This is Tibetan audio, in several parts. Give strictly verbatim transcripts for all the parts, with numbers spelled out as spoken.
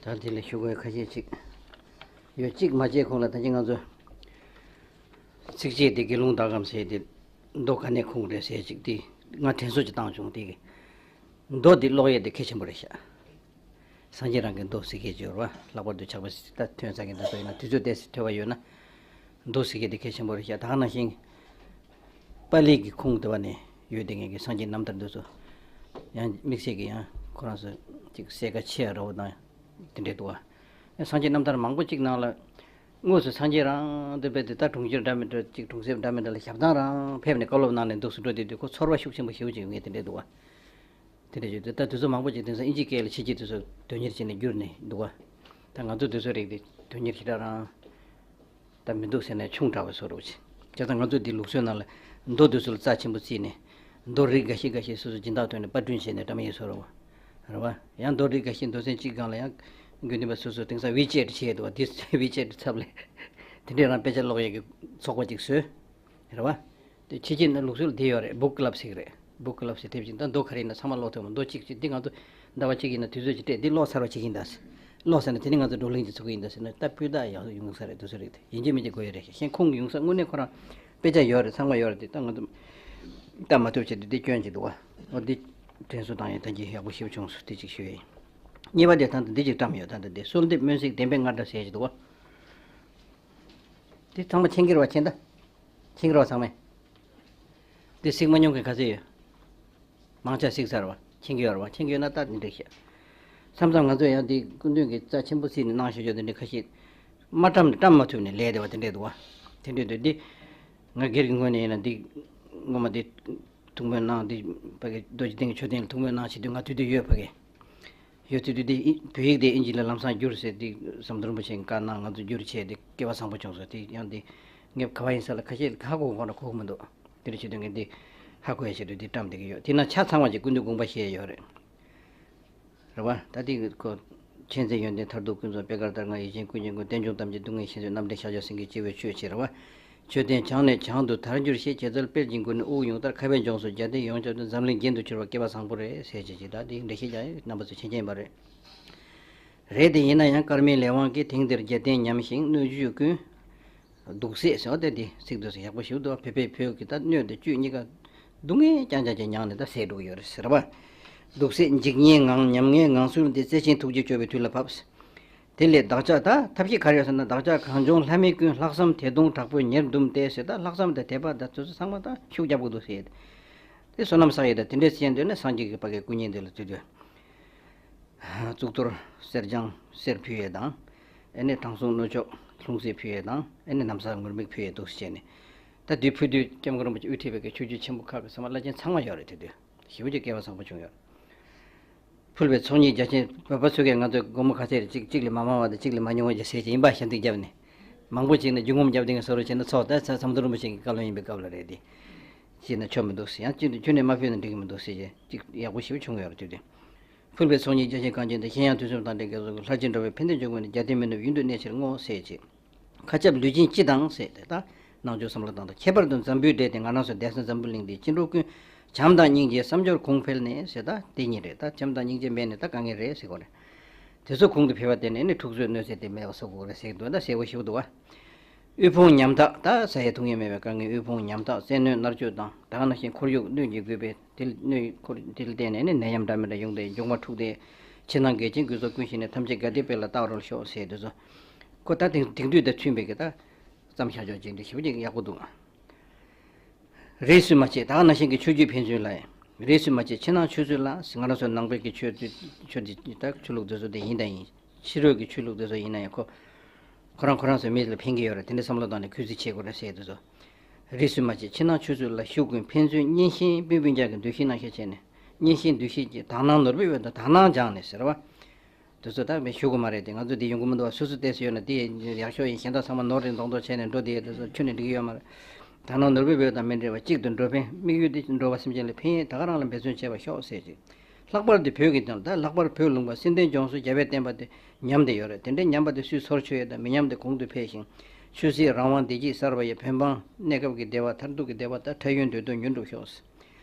ད་དེ་ལས་ཞུ་དགོས་ཁ་ཤས་ཅིག་ཡོད། གཅིག་མ་བྱས་གོང་ལ་ད་གིན་ང་ཚོ་ཚིགས་བཅད་དེ་དགེ་སློང་ཟླ་གམ་ཟེར་དེ་མདོ་ག་ནས་ཁུངས་རེད་ཟེར་ཅིག་དེ་ང་དྲན་གསོ་ཅིག་བཏང་བྱུང་། དེ་གི་མདོ་འདི་ཀློག་ཡས་དེ་གལ་ཆེན་པོ་རེད་ཤག་སངས་རྒྱས་རང་གི་མདོ་ཟེར་མཁན་ཅིག་ཡོད་རེད་བ། ལྷག་པར་དུ་ཕྱག་དཔེ་ད་ཐོན་ས་གི་འདི་ཚོ་ཡིན་ན་དུས་ཚོད་ཏོག་ཙམ་ཐོབ་པ་ཡོད་ན། མདོ་ཟེར་མཁན་དེ་གལ་ཆེན་པོ་རེད་ཤག་ད་ག་ནང་བཞིན་པཱ་ལི་གི་ཁུངས་དེ་བ་ནས་ཡོད་དེ་ངེད་ཀྱི་སངས་རྒྱས་རྣམ་ཐར་འདི་ཚོ་ཡང་དམིགས་བསལ་གྱི་ཡང་ཁོ་རང་ཚོ་ཅིག་གསལ་ཁ་ཆེ་ཡ་ར་བོ་དང་དེ་འདྲས་འདུག་བ། སངས་རྒྱས་རྣམ་ཐར་མང་པོ་ཅིག་ནང་ལ་དངོས་སུ་སངས་རྒྱས་རང་དེ་བས་དེ་ལྟ་གྲོང་ཁྱེར་འདྲ་མི་འདྲ་ཅིག་གྲོང་གསེབ་འདྲ་མི་འདྲ་ལ་ཞབས་ཐང་རང་ཕེབས་ནས་བཀའ་སློབ་གནང་ནས་འདུག་སེ་འགྲོ་དེ་དུས་ཁོ་ཚོར་བ་ཤུགས་ཆེན་པོ་ཞེ་པོ་ཅིག་ཡོང་ངེས་དེ་འདྲས་འདུག་བ། དེ་འདྲ་བྱས་ཏེ་ད་དུས་ཚོད་མང་པོ་ཅིག་དེང་སང་ཨིན་ཇི་སྐད་ལ་ཕྱི་རྒྱལ་དུས་ཚོད་དོན་གཉེར་བྱས་ནས་བསྒྱུར་ནས་འདུག་ག་ད་ང་ཚོ་དུས་ཚོད་རིག་དེ་དོན་གཉེར་ཞེ་དྲག་རང་ད་མི་འདུག་ཟེར་ནས་ཆུང་དྲགས་པའི་བཟོ་འདྲ་བྱས། བྱས་ཙང་ང་ཚོ་འདི་ལུགས་སྲོལ་ནང་ལ་མདོ་དེ་ཚོ་ལ་རྩ་ཆེན་པོ་བརྩིས་ནས་མདོ་རིགས་འགའ་ཤས་འགའ་ཤས་སོ་སོ་སྦྱིན་བདག་ཐོག་ནས་པར་སྐྲུན་བྱས་ནས་བཀྲམ་ཡས་བཟོ་འདྲ་བ་རེད་བ། ཡང་མདོ་རིགས་འགའ་ཤས་མདོ་ཚན་གཅིག་སྒང་ལ་ཡང་དགེ་འདུན་པ་སོ་སོ་དེང་སང་ཝི་ཆེ་ཊི་བྱས་འདུག་བ། དེ་ཝི་ཆེ་ཊི་ཚབ་ལས་དེ་འདྲས་རང་དཔེ་ཆ་ཀློག་ཡས་ཀྱི་ཚོགས་པ་ཅིག་བཟོས། རེད་བ། དེ་ཕྱི་རྒྱལ་ནང་ལུགས་སྲོལ་འདི་ཡོད་རེད། བུག་ཀི་ལབ་ཟེར་གི་རེད། བུག་ཀི་ལབ་ཟེར་དེབ་ཅིག་ད་མདོ་ག་རེ་ཡིན་ན་ཚང་མ་ཀློག་ཐུབ་མོ། མདོ་གཅིག་ཅིག་འདི་ང་ཚོ་ཟླ་བ་གཅིག་ཡིན་ན་དུས་ཚོད་ཅིག་སྤྲད་འདི་ཀློག་ཚར་བ་ཅིག་ཡིན་ད་ཟེར། ཀློག་ཚར་ན་དེ་ནི་ང་ཚོ་བགྲོ་གླེང་ཅིག་ཚུགས་ཀྱི་ཡིན་ད་ཟེར་ན་ད་སྤུས་དག་ཡག་ཡོང་ས་རེད། དུས་ཚོད་རེད། གཞན་ཁུངས་ཡོང་ས་དངོས་གནས་ཁོ་རང་དཔེ་ཆ་ཡོད་རེད། ཚང་མ་ཡོད་རེད། དེ་ད་ང་ཚོ་ལྟ་མ་ཐུབ་ཆེད་དུ་འདི་སྐྱོན་ཅིག་འདུག་བ། འོ་འདི་དྲན་གསོ་བཏང་ཡས་ད་འདི་ཡག་པོ་ཞེ་པོ་བྱུང་སོང་། དེ་ཅིག་ཞུ་ཡས་ཡིན། གཉིས་པ་དེ་ད་ལྟ་འདི་ཅིག་བཀྲམ་ཡོད། ད་ལྟ་འདི་གསོལ་འདེབས་སྨོན་ཚིག་བདེན་པའི་རྔ་སྒྲ་ཟེར་ཅིག་འདུག་བ། འདི་ཚང་མ་མཁྱེན་གྱི་རེད་བ། མཁྱེན་ད། མཁྱེན་གྱི་རེད་བ་ཚང་མས། འདི་གཟིགས་མ་མྱོང་མཁན་ག་ཚོད་ཡོད། མང་ཆེ་གཟིགས་ཚར་བ། མཁྱེན་གྱི་ཡོད་རེད་བ། མཁྱེན་གྱི་ཡོད་ན་ད་འདི་འདྲ་བཤད། མཚམས་མཚམས་ང་ཚོ་ཡང་འདི་སྐུ་མདུན་གྱིས་རྩ་ཆེན་པོ་བརྩིས་ནས་གནང་བཞག་ཆོག་འདི་འདྲ་ཁ་ཤས། མ་བཀྲམ་ནས་བཀྲམ་མ་ཐུབ་ནས་ལས་བསྡད་པ་དེ་འདྲས་འདུག་བ། དེ་འདྲས་འདུག་འདི། ང་སྒེར་གྱི་ངོས་ནས་ཡིན་ན་འདི། ངོ་མ་འདི། ཐུགས་སྨོན་གནང་འདི། ཕ་གི་རྡོ་རྗེ་གདན་གྱི་མཆོད་རྟེན་ལ་ཐུགས་སྨོན་གནང་བྱེད་དུས་ང་དུས་དུས་ཡོད་ཕ་གི། ཡོད་དུས་དུས་དེ་བོད་ཡིག་དེ་ཨིན་ཇི་ལ་ལམ་སང་བསྒྱུར་ཟེར་དེ་ཟམ་གདོང་རིན་པོ་ཆེས་བཀའ་གནང་། ང་ཚོ་བསྒྱུར་བྱས་དེ་སྐལ་བ་བཟང་པོ་བྱུང་སོང་། དེ་ཡང་དེ་ངས་ག་བ་ཡིན་ས་ལ་ཁ་ཤས་ཧ་གོ་གོ་ན་གོ་གི་མི་འདུག་དེ་འདྲ་བྱེད་དུས་ངས་འདི་ཧ་གོ་ཡ་ཆེད་དུ་འདི་བཀྲམ་བསྡད་ཀྱི་ཡོད། དེ་ན་ཆ་ཚང་བ་ཅིག་སྐུ་མདུན་དགོངས་པ་བཞེས་ཡོད་རེད། རེད་བ། ད་དེ་ཁོ། མཁྱེན་བརྩེ་ཡོན་ཏན་མཐར་ཐུག་ཀུན་རྫོགས་པད་དཀར་ལྟར། ང་ཡིད་བཞིན་ཀུན་གྱི་མགོན། རྟེན་འབྱུང་ཐམས་ཅད་སྡུག་བསྔལ་ཞི་མཛད། རྣམ་འདྲེན་ཤཱཀྱ་སེང་གེ་སྤྱི་བོའི་མཆོད་ཅེས་རེད་བ། མཆོད་རྟེན་བྱང་ནས་བྱང་དུ་དར་འགྱུར་ཞེས། བྱེད་རྩལ་དཔལ་གྱི་མགུར་ནས་དབུགས་དབྱུང་ལྟར། ཁ་བའི་ལྗོངས་སུ་རྒྱལ་བསྟན་ཡོངས་ཁྱབ་སྟོན། འཛམ་གླིང་རྒྱན་དུ་གྱུར་པ་སྐལ་བ་བཟང་པོ་རེད་ཟེར་བྱས་ཅིག་ད་དེ་འགྲེལ་བཤད་རྒྱག་ཡས་རྣམ་པ་ཚོས་མཁྱེན་མཁྱེན་པ་རེད། རེད་དེ་ཡིན་ན་ཡང་དཀར་མེའི་ལས་དབང་གིས། དེང་འདིར་རྒྱལ་བསྟན་ཉམས་ཤིང་སྣོད་བཅུད་ཀུན། སྡུག་ཟས་ཟེར་བ་དེ་དེ་ཚིག་དེ་ཚོ་ཡག་པོ་ཞིག་འདུག་བོད་པའི་བོད་ཀྱི་ད་སྣོད་དེ་བཅུད་གཉིས་ཀ་སྡུག་བསྔལ་རྐྱང་རྐྱང་ཅིག་མྱངས་ནས་ད་ཟད་འགྲོ་གི་ཡོད་རེད་ཟེར་བ། སྡུག་ཟས་འཇིགས་ཉེན་ངང་ཉམ་ངའི་ངང་ཚུལ་འདི། བརྩེ་ཆེན་ཐུགས་རྗེས་སྐྱོབ་པའི་དུས་ལ་བབས། དེ་ལས་བདག་ཅག་ད་ཐབས་ཤེས་ག་རེ་ཡོད་ཟེར་ན། བདག་ཅག་གངས་ལྗོངས་ལྷ་མི་ཀུན། ལྷག་བསམ་དད་གདུང་དྲག་པོས་ཉེར་བཟླུམས་ཏེ་ཟེར། ད་ལྷག་བསམ་དང་དད་པ་དང་དེ་ཚོ་ཚང་མ་ད་ཤུགས་རྒྱབ་དགོས་འདུག་ཟེར། དེ་བསོད་ནམས་བསགས་ཡས་ད་དེ་འདྲས་བྱས་འདོད་ན་སངས་རྒྱས་ཀྱི་ཕ་གའི་སྐུ་བརྙན་དེ་ལ་བརྩི་དུས། གཙུག་ཏོར་གསེར་སྦྱངས་གསེར་ཕུལ་ཡས་དང་། ཨེ་ནས་དྲང་སྲོང་སྣོད་མཆོག་ལྷུང་བཟེད་ཕུལ་ཡས་དང་། ཨེ་ནས་ན་བཟའ་ངུར་སྨྲིག་ཕུལ་ཡས་འདུག་སེ་བྱས་ནས། ད་དེ་ཕུལ་དུས་སྐྱབས་མགོན་རིན་པོ་ཆེ་དབུ་ཁྲིད་པའི་གི་ཆོས་བརྒྱུད་ཆེན་པོ་ཁག་གི་ཚང་མ་ལ་ཅན་ཚང་མ་ཡོད་རེད། དེ་དུས་ཞེ་པོ་ཅིག་སྐལ་བ་བཟང་པོ་བྱུང་ཡོད། ཕུལ་བའི་ཚོགས་གཉིས་རྒྱ་ཆེན་བོད་པ་ཚོ་གས་ང་ཚོའི་སྒོར་མོ་ག་ཚད་རེད། གཅིག་གཅིག་ལས་མ་མང་བ་དང་གཅིག་ལས་མ་ཉུང་བ་ཅིག་ཟེར་གྱི་ཡིན་པ་ཞབས་འདེགས་བརྒྱབ་ནས། མང་པོ་ཅིག་ནས་རྒྱུ་ངོམ་རྒྱབ་སྡིངས་བཟོ་རོགས་བྱས་ན་ཚོགས་ད་ས་ཟམ་གདོང་རིན་པོ་ཆེ་གི་བཀའ་བློན་ཡིན་པའི་སྐབས་ལ་རེད་དེ། བྱས་ན་ཆོ་མི་འདུག་ཟེར། ཡང་གཅིག་ཏུ་ཁྱོན་ནས་མ་ཕུལ་ན་འགྲིག་གི་མི་འདུག་ཟེར་གྱི་གཅིག་ཡག་པོ་ཞེ་པོ་བྱུང་ཡོད་རེད། དུས་དེ། ཕུལ་བའི་ཚོགས་གཉིས་རྒྱ་ཆེན་གངས་ཅན་དུ། གཞན་ཡང་དུས་གསུམ་དང་འབྲེལ་དགེ་ཚོགས་ཀུན། ལྷར་བཅས་འགྲོ་བའི་ཕན་བདེ་འབྱུང་བའི་གནས། རྒྱལ་བསྟན་མི་ནུབ་ཡུན་དུ་གནས་ཕྱིར་བསྔོ་ཟེར་བྱས། མཁའ་ཁྱབ་ལུས་སྦྱིན་སྤྱི་དང་ཟེར་ཏེ་ད་ནང་ཆོས་བསམ་བློ་བཏང་དང་། ཁྱད་པར་དུ་འཛམ་བུའི་གྲས་དེ་ང་རང་ཚོ་འདས་ས་འཛམ་བུ་གླིང་འདིའི་སྐྱེ་འགྲོ་ཀུན་བྱམས་དང་སྙིང་རྗེའི་བསམ་སྦྱོར་གོང་འཕེལ་ནས་ཟེར། ད་དེ་ཉིད་རེད། ད་བྱམས་དང་སྙིང་རྗེ་མེད་ནས་ད་དཀའ་ངལ་རེད་ཟེར་གོ་རེད། དེ་ཚོ་གོང་དུ་འཕེལ་བ་དེ་ནས་ནི་འཁྲུག་རྩོད་གནོད་འཚེ་དེ་མེད་པ་བཟོ་དགོས་རེད་ཟེར་གྱི་འདུག་ད་གསལ་པོ་ཞིག་འདུག་བ། དབུལ་ཕོངས་ཉམ་ཐག་ད་ཟ་ཡས་འཐུང་ཡས་མེད་པའི་དཀའ་ངལ། དབུལ་ཕོངས་ཉམ་ཐག་བཙན་གནོན་མནར་གཅོད་དང་། ད་ག་ནང་བཞིན་ཁོར་ཡུག་གནོད་འཇིགས་རྒུད་པའི་དེ་གནོད་ཁོར་དེ་ལ་བརྟེན་ནས་ནི་ནད་ཡམས་འདྲ་མི་འདྲ་ཡོང་སྟེ་མགྱོགས་མ་འཁྲུགས་ཏེ། ཕྱི་ནང་འགལ་རྐྱེན་ཀུན་སོགས་ཀུན་ཞིག་ནས་ཐམས་ཅད་དགའ་བདེ་དཔལ་ལ་བཏགས་རོལ་ཤོག་ཟེར་དུས་སུ། ཁོ་ད་དེང་དེང་དུས་དང་མཐུན་པའི་གི་ད་བརྩམས་བཞག་ཆོག་ཅིག་འདི་ཞེ་པོ་ཅིག་ཡག་པོ་འདུག་རིས་སུ་མ་ཆད་ད་ག་ནང་བཞིན་གྱི་ཆོས་བརྒྱུད་ཕན་ཚུན་ལ་ཡང་། རིས་སུ་མ་ཆད་ཕྱི་ནང་ཆོས་ཚུལ་ལ། ང་རང་ཚོ་ནང་པའི་གི་ཆོས་ཚུལ་ཆོས་འདི་ད་ཆོས་ལུགས་འདི་ཚོ་དེ་ཡིན་དང་ཡིན། ཕྱི་རོལ་གྱི་ཆོས་ལུགས་འདི་ཚོ་ཡིན་ན་ཡང་ཁོ། ཁོ་རང་ཁོ་རང་ཚོའི་མི་ལ་ཕན་གྱི་ཡོད་རེད། དེ་འདྲའི་བསམ་བློ་བཏང་ནས་གུས་བརྩི་བྱེད་དགོས་རེད་ཟེར་དུས་སུ། རིས་སུ་མ་ཆད་ཕྱི་ནང་ཆོས་ཚུལ་ལ་ཞུགས་ཀུན་ཕན་ཚུན་གཉེན་བཤེས་སྤུན་སྤུན་ཀྱག་གི་འདུ་ཤེས་རྣམ་བཤད་བྱས་ནས། གཉེན་བཤེས་འདུ་ཤེས་ཀྱི་དག་སྣང་ནོར་བུའི་འོད་དང་དག་སྣང་སྦྱངས་ནས་ཟེར་བ། དེ་ཚོ་ད་མི་ཞུ་གི་མ་རེད་དེ། ང་ཚོ་འདི་ཡོང་གི་མི་འདུག་བ། སོ་སོ་བལྟས་སུ་ཡོད་ན་དེ་ཡག་ཤོས་ཡིན། གཞན་དག་ཚང་མ་ནོར་རེད་མདོག་མདོག་བྱས་ནས་འགྲོ་དེ་དེ་ཚོ་ཁྱོན་ནས་འགྲིག་གི་ཡོད་མ་རེད། དག་སྣང་ནོར་བུའི་འོད་དང་མི་འབྲལ་བ། གཅིག་ཏུ་འགྲོ་ཕན། དམིགས་ཡུལ་དེ་འགྲོ་བ་སེམས་ཅན་ལ་ཕན་ཡས་ད་ག་རང་ལ་འབད་བརྩོན་བྱས་པ་ཤོག་ཟེར་ཅིག་ལྷག་པར་དུ་བོད་ཀྱི་དོན་ལ་ད་ལྷག་པར་བོད་ལུང་པ་སེ་བན་བརྒྱད་ལྗོངས་སུ་རྒྱལ་བའི་བསྟན་པ་དེ་ཉམས་བསྡད་ཡོད་རེད། དེ་འདྲའི་ཉམས་པ་དེ་སུས་སོར་ཆུད་ཡས་དང་མི་ཉམས་དེ་གོང་དུ་འཕེལ་ཞིང་། ཆོས་སྲིད་རང་དབང་བདེ་སྐྱིད་གསར་པ་ཡི་བོད་འབངས་གནས་སྐབས་ཀྱི་བདེ་བ། མཐར་ཐུག་གི་བདེ་བ་དང་འཕྲལ་ཡུན་དུས་སྟོན་མྱུར་འགྲུབ་ཤོག་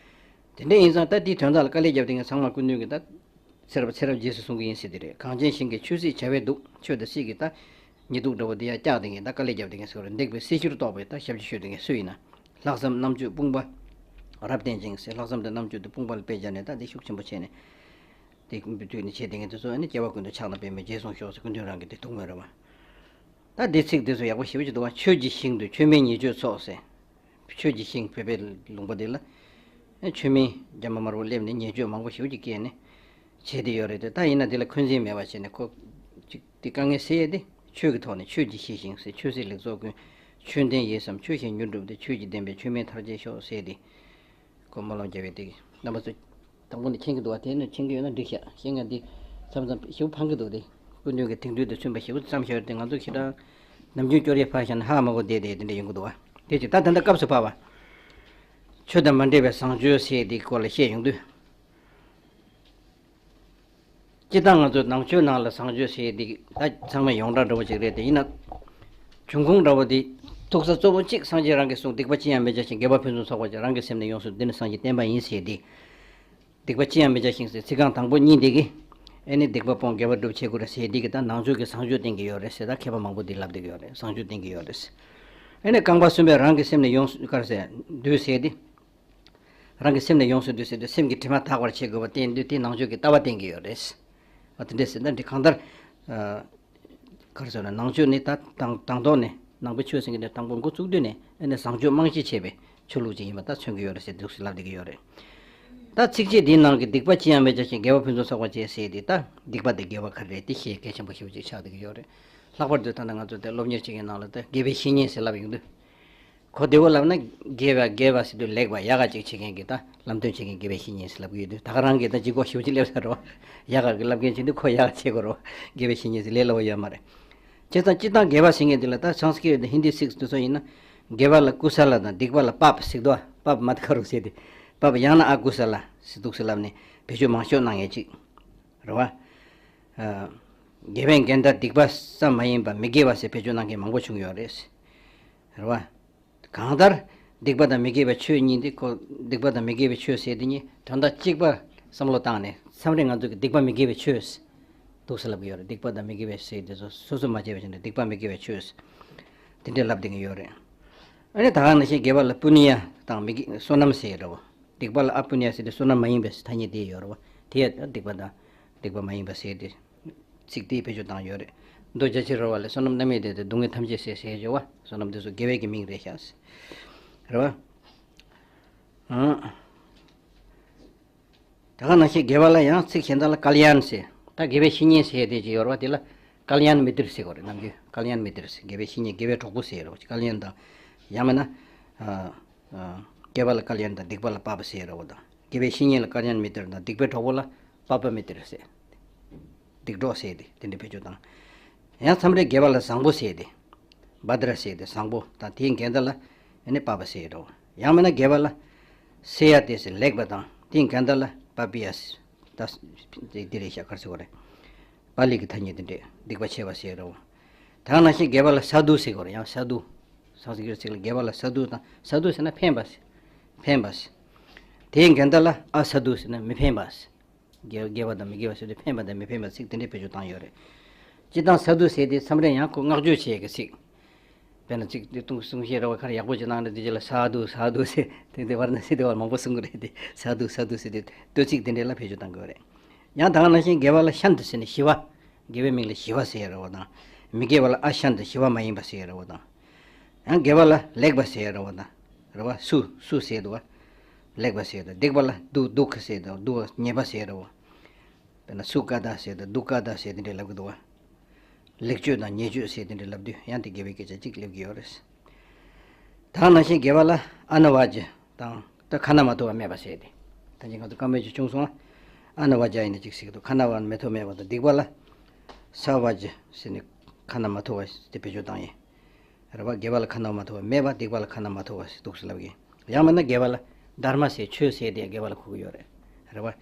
དེ་འདྲ་ཡིན་ཙང་ད་དེའི་དོན་དག་ལ་དཀའ་ལས་བརྒྱབ་དེ་ངས་ཚང་མ་སྐུ་མདུན་གྱི་ད་ ཚེ་རབས་ཚེ་རབས་རྗེས་སུ་བཟུང་གི་ཡིན་ཟེར་དེ་རེད། གངས་ཅན་ཞིང་གི་ཆོས་སྲིད་བྱ་བའི་དུག་ཆོས་དང་སྲིད་ཀྱི་ད་ཉེས་དུག་འདྲ་བོ་དེ་ཡང་བཀྱགས་བསྡད་མཁན། ད་དཀའ་ལས་བརྒྱབ་བསྡད་མཁན་ཟེར་བ་རེད། འདེགས་པའི་སྲི་ཞུར་གཏོགས་པའི་ད་ཞབས་ཕྱི་ཞུ་བསྡད་མཁན་སུ་ཡིན་ན། ལྷག་བསམ་རྣམ་དཔྱོད་དཔུང་པ་རབ་བརྟན་ཅིང་ཟེར། ལྷག་བསམ་དང་རྣམ་དཔྱོད་དེ་དཔུང་པ་ལ་དཔེ་སྦྱར་ནས་ད་དེ་ཤུགས་ཆེན་པོ་བྱས་ནས་དེ་དུས་ནས་བྱས་བསྡད་མཁན་དེ་ཚོ་ཨ་ནི་སྐྱེ་བ་ཀུན་ཏུ་ཕྱག་ན་པདྨོས་རྗེས་བཟུང་ཤོག་ཟེར་སྐུ་མདུན་རང་གི་དེ་ཐུགས་སྨོན་རེད་བ། ད་འདི་ཚིག་འདི་ཚོ་ཡག་པོ་ཞེ་པོ་ཅིག་འདུག་བ། ཆོས་ཀྱི་ཞིང་དུ་ཆོས་མིན་ཉེས་སྤྱོད་ཚོགས་ཟེར། ཆོས་ཀྱི་ཞིང་བོད་པའི་ལུང་པ་འདི་ལ་ཆོས་མིན་རྒྱ་མ་དམར་པོ་སླེབས་ནས་ཉེས་སྤྱོད་མང་པོ་ཞེ་པོ་ཅིག་བཀལ་ནས་བྱས་ཏེ་ཡོད་རེད་དེ། ད་ཡིན་ན་འདི་ལ་འཁོན་འཛིན་མེད་པ་བྱས་ནས་ཁོ་ཅིག་འདི་དཀའ་ངལ་སེལ་ཡས་དེ་ཆོས་ཀྱི་ཐོག་ནས་ཆོས་ཀྱི་ཞི་ཞིང་ཟེར། ཆོས་སྲིད་ལེགས་ཚོགས་ཀུན། ཆོས་ལྡན་ཡིད་བསམ་ཆོས་བཞིན་མྱུར་འགྲུབ་སྟེ། ཆོས་ཀྱི་བདེན་པས་ཆོས་མིན་ཐར་བྱེད་ཤོག་ཟེར་ཏེ། ཁོ་སྨོན་ལམ་རྒྱབ་པའི་དེ་རྣམ་པ་ཚོ་དང་པོ་ནས་མཁྱེན་གྱི་འདུག་བ། དེ་ནས་མཁྱེན་གྱི་ཡོད་ན་འགྲིག་ཤག། མཁྱེན་ཡ་འདི་མཚམས་མཚམས་ཞེ་པོ་ཕངས་ཀྱི་འདུག་སྟེ། སྐུ་མདུན་གྱི་དེང་དུས་དང་མཚོན་པ་ཞེ་པོ་བརྩམས་བཞག་ཡོད་དེ། ང་ཚོ་ཁྱེད་རང་ནམ་རྒྱུན་སྐྱོར་ཡས་ཕར་བཞག་ན་ཧ་མ་གོ་བསྡད་དེ་དེ་འདྲ་ཡོང་གི་འདུག་བ། དེ་ཅིག་ད་ད་ལྟ་སྐབས་སུ་བབས་པ། ཆོས་དང་མ་འདྲེས་པའི་བཟང་སྤྱོད་ཟེར་དེའི་སྐོར་ལ་བཤད་ཡོང་དུས། སྤྱིར་བཏང་ང་ཚོ་ནང་ཆོས་ནང་ལ་བཟང་སྤྱོད་ཟེར་ཡས་འདི་ད་ཚང་མས་ཡོངས་གྲགས་འདྲ་བོ་ཅིག་རེད་དེ། ཡིན་ན་འབྱུང་ཁུངས་འདྲ་བོ་འདི་ཐུག་ས་གཙོ་བོ་གཅིག་སངས་རྒྱས་རང་གིས་གསུངས། སྡིག་པ་ཅི་ཡང་མི་བྱ་ཞིང་། དགེ་བ་ཕུན་སུམ་ཚོགས་པར་སྤྱད། རང་གི་སེམས་ནི་ཡོངས་སུ་འདི་ནི་སངས་རྒྱས་བསྟན་པ་ཡིན་ཟེར་ཡས་འདི། སྡིག་པ་ཅི་ཡང་མི་བྱ་ཞིང་ཟེར་ཚིག་རྐང་དང་པོ་གཉིས་འདི་གིས་ཨེ་ནི་སྡིག་པ་སྤོང་དགེ་བ་སྒྲུབ་བྱེད་དགོས་རེད་ཟེར་ཡས་འདི་གིས་ད་ནང་ཆོས་ཀྱི་བཟང་སྤྱོད་བསྟན་གྱི་ཡོད་རེད་ཟེར་ད་མཁས་པ་མང་པོ་འདི་ལབ་བསྡད་ཀྱི་ཡོད་རེད། བཟང་སྤྱོད་བསྟན་གྱི་ཡོད་རེད་ཟེར། ཨེ་ནི་རྐང་པ་གསུམ་པས་རང་གི་སེམས་ནི་ཡོངས་སུ་ག་རེ་ཟེར་འདུལ་ཟེར་ཡས་འདི། རང་གི་སེམས་ནི་ཡོངས་སུ་འདུལ་ཟེར་དུས་སེམས་ཀྱི་དྲི་མ་དག་པར་བྱེད་དགོས་པ་བསྟན་དུས་དེ་ནང་ཆོས་ཀྱི་ལྟ་བ་བསྟན་གྱི་ཡོད་རེད། ཨ་དེ་འདྲས་ཟེར་ན་འདི་གང་ལྟར། ཨ་ག་རེ་ཟེར་ན་ནང་ཆོས་ནི་ད་དང་དང་ཐོག་ནས་ནང་པའི་ཆོས་ཟེར་མཁན་དེ་དང་པོ་འགོ་བཙུགས་དུས་ནས་ཨ་ནི་བཟང་སྤྱོད་རྨང་གཞི་བྱས་པའི་ཆོས་ལུགས་ཅིག་ཡིན་པ་ད་མཚོན་གྱི་ཡོད་རེད་ཟེར་འདུག་སེ་ལབ་བསྡད་ཀྱི་ཡོད་རེད། ད་ཚིགས་བཅད་འདིའི་ནང་གི་སྡིག་པ་ཅི་ཡང་མི་བྱ་ཞིང་། དགེ་བ་ཕུན་སུམ་ཚོགས་པར་སྤྱད་ཟེར་དེ་ད་སྡིག་པ་དེ་དགེ་བ་ག་རེ་རེད་དེ་བཤད་གལ་ཆེན་པོ་ཞེ་པོ་ཅིག་ཆགས་བསྡད་ཀྱི་ཡོད་རེད། ལྷག་པར་དུ་ད་ལྟ་ང་ཚོ་དེ་སློབ་གཉེར་བྱེད་མཁན་ནང་ལ་ད་དགེ་བའི་བཤེས་གཉེན་ཟེར་ལབ་ཡོང་དུས། གོ་བདེ་བོ་ལབ་ན་དགེ་བ་དགེ་བ་ཟེར་དུས་ལེགས་པ་ཡག་ག་ཅིག་བྱེད་མཁན་གྱི་ད་ལམ་སྟོན་བྱེད་མཁན་དགེ་བའི་བཤེས་གཉེན་ཟེར་ལབ་ཀྱི་ཡོད་དུས། ད་ག་རང་གིས་ད་ལྗིད་ཁོག་ཞེ་པོ་ཅིག་སླེབས་ས་རེད་བ། ཡག་ག་གི་ལབ་མཁན་བྱེད་དུས་ཁོ་ཡག་ག་བྱེད་དགོས་རེད་བ། དགེ་བའི་བཤེས་གཉེན་ཟེར་ལས་སླ་བོ་ཡོད་མ་རེད། བྱས་ཙང་སྤྱིར་བཏང་དགེ་བ་ཟེར་མཁན་དེ་ལ་ད་སཾ་སྐྲྀ་ཏ་དང་ཧིན་དི་ཚིག་དེ་ཚོ་ཡིན་ན། དགེ་བ་ལ་ཀུ་ས་ལ་དང་སྡིག་པ་ལ་པཱ་པ་ཟེར་འདུག་བ། པཱ་པ་མ་ད་ཀ་རུ་ཟེར་ཏེ། པཱ་པ་ཡང་ན་ཨ་ཀུ་ས་ལ་ཟེར་འདུག་སེ་ལབ་ནས་བེད་སྤྱོད་མང་ཤོས་གནང་ཡས་ཅིག་རེད་བ། ཨ། དགེ་བའི་འགལ་ཟླ་སྡིག་པ་ཙམ་མ་ཡིན་པ་མི་དགེ་བ་ཟེར་བེད་སྤྱོད་གནང་མཁན་མང་པོ་བྱུང་ཡོད་རེད། རེད་བ། གང་ལྟར་སྡིག་པ་དང་མི་དགེ་བའི་ཆོས་གཉིས་འདི་ཁོ། སྡིག་པ་དང་མི་དགེ་བའི་ཆོས་ཟེར་དེ་གཉིས་དོན་དག་གཅིག་པ་བསམ་བློ་བཏང་ནས་མཚམས་རེ་ང་ཚོ་གི་སྡིག་པ་མི་དགེ་བའི་ཆོས་འདུག་སེ་ལབ་ཀྱི་ཡོད་རེད། སྡིག་པ་དང་མི་དགེ་བའི་ཟེར་དེ་ཚོ་སོ་སོ་མ་བྱས་པ་བྱས་ནས་སྡིག་པ་མི་དགེ་བའི་ཆོས་དེ་འདྲས་ལབ་བསྡད་ཀྱི་ཡོད་རེད། ཨ་ནི་ད་ག་ནང་བཞིན་དགེ་བ་ལ་པུ་ཎི་ཡ་དང་མི་དགེ་བསོད་ནམས་ཟེར་རེད་བ། སྡིག་པ་ལ་ཨ་པུ་ཎི་ཡ་ཟེར་དེ་བསོད་ནམས་མ་ཡིན་པའི་ཐ་སྙད་དེ་ཡོད་རེད་བ། དེ་ཡང་སྡིག་པ་དང་སྡིག་པ་མ་ཡིན་པ་ཟེར་དེ། ཚིག་དེའི་བེད་སྤྱོད་བཏང་ཡོད་རེད། མདོ་རྒྱ་ཆེར་རོལ་པ་ལས་བསོད་ནམས་རྣམ་གཡེང་དེ་སྟེ་སྡུག་བསྔལ་ཐམས་ཅད་བསལ་ཟེར་བརྗོད་པ། བསོད་ནམས་དེ་ཚོ་དགེ་བའི་གི་མིང་རེད་ཤག་ཟེར། རེད་བ། ཨང་། ད་ག་ནང་བཞིན་དགེ་བ་ལ་ཡང་ཚིག་གཞན་དག་ལ་ཀལ་ཡཱན་ཟེར། ད་དགེ་བའི་བཤེས་གཉེན་ཟེར་དེ་ཅིག་ཡོད་རེད་བ། དེ་ལ་ཀལ་ཡཱན་མི་ཏྲ་ཟེར་དགོས་རེད། ནམ་རྒྱུན་ཀལ་ཡཱན་མི་ཏྲ་ཟེར། དགེ་བའི་བཤེས་གཉེན་དགེ་བའི་གྲོགས་པོ་ཟེར་རེད་བ། ཀལ་ཡཱན་དང་། ཡང་མིན་ན། ཨ། ཨ། དགེ་བ་ལ་ཀལ་ཡཱན་དང་སྡིག་པ་ལ་པཱ་པ་ཟེར་རེད་བ་དང་། དགེ་བའི་བཤེས་གཉེན་ལ་ཀལ་ཡཱན་མི་ཏྲ་དང་སྡིག་པའི་གྲོགས་པོ་ལ་པཱ་པ་མི་ཏྲ་ཟེར། སྡིག་གྲོགས་ཟེར་ཏེ་དེ་འདྲའི་བེད་སྤྱོད་དང་། ཡང་མཚམས་རེ་དགེ་བ་ལ་བཟང་པོ་ཟེར་ཏེ། བྷ་དྲ་ཟེར་ཏེ་བཟང་པོ་དང་དེའི་འགལ་ཟླ་ལ་ཨ་ནི་པཱ་པ་ཟེར་རོ། ཡང་མིན་ན་དགེ་བ་ལ་སེ་ཡ་ཏེ་ཟེར་ལེགས་པ་དང་དེའི་འགལ་ཟླ་ལ་པཱ་པི་ཡ་ཟེར། ད་དེ་རེད་ཤག། ག་རེ་ཟེར་དགོས་རེད། པཱ་ལི་གི་ཐ་སྙད་དེ་འདྲས་སྡིག་པ་ཆེ་བ་ཟེར་རོ། ད་ག་ནང་བཞིན་དགེ་བ་ལ་ས་དུ་ཟེར་དགོས་རེད། ཡང་ས་དུ། སཾ་སྐྲྀ་ཏ་ཚིག་ལ་དགེ་བ་ལ་ས་དུ་དང་། ས་དུ་ཟེར་ན་ཕན་པ་ཟེར། ཕན་པ་ཟེར། དེའི་འགལ་ཟླ་ལ་ཨ་ས་དུ་ཟེར་ན་མི་ཕན་པ་ཟེར། དགེ་དགེ་བ་དང་མི་དགེ་བ་ཟེར་དུས་ཕན་པ་དང་མི་ཕན་པ་ཚིག་དེ་འདྲའི་བེད་སྤྱོད་བཏང་ཡོད་རེད། སྤྱིར་བཏང་ས་དུ་ཟེར་དེ་མཚམས་རེ་ཡང་ཁོ་བསྔགས་བརྗོད་བྱེད་ཀྱི་ཚིག། དཔེར་ན་ཚིག་དེ་གཏོང་གསུང་བཤད་ར་བ་ཁར་ཡག་པོ་ཅིག་གནང་ནས་དེ་རྗེས་ལ་ས་དུ་ས་དུ་ཟེར་དེ་འདྲ་བར་ན་ཟེར་དེ་བར་མང་པོ་གསུང་གི་རེད་དེ། ས་དུ་ས་དུ་ཟེར་དེ་བསྟོད་ཚིག་དེ་འདྲ་ལ་བེད་སྤྱོད་བཏང་དགོས་རེད། ཡང་ད་ག་ནང་བཞིན་དགེ་བ་ལ་ཤཱནྟ་ཟེར་ནས་ཞི་བ། དགེ་བའི་མིང་ལ་ཞི་བ་ཟེར་ར་བ་དང་། མི་དགེ་བ་ལ་ཨ་ཤཱནྟ་ཞི་བ་མ་ཡིན་པ་ཟེར་ར་བ་དང་། ཡང་དགེ་བ་ལ་ལེགས་པ་ཟེར་ར་བ་དང་། ར་བ་སུ་སུ་ཟེར་འདུག་བ། ལེགས་པ་ཟེར་དང་། སྡིག་པ་ལ་དུ་དུ་ཁ་ཟེར་དང་དུ་བ་ཉེས་པ་ཟེར་ར་བ། དཔེར་ན་སུ་ཀ་ད་ཟེར་དང་དུ་ཀ་ད་ཟེར་དེ་འདྲས་ལབ་གི་འདུག་བ། ལེགས་སྤྱོད་དང་ཉེས་སྤྱོད་ཟེར་དེ་འདྲས་ལབ་དུས་ཡང་དེ་དགེ་བའི་སྐད་ཆ་གཅིག་སླེབས་ཀྱི་ཡོད་རེད། ད་ག་ནང་བཞིན་དགེ་བ་ལ་ཨ་ན་བ་ཇ་དང་ད་ཁ་ན་མ་ཐོ་བ་སྨྲས་པ་ཟེར་ཏེ། ད་ཅི་ང་ཚོ་བཀའ་མོལ་ཅིག་བྱུང་སོང་ཨ། ཨ་ན་བ་ཇ་ཡིན་ན་ཅིག་ཟེར་གི་འདུག། ཁ་ན་བ་མི་ཐོ་སྨྲས་པ་དང་སྡིག་པ་ལ་ས་བ་ཇ་ཟེར་ནས་ཁ་ན་མ་ཐོ་བ་ཟེར་ཏེ་བེད་སྤྱོད་བཏང་ཡིན། རེད་བ། དགེ་བ་ལ་ཁ་ན་མ་ཐོ་བ་སྨྲས་པ། སྡིག་པ་ལ་ཁ་ན་མ་ཐོ་བ་ཟེར་འདུག་ཟེར་ལབ་ཀྱི། ཡང་མིན་ན་དགེ་བ་ལ་དྷརྨ་ཟེར་ཆོས་ཟེར་དེ་དགེ་བ་ལ་གོ་གི་ཡོད་རེད། རེད་བ།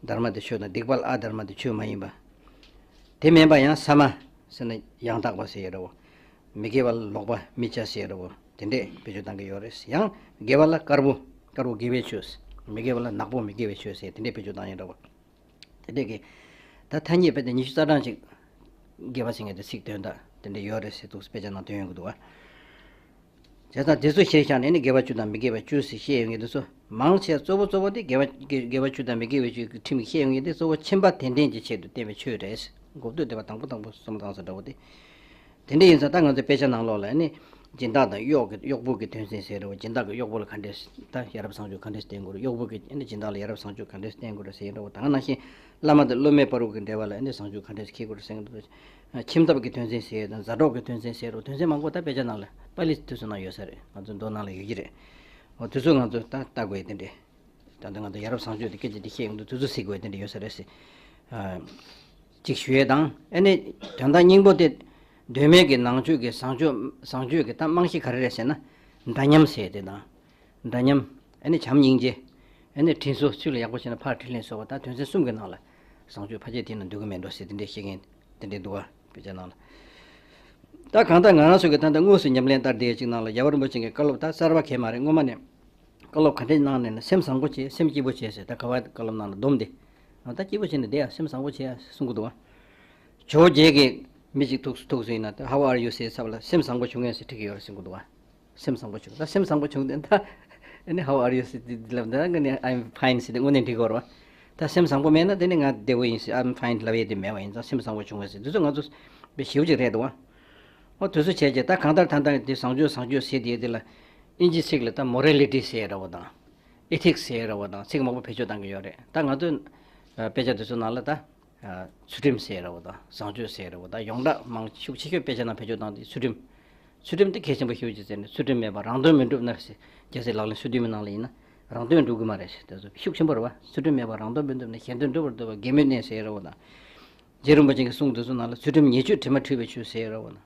དྷརྨ་དེ་ཆོས་དང་སྡིག་པ་ལ་ཨ་དྷརྨ་དེ་ཆོས་མ་ཡིན་པ། དེ་མིན་པ་ཡང་ས་མ་ཟེར་ན་ཡང་དག་པ་ཟེར་ཡོད་རེད་བ། མི་དགེ་བ་ལ་ལོག་པ་མི་བྱ་ཟེར་ཡོད་རེད་བ། དེ་འདྲས་བེད་སྤྱོད་བཏང་གི་ཡོད་རེད། ཡང་དགེ་བ་ལ་དཀར་པོ། དཀར་པོ་དགེ་བའི་ཆོས། མི་དགེ་བ་ལ་ནག་པོ་མི་དགེ་བའི་ཆོས་ཟེར་དེ་འདྲས་བེད་སྤྱོད་བཏང་ཡོད་རེད་བ། དེ་འདྲས་ཀྱི་ད་ཐ་སྙད་དཔེ་དེ་ཉི་ཤུ་རྩ་གྲངས་ཅིག་དགེ་བ་ཟེར་མཁན་དེ་ཚིག་དོན་དག་དེ་འདྲས་ཡོད་རེད་ཟེར་འདུག་དཔེ་ཆ་ནང་དོན་ཡོང་གི་འདུག་བ། བྱས་ཙང་དེ་ཚོ་ཤེས་བཞག་ནས་ནི་དགེ་བ་བཅུ་དང་མི་དགེ་བ་བཅུ་ཟེར་བཤད་ཡོང་མཁན་དེ་ཚོ་མང་ཆེ་གཙོ་བོ་གཙོ་བོ་དེ་དགེ་བ་དགེ་དགེ་བ་བཅུ་དང་མི་དགེ་བ་བཅུ་གི་ཁྲིམས་བཤད་ཡོང་མཁན་དེ་གཙོ་བོ་ཁྱིམ་པ་དད་ལྡན་གྱི་ཆེད་དུ་བསྟན་པའི་ཆོས་རེད། གོ་བསྡུར་སྡེ་པ་དང་པོ་དང་པོ་གསུམ་དང་ཟེར་འདྲ་བོ་དེ། དེ་འདྲ་ཡིན་ཙང་ད་ང་ཚོའི་དཔེ་ཆ་ནང་ལོགས་ལ་ནི་སྦྱིན་བདག་དང་གཡོག་གི་གཡོག་པོ་གི་དོན་ཚན་ཟེར་རེད་བ། སྦྱིན་བདག་གི་གཡོག་པོ་ལ་ག་འདྲས་ད་ཡ་རབས་བཟང་སྤྱོད་ག་འདྲས་བསྟེན་དགོས་རེད། གཡོག་པོ་གི་ནི་སྦྱིན་བདག་ལ་ཡ་རབས་བཟང་སྤྱོད་ག་འདྲས་བསྟེན་དགོས་རེད་ཟེར་ཡིན་འདྲ་བོ། ད་ག་ནང་བཞིན་བླ་མ་དང་སློབ་མའི་བར་དུ་གི་འབྲེལ་བ་ལ་ནི་བཟང་སྤྱོད་ག་འདྲས་འཁྱེར་དགོས་རེད་ཟེར་ཡིན་འདྲ་བོ། ཁྱིམ་ཐབ་ཀྱི་དོན་ཚན་ཟེར་དང་མཛའ་གྲོགས་ཀྱི་དོན་ཚན་ཟེར་རོ། དོན་ཚན་མང་པོ་ད་དཔེ་ཆ་ནང་ལ་པཱ་ལི་དེ་ཚོ་ནང་ཡོད་ས་རེད། ང་ཚོ་མདོ་ནང་ལ་ཡོད་ཀྱི་རེད། འོ་དེ་ཚོ་ང་ཚོ་ད་ལྟ་དགོས་དེ་འདྲས། ད་ལྟ་ང་ཚོ་ཡ་རབས་བཟང་སྤྱོད་དེ་སྐད་ཆ་དེ་བཤད་ཡོང་དུས་དེ་ཚོ་གཟིགས་དགོས་དེ་འདྲས་ཡོད་ས་རེད་ཟེར། ཨ། གཅིག་ཞུ་ཡས་དང་ཨ་ནི་དོན་དག་སྙིང་པོ་དེ་གདོད་མའི་གི་ནང་ཆོས་ཀྱི་བཟང་སྤྱོད་བཟང་སྤྱོད་ཀྱི་ད་རྨང་གཞི་ག་རེ་རེད་ཟེར་ན། འདྲ་མཉམ་ཟེར་དེ་དང་། འདྲ་མཉམ། ཨ་ནི་བྱམས་སྙིང་རྗེ། ཨ་ནི་དྲིན་གཟོ། ཆོས་ལ་ཡག་པོ་བྱས་ན་ཕར་དྲིན་ལན་གཟོ་བ། ད་དོན་ཚན་གསུམ་གྱི་ནང་ལ་བཟང་སྤྱོད་ཕལ་ཆེར་དེ་ན་འདུས་ཀྱི་མེད་འགྲོ་ཟེར་དེ་འདྲས་བཤད་མཁན་དེ་འདྲས་འདུག་བ། དཔེ་ཆ་ནང་ལ། ད་གང་ལྟར་ང་རང་ཚོ་གི་ད་ལྟ་དངོས་སུ་ཉམས་ལེན་བསྟར་བསྡད་ཅིག་ནང་ལ་རྒྱལ་བ་རིན་པོ་ཆེ་གི་བཀའ་སློབ་ད་གསར་པ་གང་ཡང་མ་རེད། སྔོན་མ་ནས་བཀའ་སློབ་ག་འདྲས་གནང་ནས་ན། སེམས་བཟང་པོ་བྱེད། སེམས་སྐྱིད་པོ་བྱེད་ཟེར། ད་ག་བ་བཀའ་སློབ་ནང་ལ་སྡོམ་དེ། ད་སྐྱིད་པོ་བྱས་ནས་བསྡད་ཡ། སེམས་བཟང་པོ་བྱེད་ཡ་གསུང་གི་འདུག་བ། ཇོ་བོ་རྗེ་གིས་མི་གཅིག་ཐུག་ཐུག་སོང་ཡིན་ན་ད་How are you ཟེར་ཚབ་ལ་སེམས་བཟང་པོ་བྱུང་ངས་ཟེར་འགྲིག་གི་ཡོད་རེད་གསུང་གི་འདུག་བ། སེམས་བཟང་པོ་བྱུང་། ད་སེམས་བཟང་པོ་བྱུང་དེ་ད་ཨ་ནི་How are you ཟེར་དེ་ལབ་ན་ང་ནི་I'm fine ཟེར་དེ་དངོས་གནས་འགྲིག་གི་ཡོད་རེད་བ། ད་སེམས་བཟང་པོ་མེད་ན་དེ་ནི་ང་བདེ་པོ་ཡིན་ཟེར། I'm fine ལབ་ཡས་དེ་མེད་པ་ཡིན་ཙང་སེམས་བཟང་པོ་བྱུང་བས་ཟེར་དེ་ཚོ་ང་ཚོ་དཔེ་ཞེ་པོ་ཅིག་རེད་འདུག་བ། ཨོ་དེ་ཚོ་བྱས་རྗེས་ད་གང་ལྟར་ད་ལྟ་དེ་བཟང་སྤྱོད་བཟང་སྤྱོད་ཟེར་དེ་དེ་ལ་ཨིན་ཇི་ཚིག་ལ་ད་Morality ཟེར་འདྲ་བོ་དང་། Ethics ཟེར་འདྲ་བོ་དང་ཚིག་མང་པོ་བེད་སྤྱོད་བཏང་གི་ཡོད་རེད། ད་ང་ཚོའི་ཨ་དཔེ་ཆ་དེ་ཚོ་ནང་ལ་ད་ཨ་ཚུལ་ཁྲིམས་ཟེར་འདྲ་བོ་དང་བཟང་སྤྱོད་ཟེར་འདྲ་བོ་དང་ཡོངས་གྲགས་མང་ཤུགས་ཆེ་ཤོས་དཔེ་ཆ་ནང་བེད་སྤྱོད་བཏང་དེ་ཚུལ་ཁྲིམས། ཚུལ་ཁྲིམས་དེ་གལ་ཆེན་པོ་ཞེ་པོ་ཅིག་བརྩིས་ནས། ཚུལ་ཁྲིམས་མེད་པར་རང་དོན་མི་འགྲུབ་ན་ཟེར། རྒྱལ་སྲས་ལག་ལེན་སོ་བདུན་མའི་ནང་ལ་ཡིན་ན་རང་དོན་འགྲུབ་གི་མ་རེད་ཟེར། དེ་ཚོ་ཤུགས་ཆེན་པོ་རེད་བ། ཚུལ་ཁྲིམས་མེད་པར་རང་དོན་མི་འགྲུབ་ན་གཞན་དོན་འགྲུབ་པར་འདོད་པ་གད་མོས་གནས་ཟེར་འདྲ་བོ་དང་། རྗེ་རིན་པོ་ཆེ་གི་གསུང་དེ་ཚོ་ནང་ལ་ཚུལ་ཁྲིམས་ཉེས་སྤྱོད་དྲི་མ་འཁྲུད་པའི་ཆོས་ཟེར་འདྲ་བོ་དང་།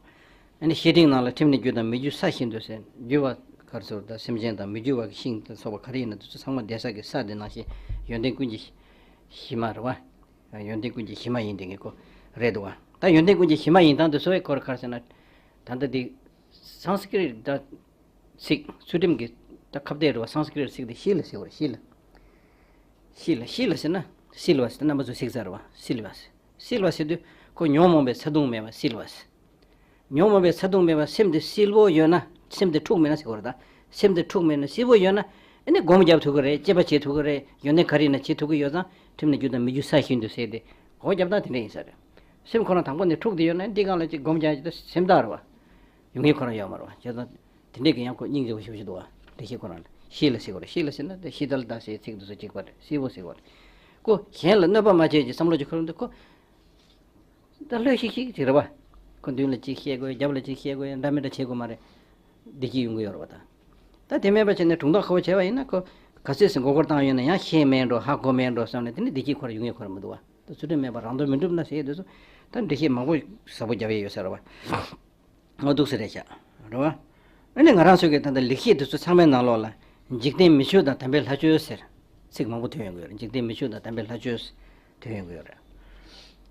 ཨ་ནི་བཤེས་སྤྲིང་ནང་ལ་ཁྲིམས་ནི་རྒྱུ་དང་མི་རྒྱུའི་ས་བཞིན་དུ་ཟེར། རྒྱུ་བ་ག་རེ་ཟེར་ད་སེམས་ཅན་དང་མི་རྒྱུ་བ་གི་ཤིང་དང་སོགས་པ་ག་རེ་ཡིན་ན་དེ་ཚོ་ཚང་མ་བསྡད་ས་གི་ས་དེ་ནང་བཞིན་ཡོན་ཏན་ཀུན་གྱི་གཞི་མ་རེད་བ། ཡོན་ཏན་ཀུན་གྱི་གཞི་མ་ཡིན་དེ་ངེས་ཁོ་རེད་འདུག་བ། ད་ཡོན་ཏན་ཀུན་གྱི་གཞི་མ་ཡིན་སྟངས་དེ་ཚོ་བའི་སྐོར་ག་རེ་ཟེར་ན། ད་ལྟ་འདི་སཾ་སྐྲྀཏ་ད་ཚིག་ཚུལ་ཁྲིམས་ཀྱི་ད་ཁ་བརྡའི་རེད་བ། སཾ་སྐྲྀཏ་ཚིག་དེ་ཤི་ལ་ཟེར་བ་རེད། ཤི་ལ། ཤི་ལ་ཤི་ལ་ཟེར་ན་སིལ་བ་ཟེར། ད་རྣམ་པ་ཚོ་གཟིགས་ཚར་བ། སིལ་བ་ཟེར། སིལ་བ་ཟེར་དུས་ཁོ་ཉོན་མོངས་པའི་ཚ་གདུང་མེད་པ་སིལ་བ་ཟེར། ཉོན་མོངས་པའི་ཚ་གདུང་མེད་པ་སེམས་དེ་སིལ་བོ་ཡོད་ན། སེམས་དེ་འཁྲུགས་མེད་ན་ཟེར་གོ་རེད་ད། སེམས་དེ་འཁྲུགས་མེད་ན་སིལ་བོ་ཡོད་ན། ཨ་ནི་སྒོམ་རྒྱབ་ཐུབ་ཀྱི་རེད། དཔྱད་པ་བྱེད་ཐུབ་ཀྱི་རེད། ཡོན་ཏན་ག་རེ་ཡིན་ན་བྱེད་ཐུབ་ཀྱི་ཡོད་ཙང་ཁྲིམས་ནི་རྒྱུ་དང་མི་རྒྱུ་ས་བཞིན་དུ་ཟེར་ཏེ་སྒོམ་རྒྱབ་སྟངས་དེ་འདྲ་ཡིན་ས་རེད། སེམས་ཁོ་རང་དང་པོ་ནས་འཁྲུགས་བསྡད་ཡོད་ན་འདི་སྒང་ལ་ཅིག་སྒོམ་རྒྱག་ཅིག་ད་སེམས་ཐག་རེད་བ། ཡོང་ངེས་ཁོ་རང་ཡོད་མ་རེད་བ། བྱས་ཙང་དེ་འདྲས་ཀྱི་ཡང་ཁོ་སྙིང་རྗེ་བོ་ཞེ་པོ་ཞིག་འདུག་བ། འདི་ཤི་ཁོ་རང་ལ་ཤི་ལ་ཟེར་གོ་རེད། ཤི་ལ་ཟེར་ན་དེ་ཤི་ད་ལ་ད་ཟེར་ཚིག་དེ་ཚོ་གཅིག་པ་རེད། སིལ་བོ་ཟེར་གོ་རེད། ཁོ་གཞན་ལ་གནོད་པ་མ་བྱེད་ཅིག་བསམ་བློ་ཅིག་འཁོར་འདུག་ཁོ། ད་ལྷོད་ཤིག་ཤིག་ཅིག་རེད་བ། ཁོ་མདུན་ལ་ཅིག་བཤད་དགོས། རྒྱབ་ལ་ཅིག་བཤད་དགོས། འདྲ་མི་འདྲ་བྱེད་དགོས་མ་རེད། བདེ་སྐྱིད་ཡོང་གི་ཡོད་རེད་བ་ད། ད་དེ་མེད་པ་བྱས་ནས་གྲུང་ཐག་ཁ་པོ་བྱས་པ་ཡིན་ན་ཁོ་ག་ཚོད་ཟིན་མགོ་སྐོར་བཏང་ཡོད་ན་ཡང་ཤེས་མེད་འགྲོ། ཧ་གོ་མེད་འགྲོ་བསམ་ནས་དེ་ནི་བདེ་སྐྱིད་ཁོ་ར་ཡོང་ངེས་ཁོ་ར་མི་འདུག་བ། ད་ཚུལ་ཁྲིམས་མེད་པར་རང་དོན་མི་འགྲུབ་ན་ཟེར་ཡས་དེ་ཚོ་ད་འགྲེལ་བཤད་མང་པོ་ཟབ་པོ་རྒྱབ་ཡས་ཡོད་ས་རེད་བ། ངོ་ཐུག་ས་རེད་ཤག་རེད་བ། ཨ་ནི་ང་རང་ཚོ་གི་ད་ལྟ་ལེགས་བཤད་དེ་ཚོ་ཚང་མའི་ནང་ལོགས་ལ་འཇིག་རྟེན་མི་ཆོས་དང་དམ་པའི་ལྷ་ཆོས་ཟེར་ཚིག་མང་པོ་ཐོན་ཡོང་གི་ཡོད་རེད། འཇིག་རྟེན་མི་ཆོས་དང་དམ་པའི་ལྷ་ཆོས་ཐོན་ཡོང་གི་ཡོད་རེད།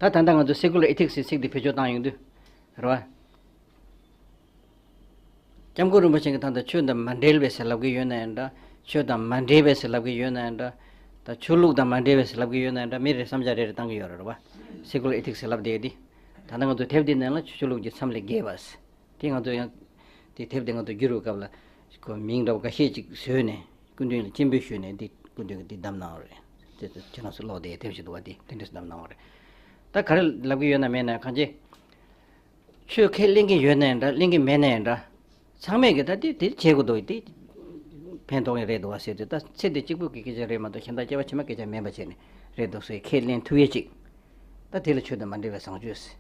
ད་ད་ལྟ་ང་ཚོ་སེ་ཀུ་ལར་ཨི་ཐིག་སི་ཚིག་དེ་བེད་སྤྱོད་བཏང་ཡོང་དུས་རེད་བ། སྐྱབས་མགོན་རིན་པོ་ཆེ་གིས་ད་ལྟ་ཆོས་དང་མ་འབྲེལ་བའི་ཟེར་ལབ་ཀྱི་ཡོད་ན་ཡང་འདྲ། ཆོས་དང་མ་འབྲེལ་བའི་ཟེར་ལབ་ཀྱི་ཡོད་ན་ཡང་འདྲ། ད་ཆོས་ལུགས་དང་མ་འབྲེལ་བའི་ཟེར་ལབ་ཀྱི་ཡོད་ན་ཡང་འདྲ། མི་རེ་བསམ་འཆར་རེ་རེ་བཏང་གི་ཡོད་རེད་བ། སེ་ཀུ་ལར་ཨི་ཐིག་སི་ཟེར་ལབ་བསྡད་ཡོད་དེ། ད་ལྟ་ང་ཚོ་དེབ་འདི་ནང་ལ་ཆོས་ལུགས་ཀྱི་མཚམས་ལས་བརྒལ་བ་ཟེར། དེ་ང་ཚོ་ཡང་དེ་དེབ་དེ་ང་ཚོ་བསྒྱུར་བའི་སྐབས་ལ་ཁོ་མིང་འདྲ་བོ་འགའ་ཤས་ཅིག་བཟོས་ནས་སྐུ་མདུན་ལ་སྤྱན་འབུལ་ཞུས་ནས་འདི་སྐུ་མདུན་གྱིས་འདི་བདམས་གནང་བ་རེད། དེ་ཚོ་ཁྱེད་རང་ཚོ་ཀློག་བསྡད་དེབ་ཞིག་འདུག་བ། དེ་དེ་འདྲས་སུ་བདམས་གནང་བ་རེད། ད་ག་རེ་ལབ་ཀྱི་ཡོད་ན་མེད་ན་གང་ཅི། ཆོས་ཁས་ལེན་གྱི་ཡོད་ན་ཡང་འདྲ། ལེན་གྱི་མེད་ན་ཡང་འདྲ། ཚང་མས་ཀྱི་ད་དེ་དེ་བྱེད་དགོས་འདུག་དེ་ཕན་ཐོགས་ངེས་རེད་འདུག་བ་ཟེར་དུས། ད་ཚེ་འདི་གཅིག་པུ་གི་སྐད་ཆ་རེད་མ་གཏོགས་གཞན་དག་སྐྱེ་བ་ཕྱི་མ་སྐད་ཆ་མིན་པ་བྱས་ནས་རེད་འདུག་ཟེར་ཁས་ལེན་ཐུབ་ཡས་ཅིག་ད་དེ་ལ་ཆོས་དང་མ་འབྲེལ་བའི་བཟང་སྤྱོད་ཟེར།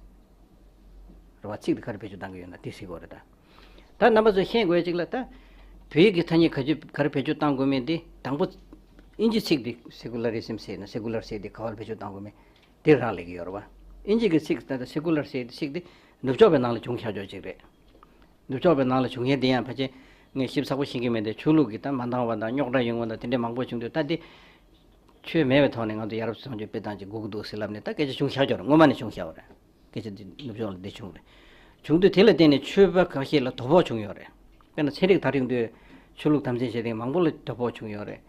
རེད་བ། ཚིག་དེ་ག་རེ་བེད་སྤྱོད་བཏང་གི་ཡོད་ན་དེ་ཟེར་དགོས་རེད་ད། ད་རྣམ་པ་ཚོས་ཤེས་དགོས་ཅིག་ལ་ད། བོད་ཡིག་གི་ཐ་སྙད་ག་ཚོད་ག་རེ་བེད་སྤྱོད་བཏང་དགོས་མིན་དེ་དང་པོ། ཨིན་ཇི་ཚིག་དེ་སེ་ཀུ་ལ་རི་ཟམ་ཟེར་ན་སེ་ཀུ་ལར་ཟེར་དེ་ག་བར་བེད་སྤྱོད་བཏང་དགོས་མིན་དེ་རག་ལས་ཀྱི་ཡོད་རེད་བ། ཨིན་ཇི་གི་ཚིག་ད་ལྟ་སེ་ཀུ་ལར་ཟེར་དེ་ཚིག་དེ་ནུབ་ཕྱོགས་པའི་ནང་ལ་བྱུང་ཤག་ཆོག་ཅིག་རེད། ནུབ་ཕྱོགས་པའི་ནང་ལ་བྱུང་མཁན་དེ་ཡང་ཕལ་ཆེར་ངས་ཞིབ་ཚགས་པོ་ཤེས་ཀྱི་མེད་དེ། ཆོས་ལུགས་ཀྱི་ད་མ་འདང་བ་དང་རྙོག་དྲ་ཡོང་བ་དང་དེ་འདྲས་མང་པོ་བྱུང་དུས། ད་དེ་ཆོས་མེད་པའི་ཐོག་ནས་ང་ཚོ་ཡ་རབས་བཟང་སྤྱོད་སྤེལ་སྟངས་ཅིག་དགོས་ཀྱི་འདུག་ཟེར་ལབ་ནས་ད་སྐད་ཆ་བྱུང་ཤག་ཆོག་རེད། སྔོན་མ་ནས་བྱུང་ཤག་རེད། སྐད་ཆ་འདི་ནུབ་ཕྱོགས་ལ་འདི་བྱུང་རེད། བྱུང་དུས་དེ་ལ་བརྟེན་ནས་ཆོས་པ་ཁ་ཤས་ལ་དོ་ཕོག་བྱུང་ཡོད་རེད། དཔེར་ན་ཚན་རིག་དང་རིང་དུས་ཆོས་ལུགས་དམ་འཛིན་བྱེད་མཁན་མང་པོ་ལ་དོ་ཕོག་བྱུང་ཡོད་རེད།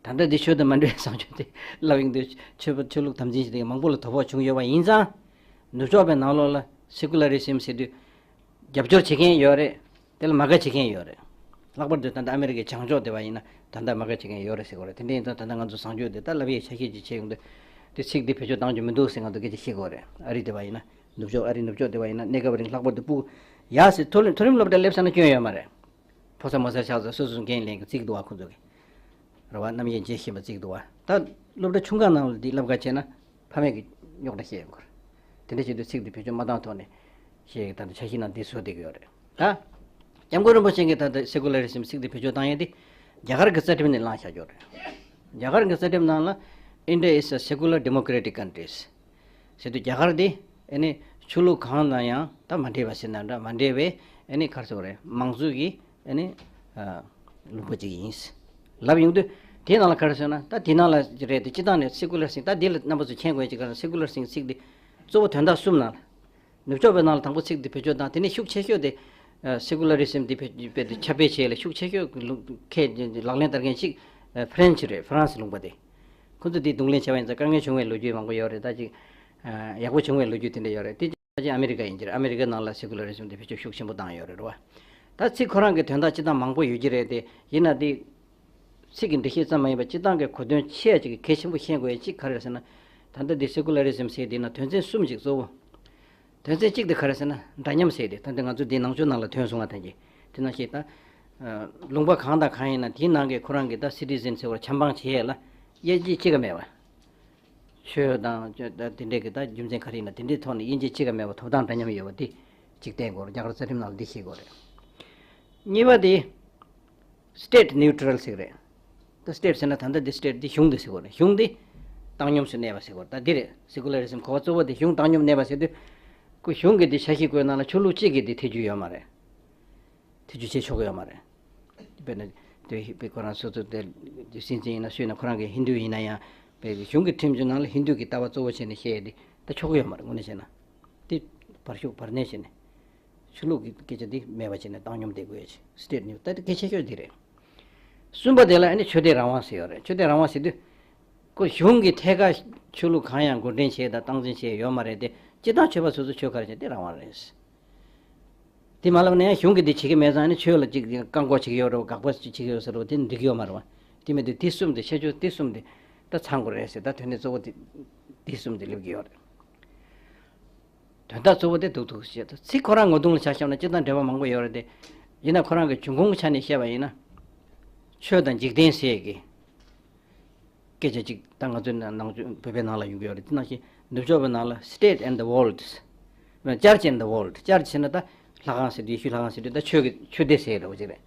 ད་ལྟ་འདི་ཆོས་དང་མ་འབྲེལ་བའི་བཟང་སྤྱོད་དེ་ལབ་ཡོང་དུས་ཆོས་པ་ཆོས་ལུགས་དམ་འཛིན་བྱེད་མཁན་མང་པོ་ལ་དོ་ཕོག་བྱུང་ཡོད་པ་ཡིན་ཙང་། ནུབ་ཕྱོགས་པའི་ནང་ལོགས་ལ་སེ་ཀུ་ལ་རི་སིམ་ཟེར་དུས་རྒྱབ་སྐྱོར་བྱེད་མཁན་ཡོད་རེད། དེ་ལ་མ་དགའ་བྱེད་མཁན་ཡོད་རེད། ལྷག་པར་དུ་ད་ལྟ་ཨ་མེ་རི་ཀའི་བྱང་ཕྱོགས་དེ་བ་ཡིན་ན་ད་ལྟ་མ་དགའ་བྱེད་མཁན་ཡོད་རེད་ཟེར་གོ་རེད། དེ་འདྲ་ཡིན་ཙང་ད་ལྟ་ང་ཚོ་བཟང་སྤྱོད་དེ་ད་ལབ་ཡས་ཆ་ཤས་ཅིག་བྱས་ཡོང་དུས། དེ་ཚིག་འདི་བེད་སྤྱོད་བཏང་རྒྱུ་མི་འདུག་ཟེར་ང་ཚོ་སྐད་ཆ་བཤད་གོ་རེད། ཨ་རི་དེ་བ་ཡིན་ན། ནུབ་ཕྱོགས་ཨ་རི་ནུབ་ཕྱོགས་དེ་བ་ཡིན་ན་གནས་སྐབས་རིང་ལྷག་པར་དུ་སྤུ་གུ་ཡག་ཟེར་མཐོ་རིམ་མཐོ་རིམ་སློབ་གྲྭ་སླེབས་ས་ན་སྐྱོན་ཡོད་མ་རེད། ཕོ་གསར་མོ་གསར་ཆགས་ཚོ་སོ་སོ་འགན་ལེན་གྱི་རྩིས་འདུག་བ་ཁོང་ཚོ་གི། རེད་བ། རྣམ་དབྱེ་འབྱེད་ཤེས་པ་རྩིས་འདུག་བ། ད་སློབ་གྲྭ་ཆུང་ཁག་ནང་ལ་འདི་བསླབ་ག་བྱས་ན་ཕ་མས་ཀྱི་རྙོག་དྲ་བཤད་ཡོང་གི་རེད། དེ་འདྲ་བྱེད་དུས་ཚིག་འདི་བེད་སྤྱོད་མ་བཏང་ཐོག་ནས་བཤད་ཡོད། ད་ལྟ་འཆར་གཞི་ནང་འདི་བཟོ་བསྡད་ཀྱི་ཡོད་རེད། ད་སྐྱབས་མགོན་རིན་པོ་ཆེ་གིས་ད་ལྟ་སེ་ཀུ་ལ་རི་སིམ་ཚིག་འདི་བེད་སྤྱོད་བཏང་ཡས་འདི་རྒྱ་གར་གྱི་རྩ་ཁྲིམས་ནས་བླངས་བཞག་ཡོད་རེད། རྒྱ་གར་གྱི་རྩ་ཁྲིམས་ནང་ལ། India is a secular democratic countries. ཟེར་དུས་རྒྱ་གར་འདི་ཨ་ནི་ཆོས་ལུགས་གང་དང་ཡང་ད་མ་འདྲེས་པ་ཟེར་ན་འདྲ་མ་འདྲེས་པའི་ཨ་ནི་ག་རེ་ཟེར་དགོས་རེད། མང་གཙོ་གི་ཨ་ནི་ཨ་ལུང་པ་ཅིག་ཡིན། ལབ་ཡོང་དུས་དེའི་ནང་ལ་ག་རེ་ཟེར་ན་ད་དེའི་ནང་ལ་རེད་དེ་སྤྱི་བཏང་ནས་སེ་ཀུ་ལར་སིང་ད་འདི་ལ་རྣམ་པ་ཚོ་མཁྱེན་དགོས་ཅིག་ག་རེ་སེ་ཀུ་ལར་སིང་ཚིག་འདི་གཙོ་བོ་དོན་དག་གསུམ་ནང་ལ། ནུབ་ཕྱོགས་པའི་ནང་ལ་དང་པོ་ཚིག་འདི་བེད་སྤྱོད་བཏང་དེ་ནས་ཤུགས་ཆེ་ཤོས་དེ་སེ་ཀུ་ལར་རི་སིམ་འདི་བེད་སྤྱོད་དེ་ཁྱབ་སྤེལ་བྱེད་ལ་ཤུགས་ཆེ་ཤོས་ལུགས་ཁས་ལག་ལེན་བསྟར་མཁན་ཞིག་ཕ་རན་སི་རེད། ཧྥ་རན་སི་ལུང་པ་དེ། ཁོ་ཚོ་འདི་གདོང་ལེན་བྱས་པ་ཡིན་ཙང་དཀའ་ངལ་བྱུང་བའི་ལོ་རྒྱུས་མང་པོ་ཡོད་རེད། ད་ཅིག་ཡག་པོ་བྱུང་བའི་ལོ་རྒྱུས་དེ་འདྲ་ཡོད་རེད། དེ་ཅིག་ཨ་མེ་རི་ཀ་ཡིན་གྱི་རེད། ཨ་མེ་རི་ཀའི་ནང་ལ་སེ་ཀུ་ལར་རི་སིམ་འདི་བེད་སྤྱོད་ཤུགས་ཆེན་པོ་བཏང་ཡོད་རེད་རེད་བ། ད་ཚིག་ཁོ་རང་གི་དོན་དག་སྤྱི་བཏང་མང་པོ་ཡོད་ཀྱི་རེད་དེ་ཡིན་ན་དེ། ཚིག་གི་འགྲེལ་བཤད་ཙམ་མ་ཡིན་པར་སྤྱི་བཏང་གི་གོ་དོན་ཆེ་ཅིག་གི་གལ་ཆེན་པོ་ཤེས་དགོས་ཡ་གཅིག་ག་རེ་རེད་ཟེར་ན། ད་ལྟ་འདི་སེ་ཀུ་ལར་རི་སིམ་ཟེར་འདི་ན་དོན་ཚན་གསུམ་ཅིག་གཙོ་བོ། དོན་ཚན་གཅིག་དེ་ག་རེ་ཟེར་ན་འདྲ་མཉམ་ཟེར་ཏེ་ད་ལྟ་ང་ཚོ་འདི་ནང་ཆོས་ནང་ལ་ཐོན་སོང་བ་དང་གི། དེ་ནང་བཞིན་ད། ལུང་པ་གང་དང་གང་ཡིན་ན་དེའི་ནང་གི་ཁོ་རང་གི་ད་སི་ཊི་ཟན་ཟེར་བར་ཆབ་འབངས་བྱེད་ཡས་ལ་དབྱེ་འབྱེད་གཅིག་ཀ་མེད་པ། ཆོས་དང་ད་དེ་འདྲས་ཀྱི་ད་རྒྱུ་མཚན་ག་རེ་ཡིན་ན་དེ་འདྲའི་ཐོག་ནས་དབྱེ་འབྱེད་གཅིག་ཀ་མེད་པ་ཐོབ་ཐང་འདྲ་མཉམ་ཡོད་པ་དེ་གཅིག་བསྟན་དགོས་རེད། རྒྱ་གར་རྩ་ཁྲིམས་ནང་ལ་འདི་ཤེས་དགོས་རེད། གཉིས་པ་དེ། State neutral ཟེར་གི་རེད། ད་སི་ཊེཊ་ཟེར་ན་ད་ལྟ་འདི་སི་ཊེཊ་འདི་གཞུང་འདི་ཟེར་གི་རེད། གཞུང་འདི་བཏང་སྙོམས་སུ་གནས་པ་ཟེར་གི་རེད། ད་འདི་རེད། སེ་ཀུ་ལར་རི་སིམ་གོ་བ་གཙོ་བོ་དེ་གཞུང་བཏང་སྙོམས་གནས་པ་ཟེར་དུས། ཁོ་གཞུང་གི་འདི་ཆ་ཤས་ཁོའི་ནང་ལ་ཆོས་ལུགས་གཅིག་གི་འདི་ཐེ་ཇུས་ཡོད་མ་རེད། ཐེ་ཇུས་བྱེད་ཆོག་གི་ཡོད་མ་རེད། དཔེར་ན། དེ་དཔེ་ཁོ་རང་སོ་སོ་དེ་སྲིད་འཛིན་ཡིན་ན་སུ་ཡིན་ན་ཁོ་རང་གི་ཧིན་རྡུ་ཡིན་ན་ཡང་། དཔེ་གཞུང་གི་ཁྲིམས་ཀྱི་ནང་ལ་ཧིན་རྡུ་གི་ལྟ་བ་གཙོ་བོ་བྱས་ནས་བཤད་ཡས་འདི་ད་ཆོག་གི་ཡོད་མ་རེད། དངོས་གནས་བཤད་ན། དེ་བར་ཞུགས་བར་གནས་བྱས་ནས། ཆོས་ལུགས་ཀྱི་སྐད་ཆ་འདི་མེད་པ་བྱས་ནས་བཏང་སྙོམས་བསྡད་དགོས་ཡ་ཆེ། སི་ཊེཊ་ནིའུ་ད་དེ་གལ་ཆེ་ཤོས་འདི་རེད། གསུམ་པ་དེ་ལ་ཨ་ནི་ཆོས་དད་རང་དབང་ཟེར་ཡོད་རེད། ཆོས་དད་རང་དབང་ཟེར་དུས། ཁོ་གཞུང་གི་ཐད་ཀར་ཆོས་ལུགས་གང་ཡང་འགོ་འདྲེན་བྱས་དང་སྟངས་འཛིན་བྱས་ཡོད་མ་རེད་དེ། སྤྱིར་བཏང་ཆོས་པ་སོ་སོ་ཆོས་ག་རེ་བྱས་དེ་རང་དབང་རེད། དེ་མ་ལབ་ན་ཡང་གཞུང་གིས་འདི་བྱེད་ཀྱི་མེད་ཙང་ཨ་ནི་ཆོས་ལ་ཅིག་བཀག་འགོག་བྱེད་ཀྱི་ཡོད་རེད་བ། དགག་པ་ཅིག་བྱེད་ཀྱི་ཡོད་ཟེར་བ་དེ་འགྲིག་གི་ཡོད་མ་རེད་བ། དེ་མེད་དུས་དེ་གསུམ་དེ་ཁྱད་ཆོས་དེ་གསུམ་དེ་ད་ཚང་དགོས་རེད་ཟེར། ད་དོན་ནི་གཙོ་བོ་དེ་དེ་གསུམ་དེ་སླེབས་ཀྱི་ཡོད་རེད། དོན་དག་གཙོ་བོ་དེ་འདུག་འདུག་ཞེས་ཚིག་ཁོ་རང་ངོ་གདོང་ལ་ཆ་བཞག་ན་སྤྱིར་བཏང་འབྲེལ་བ་མང་པོ་ཡོད་རེད་དེ། ཡིན་ན་ཁོ་རང་གི་འབྱུང་ཁུངས་ཆ་ནས་བཤད་པ་ཡིན་ན། ཆོས་དང་འཇིག་རྟེན་ཟེར་གི་སྐད་ཆ་ཅིག་ད་ང་ཚོའི་ནང་ནང་ཆོས་བོད་པའི་ནང་ལ་ཡོང་གི་ཡོད་རེད། དེ་ནང་བཞིན་ནུབ་ཕྱོགས་པའི་ནང་ལ་State and the World། Church and the World། Church་ཟེར་ན་ད་ལྷ་ཁང་ཟེར་དུས་ཡེ་ཤུ་ལྷ་ཁང་ཟེར་དུས་ད་ཆོས་ཀྱི་ཆོས་སྡེ་ཟེར་འདྲ་བོ་ཅིག་རེད།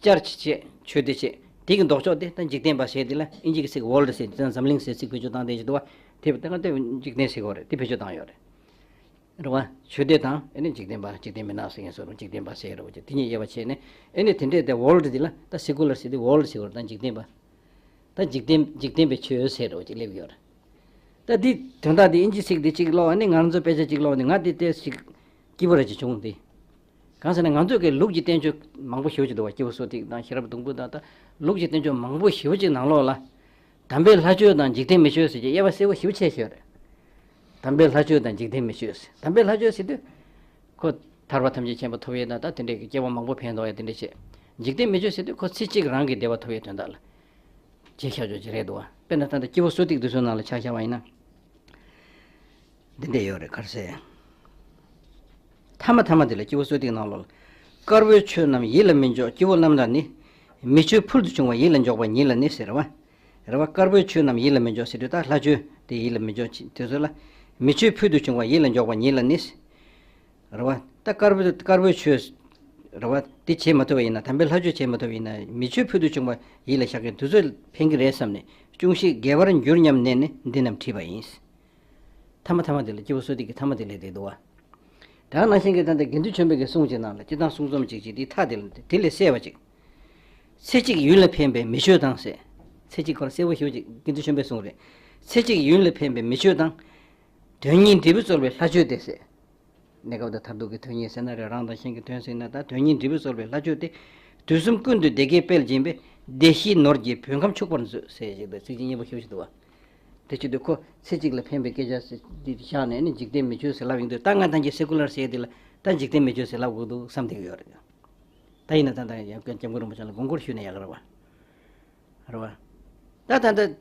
Church་བྱས་ཆོས་སྡེ་བྱས་དེ་གི་ལྡོག་ཕྱོགས་དེ་ད་འཇིག་རྟེན་པ་ཟེར་དེ་ལ་ཨིན་ཇི་གི་ཚིག་World་ཟེར་དེ་འཛམ་གླིང་ཟེར་ཚིག་བེད་སྤྱོད་བཏང་བསྡད་ཀྱི་འདུག་བ། དེ་ད་ག་དེ་འཇིག་རྟེན་ཟེར་གི་ཡོད་རེད། དེ་བེད་སྤྱོད་བཏང་ཡོད་རེད། རེད་བ། ཆོས་སྡེ་དང་ཨེ་ནི་འཇིག་རྟེན་པ་འཇིག་རྟེན་མི་ནག་ཟེར་མཁན་ཚོ་རུ་འཇིག་རྟེན་པ་ཟེར་རེད་བ། དེ་གཉིས་དབྱེ་བ་ཕྱེ་ནས་ཨེ་ནི་དེ་འདྲས་དེ་World་འདི་ལ་ད་Secular་ཟེར་དུས་World་ཟེར་བ་རེད། ད་འཇིག་རྟེན་པ། ད་འཇིག་རྟེན་འཇིག་རྟེན་པའི་ཆོས་ཟེར་རེད་བ་ཅིག་སླེབས་ཡོད་རེད། ད་འདི་དོན་དག་འདི་ཨིན་ཇི་ཚིག་འདི་གཅིག་ཀློག་ཨ་ནི་ང་རང་ཚོ་དཔེ་ཆ་གཅིག་ཀློག་ནི་ང་འདི་ལྟས་ཤིག་སྐྱིད་པོ་རེ་ཅིག་བྱུང་འདི། གང་ཟེར་ན་ང་ཚོ་གི་ལུགས་ཀྱི་བསྟན་བཅོས་མང་པོ་ཞེ་པོ་ཅིག་འདུག་བ། སྐྱེས་བུ་གསོ་ཐིག་དང་ཤེས་རབ་སྡོང་པོ་དང་ད་ལུགས་ཀྱི་བསྟན་བཅོས་མང་པོ་ཞེ་པོ་ཅིག་ནང་ལོགས་ལ། དམ་པའི་ལྷ་ཆོས་དང་འཇིག་རྟེན་མི་ཆོས་ཟེར་གྱི་དབྱེ་བ་གསལ་པོ་ཞེ་པོ་ཕྱེ་ཤོད་རེད། དམ་པའི་ལྷ་ཆོས་དང་འཇིག་རྟེན་མི་ཆོས་ཟེར། དམ་པའི་ལྷ་ཆོས་ཟེར་དུས། ཁོ་ཐར་པ་ཐམས་ཅད་མཁྱེན་པ་ཐོབ་ཡས་དང་ད་དེ་འདྲའི་སྐྱེ་བ་མང་པོ་ཕན་ཐོགས་ཡས་དེ་འདྲ་བྱེད། འཇིག་རྟེན་མི་ཆོས་ཟེར་དུས་ཁོ་ཚེ་གཅིག་རང་གི་བདེ་བ་ཐོབ་ཡས་དོན་དག་ལ། བྱེད་ཤ་ཆོས་ཅིག་རེད་འདུག་བ། དཔེར་ན་ད་ལྟ་སྐྱེས་བུ་གསོ་ཐིག་འདི་ཚོའི་ནང་ལ་ཆ་བཞག་པ་ཡིན་ན། འདི་འདྲས་ཡོད་རེད་ག་རེ་ཟེར། མཐའ་མ་མཐའ་མ་འདི་ལ་སྐྱེས་བུ་གསོ་ཐིག་ནང་ལོགས་ལ། དཀར་པོའི་ཆོས་རྣམས་ཡིད་ལ་མི་འཇོག་སྐྱེ་བོ་རྣམས་ལ་ནི། མི་ཆོས་ཕུལ་དུ་བྱུང་བ་ཡིད་ལ་འཇོག་པ་ཉིད་ལ་ནི་ཟེར་བ། རེད་བ། དཀར་པོའི་ཆོས་རྣམས་ཡིད་ལ་མི་འཇོག་ཟེར་དུས་ད་ལྷ་ཆོས་དེ་ཡིད་ལ་མི་འཇོག་ཅིག་དེ་ཚོ་ལ། མི་ཆོས་ཕུལ་དུ་བྱུང་བ་ཡིད་ལ་འཇོག་པ་ཉིད་ལ་ནི། རེད་བ། ད་དཀར་པོ་དཀར་པོའི་ཆོས། རེད་བ། དེ་བྱེད་མ་ཐུབ་པ་ཡིན་ན་དམ་པའི་ལྷ་ཆོས་བྱེད་མ་ཐུབ་པ་ཡིན་ན་མི་ཆོས་ཕུལ་དུ་བྱུང་བ་ཡིད་ལ་བཞག་མཁན་དེ་ཚོས་ཕན་གྱི་རེད་བསམ་ནས་ཅུང་ཞིག་དགེ་བར་འགྱུར་སྙམ་ནས་ནི་འདི་རྣམས་བྲིས་པ་ཡིན། མཐའ་མ་མཐའ་མ་དེ་ལ་སྐྱེས་བུ་གསོ་ཐིག་གི་མཐའ་མ་དེ་ལས་དེ་འདུག་བ། ད་ནང་བཞིན་གྱི་ད་ལྟ་དགེ་འདུན་ཆོས་འཕེལ་གྱི་གསུང་གཅིག་ནང་ལ་སྤྱིར་བཏང་གསུང་རྩོམ་གཅིག་ཅིག་དེ་མཐའ་དེ་ལ་དེ་ལས་གསལ་བ་ཅིག་ཚེ་གཅིག་ཡུན་ལ་ཕན་པའི་མི་ཆོས་དང་ཟེར། ཚེ་གཅིག་ཁོ་རང་གསལ་པོ་ཞེ་པོ་ཅིག་དགེ་འདུན་ཆོས་འཕེལ་གསུང་རེད། ཚེ་གཅིག་ཡུན་ལ་ཕན་པའི་མི་ཆོས་དང་། དོན་གཉིས་འབྲས་བུ་སྩོལ་བའི་ལྷ་ཆོས་ཏེ་ཟེར། གནས་སྐབས་དང་མཐར་ཐུག་གི་དོན་གཉིས་ཟེར་ན་རེད། རང་དང་གཞན་གྱི་དོན་ཟེར་ན་ད་དོན་གཉིས་འབྲས་བུ་སྩོལ་བའི་ལྷ་ཆོས་ཏེ། དུས་གསུམ་ཀུན་ཏུ་བདེ་དགེ་སྤེལ་བྱེད་པའི་ བདེ་གཤེགས་ནོར་གྱིས་བོད་ཁམས་ཕྱུག་པར་མཛོད་ཟེར་ཞིག་འདུག་ཚིག་རྗེས་སྙན་པོ་ཞེ་པོ་ཞིག་འདུག་བ། དེ་བྱེད་དུས་ཁོ་ཚེ་གཅིག་ལ་ཕན་པའི་སྐད་ཆ་ཟེར་འདི་བཞག་ནས་ནི་འཇིག་རྟེན་མི་ཆོས་ཟེར་ལབ་ཡོང་དུས། ད་ང་ད་གིན་སེ་ཀུ་ལར་ཟེར་འདི་ལ་ད་འཇིག་རྟེན་མི་ཆོས་ཟེར་ལབ་དགོས་འདུག་བསམ་བསྡད་ཀྱི་ཡོད་རེད། ད་ཡིན་ན་ད་ལྟ་ཡང་སྐྱབས་མགོན་རིན་པོ་ཆེ་ལ་དགོངས་སྐོར་ཞུས་ན་ཡག་གི་རེད་བ། རེད་བ། ད་ད་ལྟ་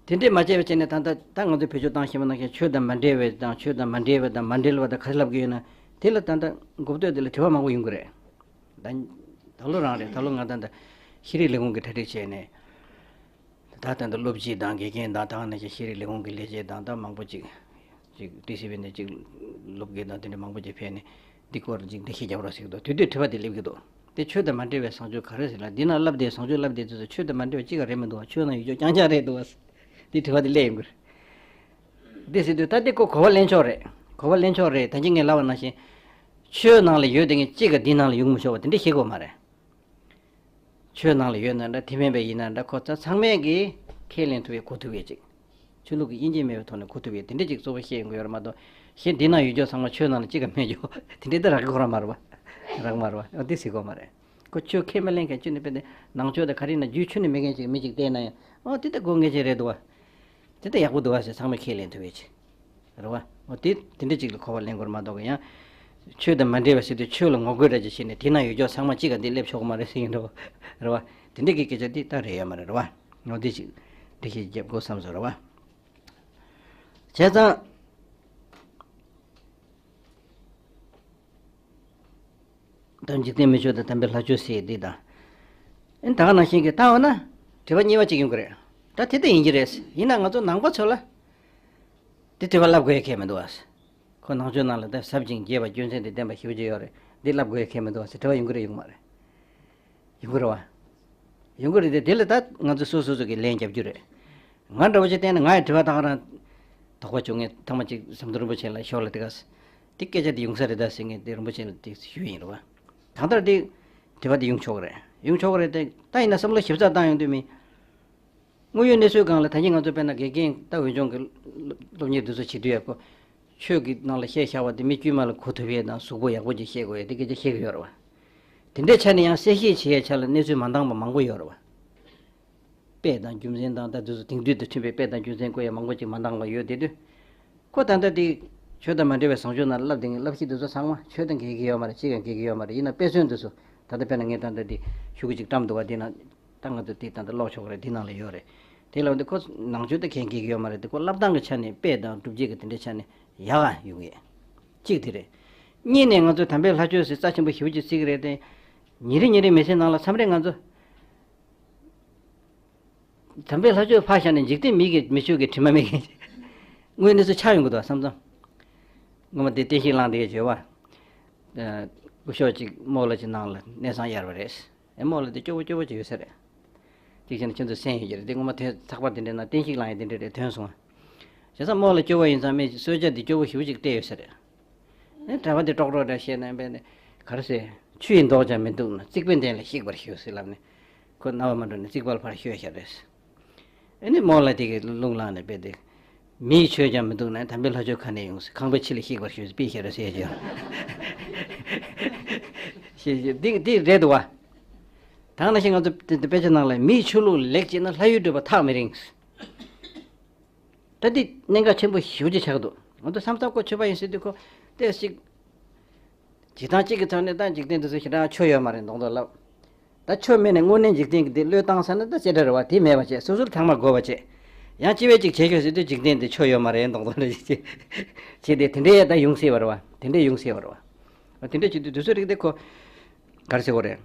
དེ་འདྲས་མ་བྱས་པ་བྱས་ནས་ད་ལྟ་ད་ང་ཚོས་བེད་སྤྱོད་བཏང་བཞིན་པ་ནང་བཞིན་ཆོས་དང་མ་འབྲེལ་བའི་དང་ཆོས་དང་མ་འབྲེལ་བའི་དང་མ་འབྲེལ་བ་དང་ག་རེ་ལབ་ཀྱི་ཡོད་ན། དེ་ལ་ད་ལྟ་མགོ་བསྟོད་དེ་ལ་དྲི་བ་མང་པོ་ཡོང་གི་རེད། ད་ད་ལོ་རང་རེད། ད་ལོ་ང་ད་ལྟ་ཤེས་རིག་ལས་ཁུངས་ཀྱི་གྲ་སྒྲིག་བྱས་ནས། ད་ད་ལྟ་སློབ་སྤྱི་དང་དགེ་རྒན་དང་ད་ག་ནང་བཞིན་ཤེས་རིག་ལས་ཁུངས་ཀྱི་ལས་བྱེད་དང་ད་མང་པོ་ཅིག་ཅིག་ཏི་སི་ཝི་ནས་ཅིག་སློབ་དགེ་དང་དེ་འདྲ་མང་པོ་ཅིག་ཕེབས་ནས་འདི་སྐོར་ཅིག་འགྲེལ་བཤད་རྒྱབ་རོགས་ཟེར་གྱི་འདུག་དུས་དུས་དྲི་བ་དེ་སླེབས་ཀྱི་འདུག་དེ་ཆོས་དང་མ་འབྲེལ་བའི་བཟང་སྤྱོད་ག་རེ་ཟེར་ལ། འདི་ན་བསླབ་བསྡད་བཟང་སྤྱོད་བསླབ་བསྡད་དུས་སུ་ཆོས་དང་མ་འབྲེལ་བ་ཅི་ག་རེད་མི་འདུག་བ། ཆོས་ནང་ཡོད་ཆོག་རྐྱང་རྐྱང་རེད་འདུག་བ། འདི་དྲི་བ་དེ་སླེབས་ཡོང་གི་རེད། འདི་ཟེར་དུས་ད་འདི་ཀོ་གོ་བ་ལེན་ཆོག་རེད། གོ་བ་ལེན་ཆོག་རེད། ད་གིན་ངས་ལབ་པ་ནང་བཞིན་ཆོས་ནང་ལ་ཡོད་དེ་ངས་གཅིག་ག་འདི་ནང་ལ་ཡོང་མི་ཆོག་པ་དེ་འདྲ་ཤེས་དགོས་མ་རེད། ཆོས་ནང་ལ་ཡོད་ན་འདྲ་དེ་མིན་པ་ཡིན་ན་འདྲ་ཁོ་ཚ་ཚང་མས་ཀྱིས་ཁས་ལེན་ཐུབ་པའི་གོ་ཐུབ་པའི་ཅིག་ཆོས་ལུགས་ཀྱི་དབྱེ་འབྱེད་མེད་པའི་ཐོག་ནས་གོ་ཐུབ་པའི་དེ་འདྲ་ཅིག་གཙོ་བོ་བཤད་ཡོང་གི་ཡོད་རེད་མ་གཏོགས། གཞན་འདི་ན་ཡོད་ཆོག་ཚང་མ་ཆོས་ནང་ལ་གཅིག་ག་མེད་ཆོག་དེ་འདྲ་ད་རག་གི་ཁོ་རང་མ་རེད་བ། རག་མ་རེད་བ། ཨ་འདི་ཟེར་གོ་མ་རེད། ཁོ་ཆོས་ཁས་མི་ལེན་མཁན་ཆོས་ནི་དཔེ་དེ་ནང་ཆོས་དང་ག་རེ་ན་རྒྱུད་ཆོས་ནི་མེད་མཁན་ཅིག་མི་ཅིག་བལྟས་ན་ཡང་ཨོ་དེ་ད་དགོས་མཁན་ཅིག་རེད་འདུག་བ། དེ་ལྟ་ཡག་པོ་འདུག་བ་ཟེར་ཚང་མས་ཁས་ལེན་ཐུབ་ཡོད་ཅིག་རེད་བ། འོ་དེ་དེ་འདྲ་ཅིག་ལ་གོ་བ་ལེན་དགོས་རེད་མ་གཏོགས་ཀྱི་ཡང་། ཆོས་དང་མ་འབྲེལ་བ་ཟེར་དུས་ཆོས་ལ་ངོ་རྒོལ་འདྲ་ཅིག་བྱས་ནས་དེ་ན་ཡོད་ཆོག་ཚང་མ་གཅིག་ག་འདི་སླེབས་ཆོག་གི་མ་རེད་ཟེར་གྱི་འདྲ་བོ་རེད་བ། དེ་འདྲ་གི་སྐད་ཆ་འདི་ད་རེད་ཡོད་མ་རེད་རེད་བ། འོ་དེ་ཅིག་འགྲེལ་བཤད་རྒྱབ་དགོས་བསམ་སོང་རེད་བ། བྱས་ཙང་། ད་འཇིག་རྟེན་མི་ཆོས་དང་དམ་པའི་ལྷ་ཆོས་ཟེར་འདི་དང་། ཨེ་ད་ག་ནང་བཞིན་གྱི་ལྟ་བ་ན་དྲི་བ་གཉིས་པ་གཅིག་ཡོང་གི་རེད། ད་དེ་ལྟ་ཡིན་གྱི་རེད། ཡིན་ན་ང་ཚོ་ནང་པ་ཚོ་ལ་དེ་དྲི་བ་ལབ་དགོས་ཡ་གལ་མི་འདུག་ཨ། ཁོ་ནང་ཆོས་ནང་ལ་ད་ཟབ་ཅིང་རྒྱས་པ་རྒྱུ་མཚན་དང་ལྡན་པ་ཞེ་པོ་ཅིག་ཡོད་རེད། འདི་ལབ་དགོས་ཡ་གལ་མི་འདུག་ཨ་ཟེར་དྲི་བ་ཡོང་གི་རེད་ཡོང་གི་མ་རེད། ཡོང་གི་རེད་བ། ཡོང་གི་རེད་དེ་དེ་ལ་ད་ང་ཚོ་སོ་སོ་སོ་གི་ལན་རྒྱབ་རྒྱུ་རེད། ང་འདྲ་བོ་ཅིག་བལྟས་ན་ང་ཡི་དྲི་བ་ད་ག་རང་དོགས་པ་བྱུང་ངས་ཐང་མ་ཅིག་ཟམ་གདོང་རིན་པོ་ཆེ་ལ་ཞོར་ལ་དེ་ག་དེ་སྐད་ཆ་དེ་ཡོང་ས་རེད་ད་ཟེར་ངས་དེ་རིན་པོ་ཆེ་ལ་དེ་ཞུས་ཡིན་རེད་བ། གང་ལྟར་དེ་དྲི་བ་དེ་ཡོང་ཆོག་གི་རེད། ཡོང་ཆོག་གི་རེད་དེ་ད་ཡིན་ན་བསམ་བློ་ཞིབ་ཚགས་བཏང་ཡོང་དུས་མི། དངོས་ཡོད་གནས་ཚུལ་སྒང་ལ་ད་གིན་ང་ཚོ་དཔེར་ན་དགེ་རྒན་ད་འོས་སྦྱོང་གི་སློབ་གཉེར་དེ་ཚོ་བྱེད་དུས་ཡག་པོ། ཆོས་ཀྱི་ནང་ལ་བཤད་བཞག་པ་དེ་མི་དཀྱུས་མ་ལ་གོ་ཐུབ་ཡས་དང་གཟུགས་པོ་ཡག་པོ་ཅིག་བཤད་དགོས་ཡས་དེ་སྐད་ཆ་བཤད་ཀྱི་ཡོད་རེད་བ། དེ་འདྲའི་ཆ་ནས་ཡང་གསལ་བཤད་བྱེད་ཡས་ཆ་ལ་གནས་ཚུལ་མ་འདང་པ་མང་པོ་ཡོད་རེད་བ། དཔེ་དང་རྒྱུ་མཚན་དང་ད་དེ་ཚོ་དེང་དུས་དང་མཐུན་པའི་དཔེ་དང་རྒྱུ་མཚན་བཀོད་ཡས་མང་པོ་ཅིག་མ་འདང་པ་ཡོད་དེ་དུས། ཁོ་ད་ལྟ་དེ་ཆོས་དང་མ་འབྲེལ་བའི་བཟང་སྤྱོད་ནང་བསླབ་དེ་ངས་བསླབ་གཞི་དེ་ཚོ་ཚང་མ་ཆོས་དང་འགལ་གྱི་ཡོད་མ་རེད། ཅི་ཡང་འགལ་གྱི་ཡོད་མ་རེད། ཡིན་ན་དཔེ་མཚོན་དེ་ཚོ་ད་ལྟ་དཔེར་ན་ངས་ད་ལྟ་དེ་ཤོག་གུ་ཅིག་བཀྲམ་འདུག་བ། དེ་ནང་ད་ང་ཚོ་དེ་ད་ལྟ་ཀློག་ཆོག་གི་རེད། དེ་ནང་ལ་ཡོད་རེད། དེ་ལ་འདི་ཁོ་ནང་ཆོས་དང་གང་འགལ་གྱི་ཡོད་མ་རེད། དེ་ཁོ་བསླབ་སྟངས་ཀྱི་ཆ་ནས་དཔེ་དང་སྒྲུབ་བྱེད་ཀྱི་དེ་འདྲའི་ཆ་ནས་ཡག་ག་ཡོང་གི། གཅིག་དེ་རེད། གཉིས་ནས་ང་ཚོ་དམ་པའི་ལྷ་ཆོས་ཟེར་རྩ་ཆེན་པོ་ཞེ་པོ་ཅིག་བརྩི་གི་རེད་དེ། ཉིན་རེ་ཉིན་རེ་མི་ཚེ་ནང་ལ་མཚམས་རེ་ང་ཚོ། དམ་པའི་ལྷ་ཆོས་ཕར་བཞག་ནས་འཇིག་རྟེན་མི་གི་མི་ཆོས་ཀྱི་དྲི་མ་མེད་མཁན་ཞིག་དངོས་གནས་སུ་ཆགས་ཡོང་གི་འདུག་བསམ་བསམ། སྔོན་མ་དེ་བསྟན་བཤིག་བླངས་དེ་གའི་བརྗོད་པ། སྐུ་ཞབས་ཅིག་རྨོ་ལགས་ཀྱི་ནང་ལ་གནས་ཚང་གཡར་བ་རེད། ཨེ་རྨོ་ལགས་དེ་སྐྱོ་བོ་སྐྱོ་བོ་ཅིག་ཡོད་ས་རེད། ཅིག་བྱས་ན་ཁྱེད་ཚོས་གསན་ཡོད་ཀྱི་རེད། དེ་སྔོན་མ་དེ་ཚགས་པར་དེ་འདྲའི་ནང་བསྟན་བཤིག་བླངས་ཡས་དེ་འདྲ་རེད་ཐོན་སོང་བ། བྱས་ཙང་རྨོ་ལགས་སྐྱོ་བོ་ཡིན་ཙང་མི་གསོལ་ཇ་དེ་སྐྱོ་བོ་ཞེ་པོ་ཅིག་སྤྲད་ཡོད་ས་རེད། ཨེ་གྲྭ་པ་དེ་ཀྲོག་ཀྲོག་འདྲ་བཤད་ན་ཨེ་བས་ནས་ག་རེ་ཟེར། ཆུ་ཡི་མདོག་ཀྱང་མི་འདུག་ན་རྩིག་པའི་གདན་ལ་གཤེགས་པར་ཞུ་ཟེར་ལབ་ནས། ཁོ་རྣ་བ་མ་འགྲོ་ནས་རྩིག་པ་ལ་ཕར་ཤོད་བཞག་རེད། ཨེ་ནི་རྨོ་ལགས་དེ་གིས་རླུང་ལངས་ནས་དཔེ་དེ། མིའི་ཆོས་ཀྱང་མི་འདུག་ན་དམ་པའི་ལྷ་ཆོས་ག་ནས་ཡོང་ཟེར། ཁང་པའི་ཕྱི་ལ་གཤེགས་པར་ཞུ་ཟེར་དཔེ་བཞག་རེད་ཟེར་ཡ་ཅིག་ཡོད། ཞེས་ཞེས་འདི་འདི་རེད་འདུག་བ། ད་ག་ནང་བཞིན་ང་ཚོ་དེ་དེ་དཔེ་ཆ་ནང་ལ་མིའི་ཆོས་ལུགས་ལེགས་བྱས་ན་ལྷ་ཡུལ་བགྲོད་པ་ཐག་མི་རིང་། ད་འདི་གནད་འགག་ཆེན་པོ་ཞེ་པོ་ཅིག་ཆགས་འདུག་ང་ཚོ་བསམ་བསམ་ཁོ་ཆོས་པ་ཡིན་ཟེར་དུས་ཁོ་ལྟས་ཤིག་བྱེད་སྟངས་གཅིག་གི་ཐོག་ནས་ད་འཇིག་རྟེན་འདི་ཚོ་ཞེ་དྲག་ཆོས་ཡོད་མ་རེད་མདོག་མདོག་ལབ། ད་ཆོས་མེད་ནས་དངོས་གནས་འཇིག་རྟེན་གྱི་འདི་བློས་བཏང་ས་ན་ད་ཅི་འདྲ་རེད་བ། དེ་མེད་པ་བྱས་སོ་སོར་ཐང་མ་དགོས་པ་བྱས། ཡང་ཅི་བས་ཅིག་བྱེད་ཤོག་ཟེར་དུས་འཇིག་རྟེན་འདི་ཆོས་ཡོད་མ་རེད་མདོག་མདོག་འདྲ་ཞིག་བྱས། བྱས་ཏེ་དེ་འདྲའི་ད་ཡོང་སྲིད་པ་རེད་བ། དེ་འདྲའི་ཡོང་སྲིད་པ་རེད་བ། དེ་འདྲ་བྱེད་དུས་དུས་ཚོད་རིག་དེ་ཁོ། ག་རེ་ཟེར་དགོས་རེད།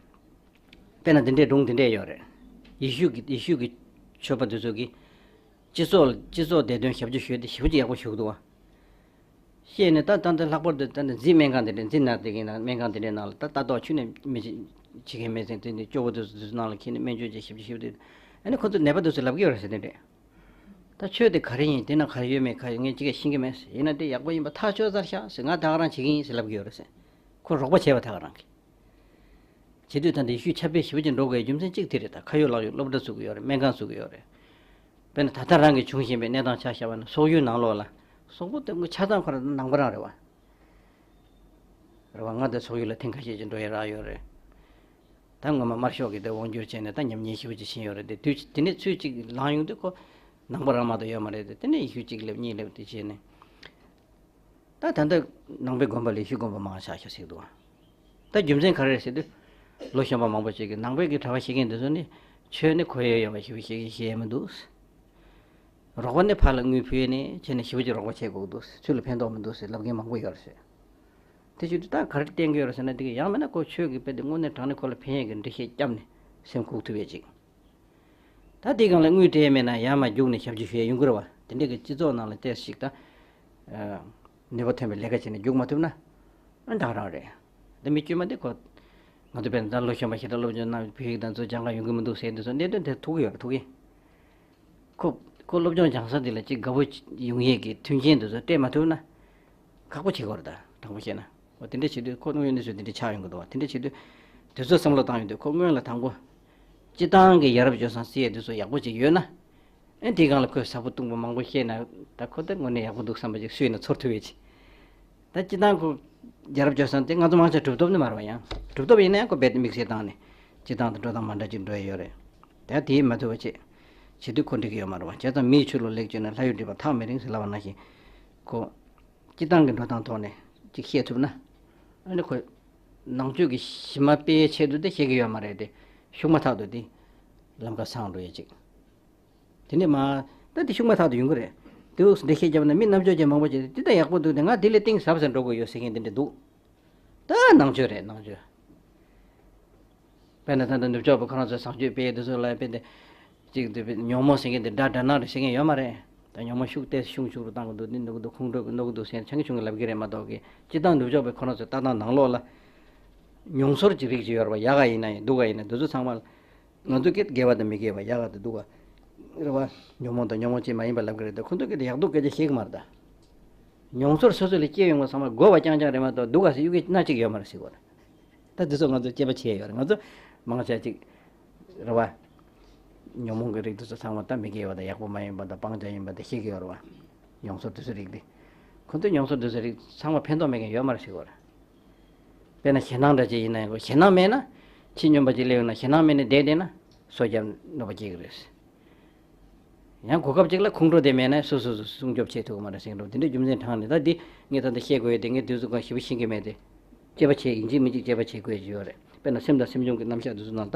དཔེར་ན་འདི་འདྲའི་སྒྲུང་འདི་འདྲས་ཡོད་རེད། ཡེ་ཤུ་གི་ཡེ་ཤུ་གི་ཆོས་པ་འདི་ཚོ་གིས། སྤྱི་ཚོགས་སྤྱི་ཚོགས་བདེ་དོན་ཞབས་ཞུ་ཞུས་ཏེ་ཞེ་པོ་ཅིག་ཡག་པོ་ཞུ་གི་འདུག་བ། བཤད་ནས་ད་ད་ལྟ་ལྷག་པར་དུ་ད་ལྟ་མཛེས་སྨན་ཁང་དེ་འདྲ་མཛེས་ནག་དེ་གའི་ནང་སྨན་ཁང་དེ་འདྲའི་ནང་ལ་ད་ལྟ་རྟོག་ཆུ་ནས་མི་བྱེད་མཁན་མེད་ཟེར་དེ་འདྲའི་སྐྱོ་བོ་དེ་ཚོ་དེ་ཚོ་ནང་ལ་ཁྱེར་ནས་སྨན་བཅོས་བྱས་ཞེ་པོ་ཅིག་ཞུ་དུས། ཨ་ནི་ཁོ་ཚོ་ནད་པ་དེ་ཚོས་ལབ་ཀྱི་ཡོད་རེད་ཟེར་དེ་འདྲས། ད་ཆོས་དེ་ག་རེ་ཡིན་དེ་ན་ག་རེ་ཡོད་མེད་ག་རེ་ངས་ཅི་ག་ཤེས་ཀྱི་མེད་ཟེར། ཡིན་ན་དེ་ཡག་པོ་ཡིན་པ་ཐག་ཆོད་ཚར་ཤག་ཟེར། ང་ད་ག་རང་བྱེད་ཀྱི་ཡིན་ཟེར་ལབ་ཀྱི་ཡོད་རེད་ཟེར། ཁོ་རོགས་པ་བྱས་པ་ད་ག་རང་གིས། བྱེད་དུས་ད་ལྟ་ཡེ་ཤུའི་ཆབ་སྤེལ་ཞེ་པོ་ཅིག་འགྲོ་དགོས་རྒྱུ་མཚན་གཅིག་དེ་རེད། ད་ཁ་ཡོད་ལག་ཡོད་སློབ་གྲྭ་བཙུགས་ཀྱི་ཡོད་རེད། སྨན་ཁང་བཙུགས་ཀྱི་ཡོད་རེད། དཔེར་ན་ད་ལྟ་རང་གི་བྱུང་བཞིན་པའི་གནས་སྟངས་ཆ་བཞག་པ་ན་སོག་ཡུལ་ནང་ལོགས་ལ་སོག་པོ་དེ་ཆ་ཚང་ཁོ་རང་ནང་པ་རང་རེད་བ། རེད་བ། ང་དང་སོག་ཡུལ་ལ་ཐེངས་ཁ་ཤས་ཅིག་འགྲོ་ཡ་རག་ཡོད་རེད། ད་སྔོན་མ་དམར་ཤོག་གིས་དེ་དབང་སྒྱུར་བྱས་ནས་ད་ཉམས་ཉེས་ཞེ་པོ་ཅིག་ཕྱིན་ཡོད་རེད་དེ། དུས་དེ་ནས་ཚུར་ཅིག་ལངས་ཡོང་དུས་ཁོ་ནང་པ་རང་མ་གཏོགས་ཡོད་མ་རེད་དེ། དེ་ནས་ཡེ་ཤུ་གཅིག་སླེབས་གཉིས་སླེབས་དེ་བྱས་ནས། ད་ད་ལྟ་ནང་པའི་དགོན་པ་ལ་ཡེ་ཤུ་དགོན་པ་མང་ཆགས་ཤག་ཟེར་འདུག་ད་རྒྱུ་མཚན་ག་རེ་རེད་ཟེར་དུས། ལོ་གཞོན་པ་མང་པོ་ཅིག་གིས་ནང་པའི་གི་གྲྭ་པ་བཤད་མཁན་དེ་ཚོ་ནི་ཆོས་ནི་གོ་ཡ་ཡོད་པ་ཞིག་བཤད་ཀྱི་ཤེས་ཡ་མི་འདུག་རོགས་པ་ནི་ཕར་ལ་དངུལ་ཕུལ་ནས་བྱས་ནས་ཞེ་པོ་ཅིག་རོགས་པ་བྱེད་དགོས་འདུག་ཚུར་ལ་ཕན་ཐོགས་མི་འདུག་ཟེར་ལབ་མཁན་མང་པོ་ཡོད་རེད་ཟེར། དེ་བྱེད་དུས་ད་ག་རེ་བསྟན་གྱི་ཡོད་རེད་ཟེར་ན། དེ་གི་ཡང་མིན་ན་ཁོ་ཆོས་ཀྱི་དཔེ་དེ་དངོས་གནས་དྲང་གནས་ཁོ་ལ་ཕན་ཡས་ཀྱི་འགྲེལ་བཤད་བརྒྱབ་ནས་སེམས་འགུག་ཐུབ་ཡས་ཅིག་ད་དེའི་སྒང་ལ་དངུལ་སྤྲད་མེད་ན་ཡར་མར་རྒྱུགས་ནས་ཞབས་ཕྱི་ཞུ་ཡས་ཡོང་གི་རེད་བ། དེ་འདྲའི་གི་སྤྱི་ཚོགས་ནང་ལ་ཏོག་ཙམ་ཞིག་ད་ནུས་པ་ཐོན་པའི་ལས་ཀ་བྱས་ནས་རྒྱུགས་མ་ཐུབ་ན་ཨ་འདྲ་རང་རེད། འདི་མི་དཀྱུས་མ་འདི་ཁོ་ང་ཚོ་བས་ད་ལོ་གཞོན་པ་ཞེ་དྲག་སློབ་སྦྱོང་གནང་བའི་བོད་ཡིག་དང་ཚོ་སྦྱང་ག་ཡོང་གི་མི་འདུག་ཟེར་འདི་ཚོ་གནད་དོན་དེ་ཐུག་གི་ཡོད་རེད། ཐུག་གི། ཁོ་ཁོ་སློབ་སྦྱོང་སྦྱང་ས་འདི་ལ་ཅིག་དགའ་པོ་ཡོང་ཡས་ཀྱི་མཐུན་རྐྱེན་འདི་ཚོ་སྤྲད་མ་ཐུབ་ན། ཁག་པོ་བྱེད་དགོས་རེད་ད། དྲང་པོ་བཤད་ན། འོ་དེ་འདྲ་བྱེད་དུས་ཁོ་དངོས་ཡོད་གནས་ཚུལ་དེ་འདྲ་ཆགས་ཡོང་གི་འདུག་བ། དེ་འདྲ་བྱེད་དུས་དུས་ཚོད་བསམ་བློ་བཏང་ཡོང་དུས་ཁོ་སྔོན་ལ་དང་པོ་སྤྱི་བཏང་གི་ཡ་རབས་སྤྱོད་བཟང་བརྩི་ཡས་དེ་ཚོ་ཡག་པོ་ཅིག་ཡོད་ན། ཨེ་དེའི་སྒང་ལ་ཁོས་ཟབ་པོ་སྟོང་པོ་མང་པོ་བཤད་ན་ད་ཁོ་ད་དངོས་གནས་ཡག་པོ་འདུག་བསམ་པ་ཅིག་སུས་ན་ཚོར་ཐུབ་ཡས་ཅིག་ད་སྤྱི་བཏང་ཁོ་ཡ་རབས་སྤྱོད་བཟང་དེ་ང་ཚོ་མང་ཆེ་གྲུབ་ཐོབ་ནི་མ་རེད་བ། ཡང་གྲུབ་ཐོབ་ཡིན་ན་ཡང་ཁོ་རྦད་དེ་དམིགས་བསལ་བཏང་ནས་སྤྱི་བཏང་དང་འགྲོ་སྟངས་མ་འདྲ་ཅིག་འགྲོ་ཡས་ཡོད་རེད། ད་དེའི་མ་ཐུབ་པ་བྱེད་བྱེད་དུས་ཁོ་འགྲིག་གི་ཡོད་མ་རེད་བ། བྱས་ཙང་མིའི་ཆུ་ལོག་ལེགས་བཅོས་ན་ལྷ་ཡུལ་འགྲིབ་པ་ཐག་མི་རིང་ཟེར་ལབ་པ་ནང་བཞིན་ཁོ། སྤྱི་བཏང་གི་འགྲོ་སྟངས་ཐོག་ནས་ཅིག་བཤད་ཐུབ་ན། ཨ་ནི་ཁོས་ནང་ཆོས་ཀྱི་གཞི་མ་སྤེལ་ཆེད་དུ་དེ་བཤད་ཀྱི་ཡོད་མ་རེད་དེ། ཤུགས་མ་ཐག་ཏུ་དེ་ལམ་ཁ་སངས་འགྲོ་ཡས་ཅིག་དེ་ནས་མ་ད་དེ་ཤུགས་མ་ཐག་ཏུ་ཡོང་གི་རེད། དེ་འདྲ་བཤད་བརྒྱབ་ན་མི་རྣམ་དཔྱོད་ཅན་མང་པོ་ཅིག་དེ་ད་ཡག་པོ་འདུག་དེ་ང་དེ་ལས་གཏིང་ཟབ་ཟེར་འགྲོ་དགོས་ཡོད་ཟེར་མཁན་དེ་འདྲ་འདུག་ད་ནང་ཆོས་རེད་ནང་ཆོས། དཔེར་ན་ད་ལྟ་ནུབ་ཕྱོགས་པ་ཁོ་རང་ཚོའི་བཟང་སྤྱོད་སྤེལ་དེ་ཚོ་ལ་དཔེ་དེ་གཅིག་དེ་ཉོན་མོངས་ཟེར་མཁན་དེ་དགྲ་དགྲ་ནག་རེད་ཟེར་མཁན་ཡོད་མ་རེད། ད་ཉོན་མོངས་ཤུགས་ཏོག་ཙམ་ཤུགས་ཆུང་རུ་བཏང་གི་འདུག་འདི་འདུག་གི་འདུག་ཁོང་ཁྲོ་གི་འདུག་གི་འདུག་ཟེར་ཆང་གི་ཆུང་གི་ལབ་གི་རེད་མ་གཏོགས་གི་སྤྱི་བཏང་ནུབ་ཕྱོགས་པའི་ཁོ་རང་ཚོའི་ལྟ་སྟངས་ནང་ལོགས་ལ་མྱོང་ཚོར་ཅིག་རིགས་ཅིག་ཡོད་རེད་བ། ཡག་ག་ཡིན་ན་ཡང་སྡུག་ག་ཡིན་ན་འདི་ཚོ་ཚང་མ་ང་ཚོ་སྐད་དགེ་བ་དང་མི་དགེ་བ་ཡག་ག་དང་སྡུག་ག་རེད་བ། ཉོན་མོངས་དང་ཉོན་མོངས་ཅན་མ་ཡིན་པ་ལབ་གི་རེད། ད་ཁོ་ཚོ་སྐད་དེ་ཡག་སྡུག་སྐད་ཆ་བཤད་གི་མ་རེད་ད། མྱོང་ཚོར་སོ་སོ་ལ་སྐྱེས་ཡོང་བ་ཚང་མ་དགོས་པ་རྐྱང་རྐྱང་རེད་མ་གཏོགས་སྡུག་ག་ཟེར་གཡུག་གི་སྣ་གཅིག་ཡོད་མ་རེད་ཟེར་གོ་རེད། ད་འདི་ཚོ་ང་ཚོ་དཔྱད་པ་བྱས་ཡོད་རེད། ང་ཚོ་མང་ཆེ་ཅིག་རེད་བ། ཉོན་མོངས་ཀྱི་རིགས་འདི་ཚོ་ཚང་མ་ད་མི་དགེ་བ་དང་ཡག་པོ་མ་ཡིན་པ་དང་སྤང་བྱ་ཡིན་པ་དེ་ཤེས་ཀྱི་ཡོད་རེད་བ། མྱོང་ཚོར་འདི་ཚོ་རིགས་འདི། ཁོ་ཚོས་མྱོང་ཚོར་འདི་ཚོ་རིགས་ཚང་མ་ཕན་ཐོགས་མེད་མཁན་ཡོད་མ་རེད་ཟེར་གོ་རེད། དཔེར་ན་ཞེད་སྣང་འདྲ་ཅིག་ཡིན་ན་ཡང་ཞེད་སྣང་མེད་ན་ཕྱི་སྨྱོན་པ་ཅིག་སླེབས་ཡོང་ན་ཞེད་སྣང་མེད་ནས་བསྡད་བསྡད་ན་སོ་བརྒྱབ་གནོད་པ་སྐྱེལ་གི་རེད། ཡང་གོ་སྐབས་ཅིག་ལ་ཁོང་ཁྲོ་དེ་མེད་ན་སོ་སོ་སོ་སྲུང་སྐྱོབ་བྱེད་ཐུབ་ཀྱི་མ་རེད་ཟེར་གི་འདུག་དེ་འདྲའི་རྒྱུ་མཚན་དྲངས་ནས་ད་འདི་ངས་ད་ལྟ་བཤད་དགོས་ཡོད་དེ་ངས་དུས་ཚོད་གང་ཞེ་པོ་ཤེས་ཀྱི་མེད་དེ། དཔྱད་པ་བྱེད་ཡིན་གཅིག་མིན་གཅིག་དཔྱད་པ་བྱེད་དགོས་ཀྱི་ཡོད་རེད། དཔེར་ན་སེམས་དང་སེམས་བྱུང་གི་རྣམ་གཞག་དེ་ཚོ་ནང་ད་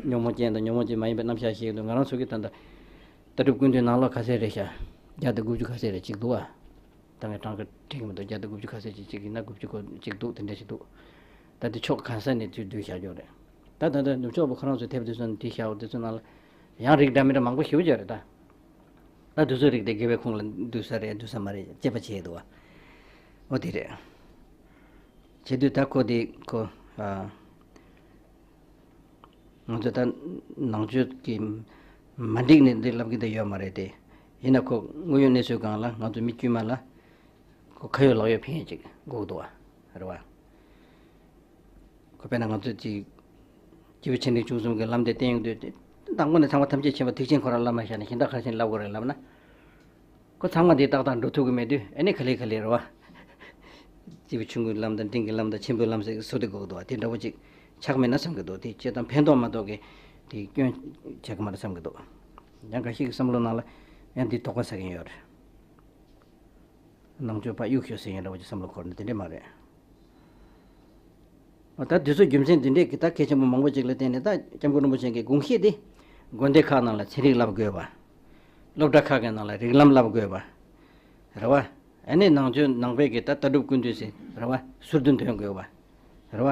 ཉོན་མོངས་ཅན་དང་ཉོན་མོངས་ཅན་མ་ཡིན་པའི་རྣམ་གཞག་ཤེས་ཀྱི་འདུག་ང་རང་ཚོ་གི་ད་ལྟ་ལྟ་གྲུབ་ཀུན་བཏུས་ནང་ལོགས་ག་ཚད་རེད་ཤག་བརྒྱ་དང་དགུ་བཅུ་ག་ཚད་རེད་ཅིག་འདུག་ཨ། ད་ངས་གྲངས་ཀ་དྲན་གྱི་མི་འདུག་བརྒྱ་དང་དགུ་བཅུ་ག་ཚད་ཅིག་ཅིག་ཡིན་ན་དགུ་བཅུ་གོ་ཅིག་འདུག་དེ་འདྲ་ཞིག་འདུག་ད་དེ་ཕྱོགས་གང་ས་ནས་དུས་བསྡུས་བཞག་ཡོད་རེད། ད་ད་ལྟ་ནུབ་ཕྱོགས་པ་ཁོ་རང་ཚོའི་དེབ་དེ་ཚོ་ནས་དེ་བཞག་པ་དེ་ཚོ་ནང་ལ་ཡང་རིགས་འདྲ་མི་འདྲ་མང་པོ་ཞེ་པོ་ཅིག་ཡོད་རེད་ད། ད་དེ་ཚོའི་རིགས་དེ་དགེ་བའི་ཁུངས་ལ་འདུས་ས་རེད་འདུས་ས་མ་རེད་དཔྱད་པ་བྱེད་འདུག་བ། འོ་དེ་རེད། བྱེད་དུས་ད་ཁོ་དེ་ཁོ་ཨ། ང་ཚོ་ད་ནང་ཆོས་ཀྱི་མ་འགྲིག་ནས་འདི་ལབ་ཀྱི་འདི་ཡོད་མ་རེད་དེ། ཡིན་ན་ཁོ་དངོས་ཡོད་གནས་ཚུལ་སྒང་ལ་ང་ཚོ་མི་དཀྱུས་མ་ལ་ཁོ་ཁ་ཡོད་ལག་ཡོད་ཕན་ཡོན་ཅིག་དགོས་ཀྱི་འདུག་བ། རེད་བ། ཁོ་དཔེར་ན་ང་ཚོ་ཅིག་སྐྱེས་བུ་ཆེ་འབྲིང་ཆུང་གསུམ་གྱི་ལམ་དེ་བསྟན་ཡོང་དུས་དེ་དང་པོ་ནས་ཚང་མ་ཐམས་ཅད་མཁྱེན་པ་ཐེག་ཆེན་ཁོ་རང་བླ་མ་བཞག་ནས་གཞན་དག་ག་རེ་བྱས་ནས་ལབ་དགོས་རེད་ལབ་ན། ཁོ་ཚང་མ་འདི་ཏག་ཏག་འགྲོ་ཐུབ་ཀྱི་མེད་དུས་ཨ་ནི་ག་ལེ་ག་ལེ་རེད་བ། སྐྱེས་བུ་ཆུང་ངུའི་ལམ་དང་འབྲིང་གི་ལམ་དང་ཆེན་པོའི་ལམ་ཟེར་བཟོ་དེ་དགོས་ཀྱི་འདུག་བ། དེ་འདྲ་བོ་ཅིག་ཆགས་མེད་ན་བསམ་གྱི་འདུག་དེ་སྤྱིར་བཏང་ཕན་ཐོགས་མ་གཏོགས་ཀྱི་དེ་སྐྱོན་ཆགས་ཀྱི་མ་རེད་བསམ་གྱི་འདུག་ཡང་འགའ་ཞིག་གི་བསམ་བློ་ནང་ལ་ཡང་འདི་དོགས་པ་ཟ་མཁན་ཡོད་རེད། ནང་ཆོས་པ་གཡུག་ཤོག་ཟེར་མཁན་འདྲ་བོ་ཅིག་བསམ་བློ་འཁོར་ནས་དེ་འདྲས་མ་རེད། ད་དུས་ཚོད་རྒྱུ་མཚན་འདི་འདྲས་ཀྱི་ད་གལ་ཆེན་པོ་མང་པོ་ཅིག་ལ་བརྟེན་ནས་ད་སྐྱབས་མགོན་རིན་པོ་ཆེ་གི་དགོངས་གཞི་དེ་དགོན་སྡེ་ཁག་ནང་ལ་ཚན་རིག་བསླབ་དགོས་པ། སློབ་གྲྭ་ཁག་གི་ནང་ལ་རིགས་ལམ་བསླབ་དགོས་པ། རེད་བ། ཨ་ནི་ནང་ཆོས་ནང་པའི་གི་ད་ལྟ་གྲུབ་ཀུན་བཏུས་ཟེར་རེད་བ་ཟུར་དུ་འདོན་དགོས་པ། རེད་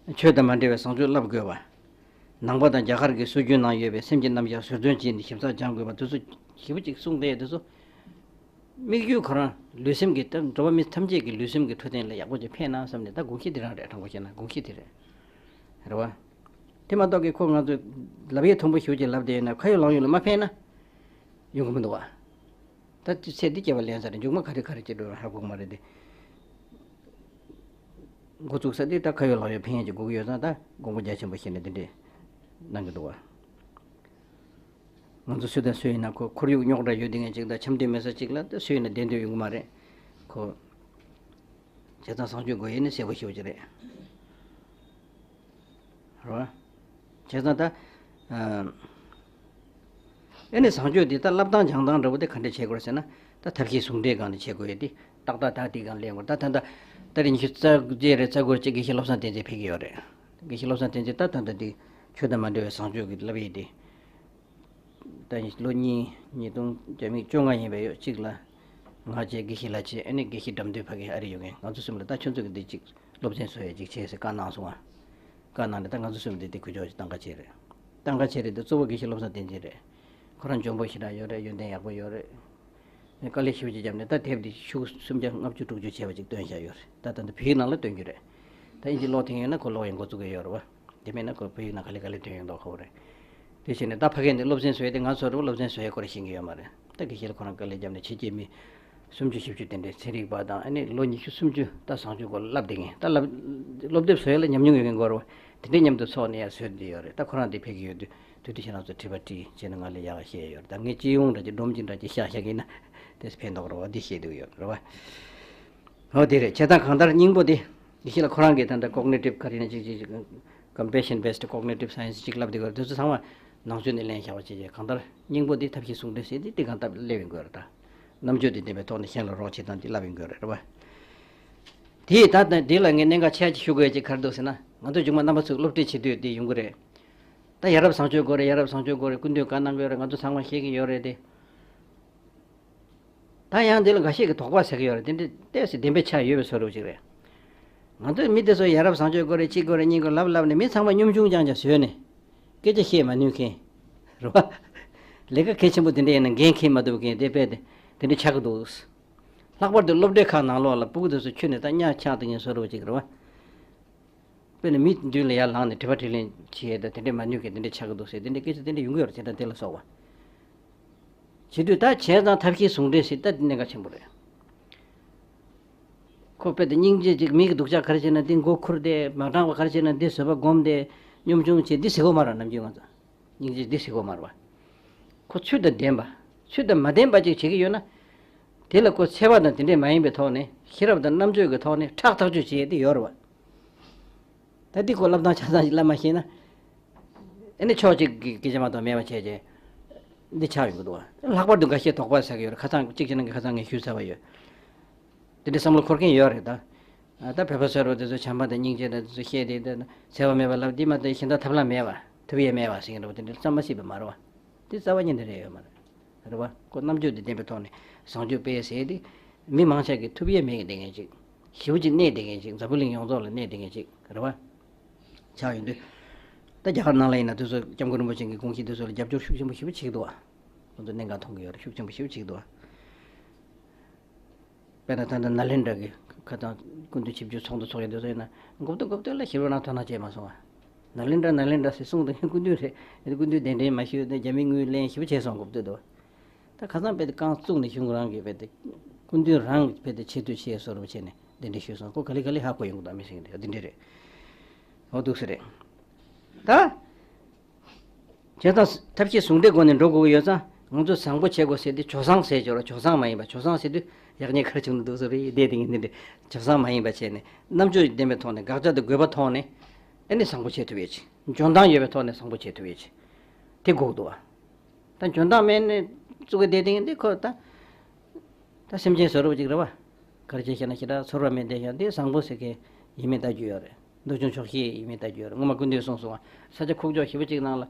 བ། ཆོས་དང་མ་འབྲེལ་བའི་བཟང་སྤྱོད་བསླབ་དགོས་པ། ནང་པ་དང་རྒྱ་གར་གྱི་སྲོལ་རྒྱུན་ནང་ཡོད་པའི་སེམས་ཀྱི་རྣམ་གཞག་ཟུར་འདོན་བྱས་ནས་ཞིབ་ཚགས་སྦྱང་དགོས་པ་དེ་ཚོ་ཞེ་པོ་ཅིག་གསུངས་བསྡད་དེ་ཚོ། དམིགས་ཡུལ་ཁོ་རང་ལུས་སེམས་ཀྱི་ད་འགྲོ་བ་མི་ཐམས་ཅད་ཀྱི་ལུས་སེམས་ཀྱི་འཕྲོད་བསྟེན་ལ་ཡག་པོ་ཅིག་ཕན་ན་བསམ་ནས་ད་དགོངས་གཞི་དེ་རང་རེད། དྲང་པོ་བཤད་ན་དགོངས་གཞི་དེ་རེད། རེད་བ། དེ་མ་གཏོགས་ཀྱི་ཁོ་ང་ཚོས་ལབ་ཡས་མཐོན་པོ་ཞེ་པོ་ཅིག་ལབ་བསྡད་ཡོད་ན་ཁ་ཡོད་ལག་ཡོད་ལ་མ་ཕན་ན་ཡོང་གི་མི་འདུག་བ། ད་ཚེ་འདི་སྐྱེ་བ་ལེན་ས་རེད། མཇུག་མ་ག་རེ་ག་རེ་སྐྱེ་འགྲོ་ཧ་གོ་གི་མ་རེད་དེ། འགོ་བཙུགས་ས་འདི་ད་ཁ་ཡོད་ལག་ཡོད་ཕན་ཡོན་ཅིག་དགོས་ཀྱི་ཡོད་ཙང་ད་དགོངས་པ་རྒྱ་ཆེན་པོ་བཞེས་ནས་འདི་འདྲས་གནང་གི་འདུག་བ། ང་ཚོ་སུ་དང་སུ་ཡིན་ན་ཁོ་ཁོར་ཡུག་རྙོག་དྲ་ཡོད་དེ་ངས་ཅིག་ད་འཆམ་མཐུན་མེད་ས་ཅིག་ལ་ད་སུ་ཡིན་ན་བདེན་དོན་ཡོང་གི་མ་རེད། ཁོ་བྱས་ཙང་བཟང་སྤྱོད་དགོས་ཡས་ནི་གསལ་པོ་ཞེ་པོ་ཅིག་རེད། རེད་བ། བྱས་ཙང་ད། ཨ་ཨེ་ནས་བཟང་སྤྱོད་འདི་ད་བསླབ་སྟངས་སྦྱང་སྟངས་འདྲ་བོ་དེ་ག་འདྲ་བྱེད་དགོས་ཟེར་ན། ད་ཐབས་ཤེས་ཟུང་འབྲེལ་སྒང་ནས་བྱེད་དགོས་ཡོད་དེ། ཏག་ཏག་ད་དེ་སྒང་ལེན་དགོས། ད་ད་ད་ད་རེས་ཉི་ཤུ་རྩ་བརྒྱད་རེད། རྩ་འགོར་གཅིག་དགེ་བཤེས་བློ་བཟང་བསྟན་འཛིན་ཕེབས་ཀྱི་ཡོད་རེད། དགེ་བཤེས་བློ་བཟང་བསྟན་འཛིན་ད་ད་ད་དེ་ཆོས་དང་མ་འབྲེལ་བའི་བཟང་སྤྱོད་ཀྱི་བསླབ་ཡས་དེ། ད་ལོ་གཉིས་ཉིས་སྟོང་བརྒྱ་མེད་བཅོ་ལྔ་ཡིན་པ་ཡོད། གཅིག་ལ་ང་བྱས། དགེ་བཤེས་ལགས་བྱས། ཨ་ནི་དགེ་བཤེས་དགྲ་འདུལ་ཕ་གི་ཨ་རི་ཡོད་མཁན། ང་ཚོ་གསུམ་ལ་ད་ཁྱོད་ཚོ་གི་འདི་གཅིག་སློབ་ཚན་བཟོ་ཡས་གཅིག་བྱས་ཟེར་བཀའ་གནང་སོང་ང་། བཀའ་གནང་ནས་ད་ང་ཚོ་གསུམ་འདི་དེ་གུ་ཅོག་ཅིག་གཏན་འཁེལ་བྱས་རེད། གཏན་འཁེལ་བྱས་རེད། དེ་གཙོ་བོ་དགེ་བཤེས་བློ་བཟང་བསྟན་འཛིན་རེད། ཁོ་རང་འཇོན་པོ་ཞེ་དྲག་ཡོད་རེད། ཡོན་ཏན་ཡག་པོ་ཡོད་རེད། དཀའ་ལས་ཞེ་པོ་ཅིག་བརྒྱབ་ནས་ད་དེབ་འདི་ཤོག་སུམ་བརྒྱ་ལྔ་བཅུ་དྲུག་ཅུ་བྱས་པ་ཅིག་བཏོན་བཞག་ཡོད་རེད། ད་ད་ལྟ་བོད་ཡིག་ནང་ལ་བཏོན་རྒྱུ་རེད། ད་དབྱིན་ཇི་ཀློག་ཐེངས་ཡོད་ན་ཁོ་ཀློག་ཡས་འགོ་བཙུགས་ཀྱི་ཡོད་རེད་བ། དེ་མིན་ན་ཁོ་བོད་ཡིག་ནང་ག་ལེ་ག་ལེ་ཐོན་ཡོང་མདོག་ཁ་པོ་རེད། དེ་བྱས་ནས་ད་ཕ་གི་འདི་སློབ་ཚན་བཟོ་ཡས་དེ་ང་ཚོ་རུ་སློབ་ཚན་བཟོ་ཡས་སྐོར་ཤེས་ཀྱི་ཡོད་མ་རེད། ད་དགེ་བཤེས་ལ་ཁོ་རང་དཀའ་ལས་བརྒྱབ་ནས་ཕྱི་རྒྱལ་མི་སུམ་ཅུ་བཞི་བཅུ་དེ་འདྲའི་ཚན་རིག་པ་དང་། ཨ་ནི་ལོ་ཉི་ཤུ་སུམ་ཅུ་ད་བཟང་སྤྱོད་སྐོར་བསླབ་བསྡད་མཁན། ད་བསླབ་སློབ་དེབ་བཟོ་ཡས་ལ་ཉམས་མྱོང་ཡོད་མཁན་སྐོར་བ་དེ་འདྲའི་མཉམ་དུ་ཚོགས་ནས་ཡར་བཟོས་བསྡད་ཡོད་རེད། ད་ཁོ་རང་དེ་ཕེབས་ཀྱི་ཡོད་དུས་དུས་དུས་ཁྱེད་རང་ཚོ་དྲི་བ་དྲིས་བྱས་ནས་ང་ལ་ཡག་ག་བཤད་ཡོད་རེད། ད་ངས་སྤྱི་ཡོངས་འདྲ་ཅིག་སྒྲོམ་གྱི་འདྲ་ཅིག་བཤད་བཞག་གིན་ན་དེ་ཕན་ཐོགས་རེད་བ། འདི་བཤད་འདུག་ཡོད་རེད་བ། འོ་དེ་རེད། བྱས་ཙང་གང་ལྟར་སྙིང་པོ་དེ། དེ་བཞིན་ལ་ཁོ་རང་གིས་ད་ལྟ་ཀོག་ནེ་ཊིབ་ག་རེ་ཡིན་ན་ཅིག་ཅིག་ཅིག་ཀམ་པེ་ཤན་བེ་སི་ཌི་ཀོག་ནེ་ཊིབ་སའེན་སི་ཅིག་ལབ་བསྡད་ཡོད་རེད། དེ་ཚོ་ཚང་མ་ནང་ཆོས་ནས་ལེན་བཞག་པ་བྱས་བྱས། གང་ལྟར་སྙིང་པོ་འདི་ཐབས་ཤེས་ཟུང་འབྲེལ་ཟེར་དེ་དེ་གང་ལྟར་སླེབས་ཡོང་གི་ཡོད་རེད། ད་རྣམ་དཔྱོད་དེ་ལྡན་པའི་ཐོག་ནས་གཞན་ལ་རོགས་བྱེད་སྟངས་དེ་ལབ་ཡོང་གི་ཡོད་རེད། རེད་བ། དེ་ད་ལྟ་འདི་ལ་ངས་གནད་འགག་ཆེ་ཆེ་ཞུ་དགོས་ཡ་ཅིག་ག་རེ་འདུག་ཟེར་ན། ང་ཚོ་མཇུག་མ་རྣམ་པ་ཚོས་སློབ་ཁྲིད་བྱེད་དུས་དེ་ཡོང་གི་རེད། ད་ཡ་རབས་བཟང་སྤྱོད་དགོས་རེད། ཡ་རབས་བཟང་སྤྱོད་དགོས་རེད། སྐུ་མདུན་བཀའ་གནང་གི་ཡོད་རེད། ང་ཚོ་ཚང་མ་ཤེས་ཀྱི་ཡོད་རེད་དེ། ད་ཡང་འདི་ལ་འགའ་ཤས་ཀྱིས་དོགས་པ་ཟ་གི་ཡོད་རེད། དེ་འདྲ་ཏོག་ཙམ་བདེན་པའི་ཆ་ཡོད་པའི་བཟོ་འདྲ་ཅིག་རེད། ང་ཚོས་མི་དེ་ཚོ་ཡ་རབས་བཟང་སྤྱོད་དགོས་རེད། གཅིག་དགོས་རེད། གཉིས་དགོས་ལབ་ལབ་ནས་མི་ཚང་མ་གཉོམ་ཆུང་རྐྱང་རྐྱང་བཟོས་ནས་སྐད་ཆ་བཤད་མ་ནུས་མཁན། རེད་བ། ལས་ཀ་གལ་ཆེན་པོ་དེ་འདྲ་ཡིན་ན་འགན་འཁྱེར་མ་ཐུབ་མཁན་དེ་དཔེ་དེ་དེ་འདྲ་ཆགས་ཀྱི་འདུག། ལྷག་པར་དུ་སློབ་གྲྭའི་ཁག་ནང་ལོགས་ལ་སྤུ་གུ་དེ་ཚོ་ཁྱོན་ནས་ད་གཉའ་ཆག་བསྡད་མཁན་བཟོ་འདྲ་ཅིག་རེད་བ། དཔེར་ན་མི་མདུན་ལ་ཡར་ལངས་ནས་དྲི་བ་དྲིས་ལན་བྱེད་ཡས་དང་དེ་འདྲས་མ་ནུས་མཁན་དེ་འདྲས་ཆགས་ཀྱི་འདུག་ཟེར། དེ་འདྲས་སྐད་ཆ་དེ་འདྲས་ཡོང་གི་ཡོད་རེད། དེ་དང་དེ་ལ་སོགས་པ། བྱེད་དུས་ད་བྱས་ཙང་ཐབས་ཤེས་ཟུང་འབྲེལ་ཟེར། ད་འདི་གནད་འགག་ཆེན་པོ་རེད། ཁོ་དཔེ་དེ་སྙིང་རྗེ་ཅིག་མི་གི་སྡུག་ཅག་ག་རེ་བྱས་ན་འདི་མགོ་ཁུར་ཏེ། མ་དྲང་བ་ག་རེ་བྱས་ན་འདི་བཟོད་པ་སྒོམ་སྟེ། གཉོམ་ཆུང་བྱེད། འདི་ཟེར་གོ་མ་རེད། ནམ་རྒྱུན་ང་ཚོ་སྙིང་རྗེ་འདི་ཟེར་གོ་མ་རེད་བ། ཁོ་ཚུལ་དང་ལྡན་པ། ཚུལ་དང་མ་ལྡན་པ་ཅིག་བྱེད་ཀྱི་ཡོད་ན། དེ་ལ་ཁོ་འཚེ་བ་དང་དེ་འདྲས་མ་ཡིན་པའི་ཐོག་ནས་ཤེས་རབ་དང་རྣམ་དཔྱོད་ཀྱི་ཐོག་ནས་ཁྲག་ཐག་གཅོད་བྱེད་ཡས་དེ་ཡོད་རེད་བ། ད་འདི་ཁོ་བསླབ་སྟངས་ཆ་ཚང་ཞིག་བསླབ་མ་ཤེས་ན། ཨ་ནི་ཕྱོགས་གཅིག་གི་སྐད་ཆ་མ་གཏོགས་མེད་པ་བྱས་རྗེས་འདི་ཆགས་ཡོང་གི་འདུག་བ། ལྷག་པར་དུ་འགའ་ཤས་དོགས་པ་ཟ་གི་ཡོད་རེད། ཁ་སང་གཅིག་བྱས་ན་ཁ་སང་ངས་ཞུས་ཚར་བ་ཡོད། དེ་འདྲའི་བསམ་བློ་འཁོར་མཁན་ཡོད་རེད་ད། ད་བོད་པ་ཟེར་བ་དེ་ཚོ་བྱམས་པ་དང་སྙིང་རྗེ་དང་དེ་ཚོ་བཤད་དེ། ད་འཚེ་བ་མེད་པ་ལབ། འདི་མ་གཏོགས་གཞན་དག་ཐབས་ལམ་མེད་པ། ཐུབ་ཡས་མེད་པ་ཟེར་གྱི་འདུག་བ། དེ་འདྲའི་བསམ་པ་སྲིད་པ་མ་རེད་བ། དེ་རྩ་བ་ཉིད་ནས་རེད་ཡོད་མ་རེད། རེད་བ། ཁོ་རྣམ་དཔྱོད་དང་ལྡན་པའི་ཐོག་ནས་བཟང་སྤྱོད་སྤེལ་ཟེར་དེ། མི་མང་ཆེ་གིས་ཐུབ་ཡས་མེད་གི་བསྡད་མཁན་ཅིག། ཞེ་པོ་ཅིག་གནས་བསྡད་མཁན་ཅིག། འཛམ་བུ་གླིང་ཡོངས་རྫོགས་ལ་གནས་བསྡད་མཁན་ཅིག་རེད་བ། ཆགས་ཡོང་དུས། ད་རྒྱ་གར་ནང་ལ་ཡིན་ན་དེ་ཚོ་སྐྱབས་མགོན་རིན་པོ་ཆེ་གི་དགོངས་གཞི་དེ་ཚོ་ལ་རྒྱབ་སྐྱོར་ཤུགས་ཆེན་པོ་ཞེ་པོ་བྱེད་ཀྱི་འདུག་བ། ཁོང་ཚོ་གནད་འགག་མཐོང་གི་ཡོད་རེད། ཤུགས་ཆེན་པོ་ཞེ་པོ་བྱེད་ཀྱི་འདུག་བ། དཔེར་ན་ད་ལྟ་ནཱ་ལེནྡྲ་གི་ཁ་སང་སྐུ་མདུན་ཆིབས་བསྒྱུར་ཚོགས་འདུ་ཚོགས་ཡ་དེ་ཚོ་ཡིན་ན། མགོ་བཏོན་མགོ་བཏོན་ལ་ཞེ་པོ་རང་དོ་སྣང་བྱས་མ་སོང་བ། ནཱ་ལེནྡྲ་ནཱ་ལེནྡྲ་ཟེར་གསུངས་དང་། སྐུ་མདུན་རེད། སྐུ་མདུན་གདན་འདྲེན་མ་ཞུས་ཏེ་རྒྱ་མི་དངུལ་ལེན་ཞེ་པོ་བྱས་སོང་། མགོ་བཏོན་འདུག་བ། ད་ཁ་སང་དཔེ་དེ་རྐང་བཙུགས་ནས་གཞུང་རང་གིས་དཔེ་དེ། སྐུ་མདུན་རང་གིས་དཔེ་དེ་ཆེ་བསྟོད་ཆེ་བཟོ་འདྲ་བྱས་ནས་གདན་འདྲེན་ཞུས་སོང་། ཁོ་ག་ལེ་ག་ལེ་ཧ་གོ་ཡོང་གི་འདུག། མི་སེང་གི་འདུག། འདི་འདྲ་རེད། འོ་འདུག་སེ་རེད། ད། བྱས་ཙང་ཐབས་ཤེས་ཟུང་འབྲེལ་སྒོ་ནས་འགྲོ་དགོས་ཀྱི་ཡོད་ཙང་། ང་ཚོ་བཟང་པོ་བྱེད་དགོས་ཟེར་དུས་སྤྱོད་བཟང་ཟེར་གྱི་ཡོད་རེད། སྤྱོད་བཟང་མ་ཡིན་པ། སྤྱོད་བཟང་ཟེར་དུས་ཡག་ཉེས་ག་རེ་བྱུང་འདུག་ཟེར་བའི་བསྡད་དེ་ཡིན། འདི་འདྲ་སྤྱོད་བཟང་མ་ཡིན་པ་བྱས་ནས། རྣམ་དཔྱོད་ལྡན་པའི་ཐོག་ནས། དགག་བྱ་དང་དགོས་པ་མཐོང་ནས། ཨ་ནི་བཟང་པོ་བྱེད་ཐུབ་ཡས་ཅིག། འཇོན་ཐང་ཡོད་པའི་ཐོག་ནས་བཟང་པོ་བྱེད་ཐུབ་ཡས་ཅིག། དེ་དགོས་འདུག་བ། ད་འཇོན་ཐང་མེད་ནས་བཙུགས་པའི་བསྡད་དེ་ཡིན། འདི་ཁོ་ད། ད་སེམས་ཅན་བཟོ་འདྲ་ཅིག་རེད་བ། ག་རེ་བྱས་ཤེ་ན། ཞེ་དྲག་ཚོར་བ་མེད་བསྡད་ཤག། འདི་བཟང་པོ་ཟེར་མཁན་ཡིན་མིན་ལྟ་རྒྱུ་ཡོད་རེད། འདོད་ཆུང་ཆོག་ཤེས་ཡིན་མིན་ལྟ་རྒྱུ་ཡོད་རེད། སྔོན་མ་སྐུ་མདུན་གསུངས་སོང་བ། ས་ཆ་ཁུག་ཀྱོག་ཞེ་པོ་ཅིག་ནང་ལ།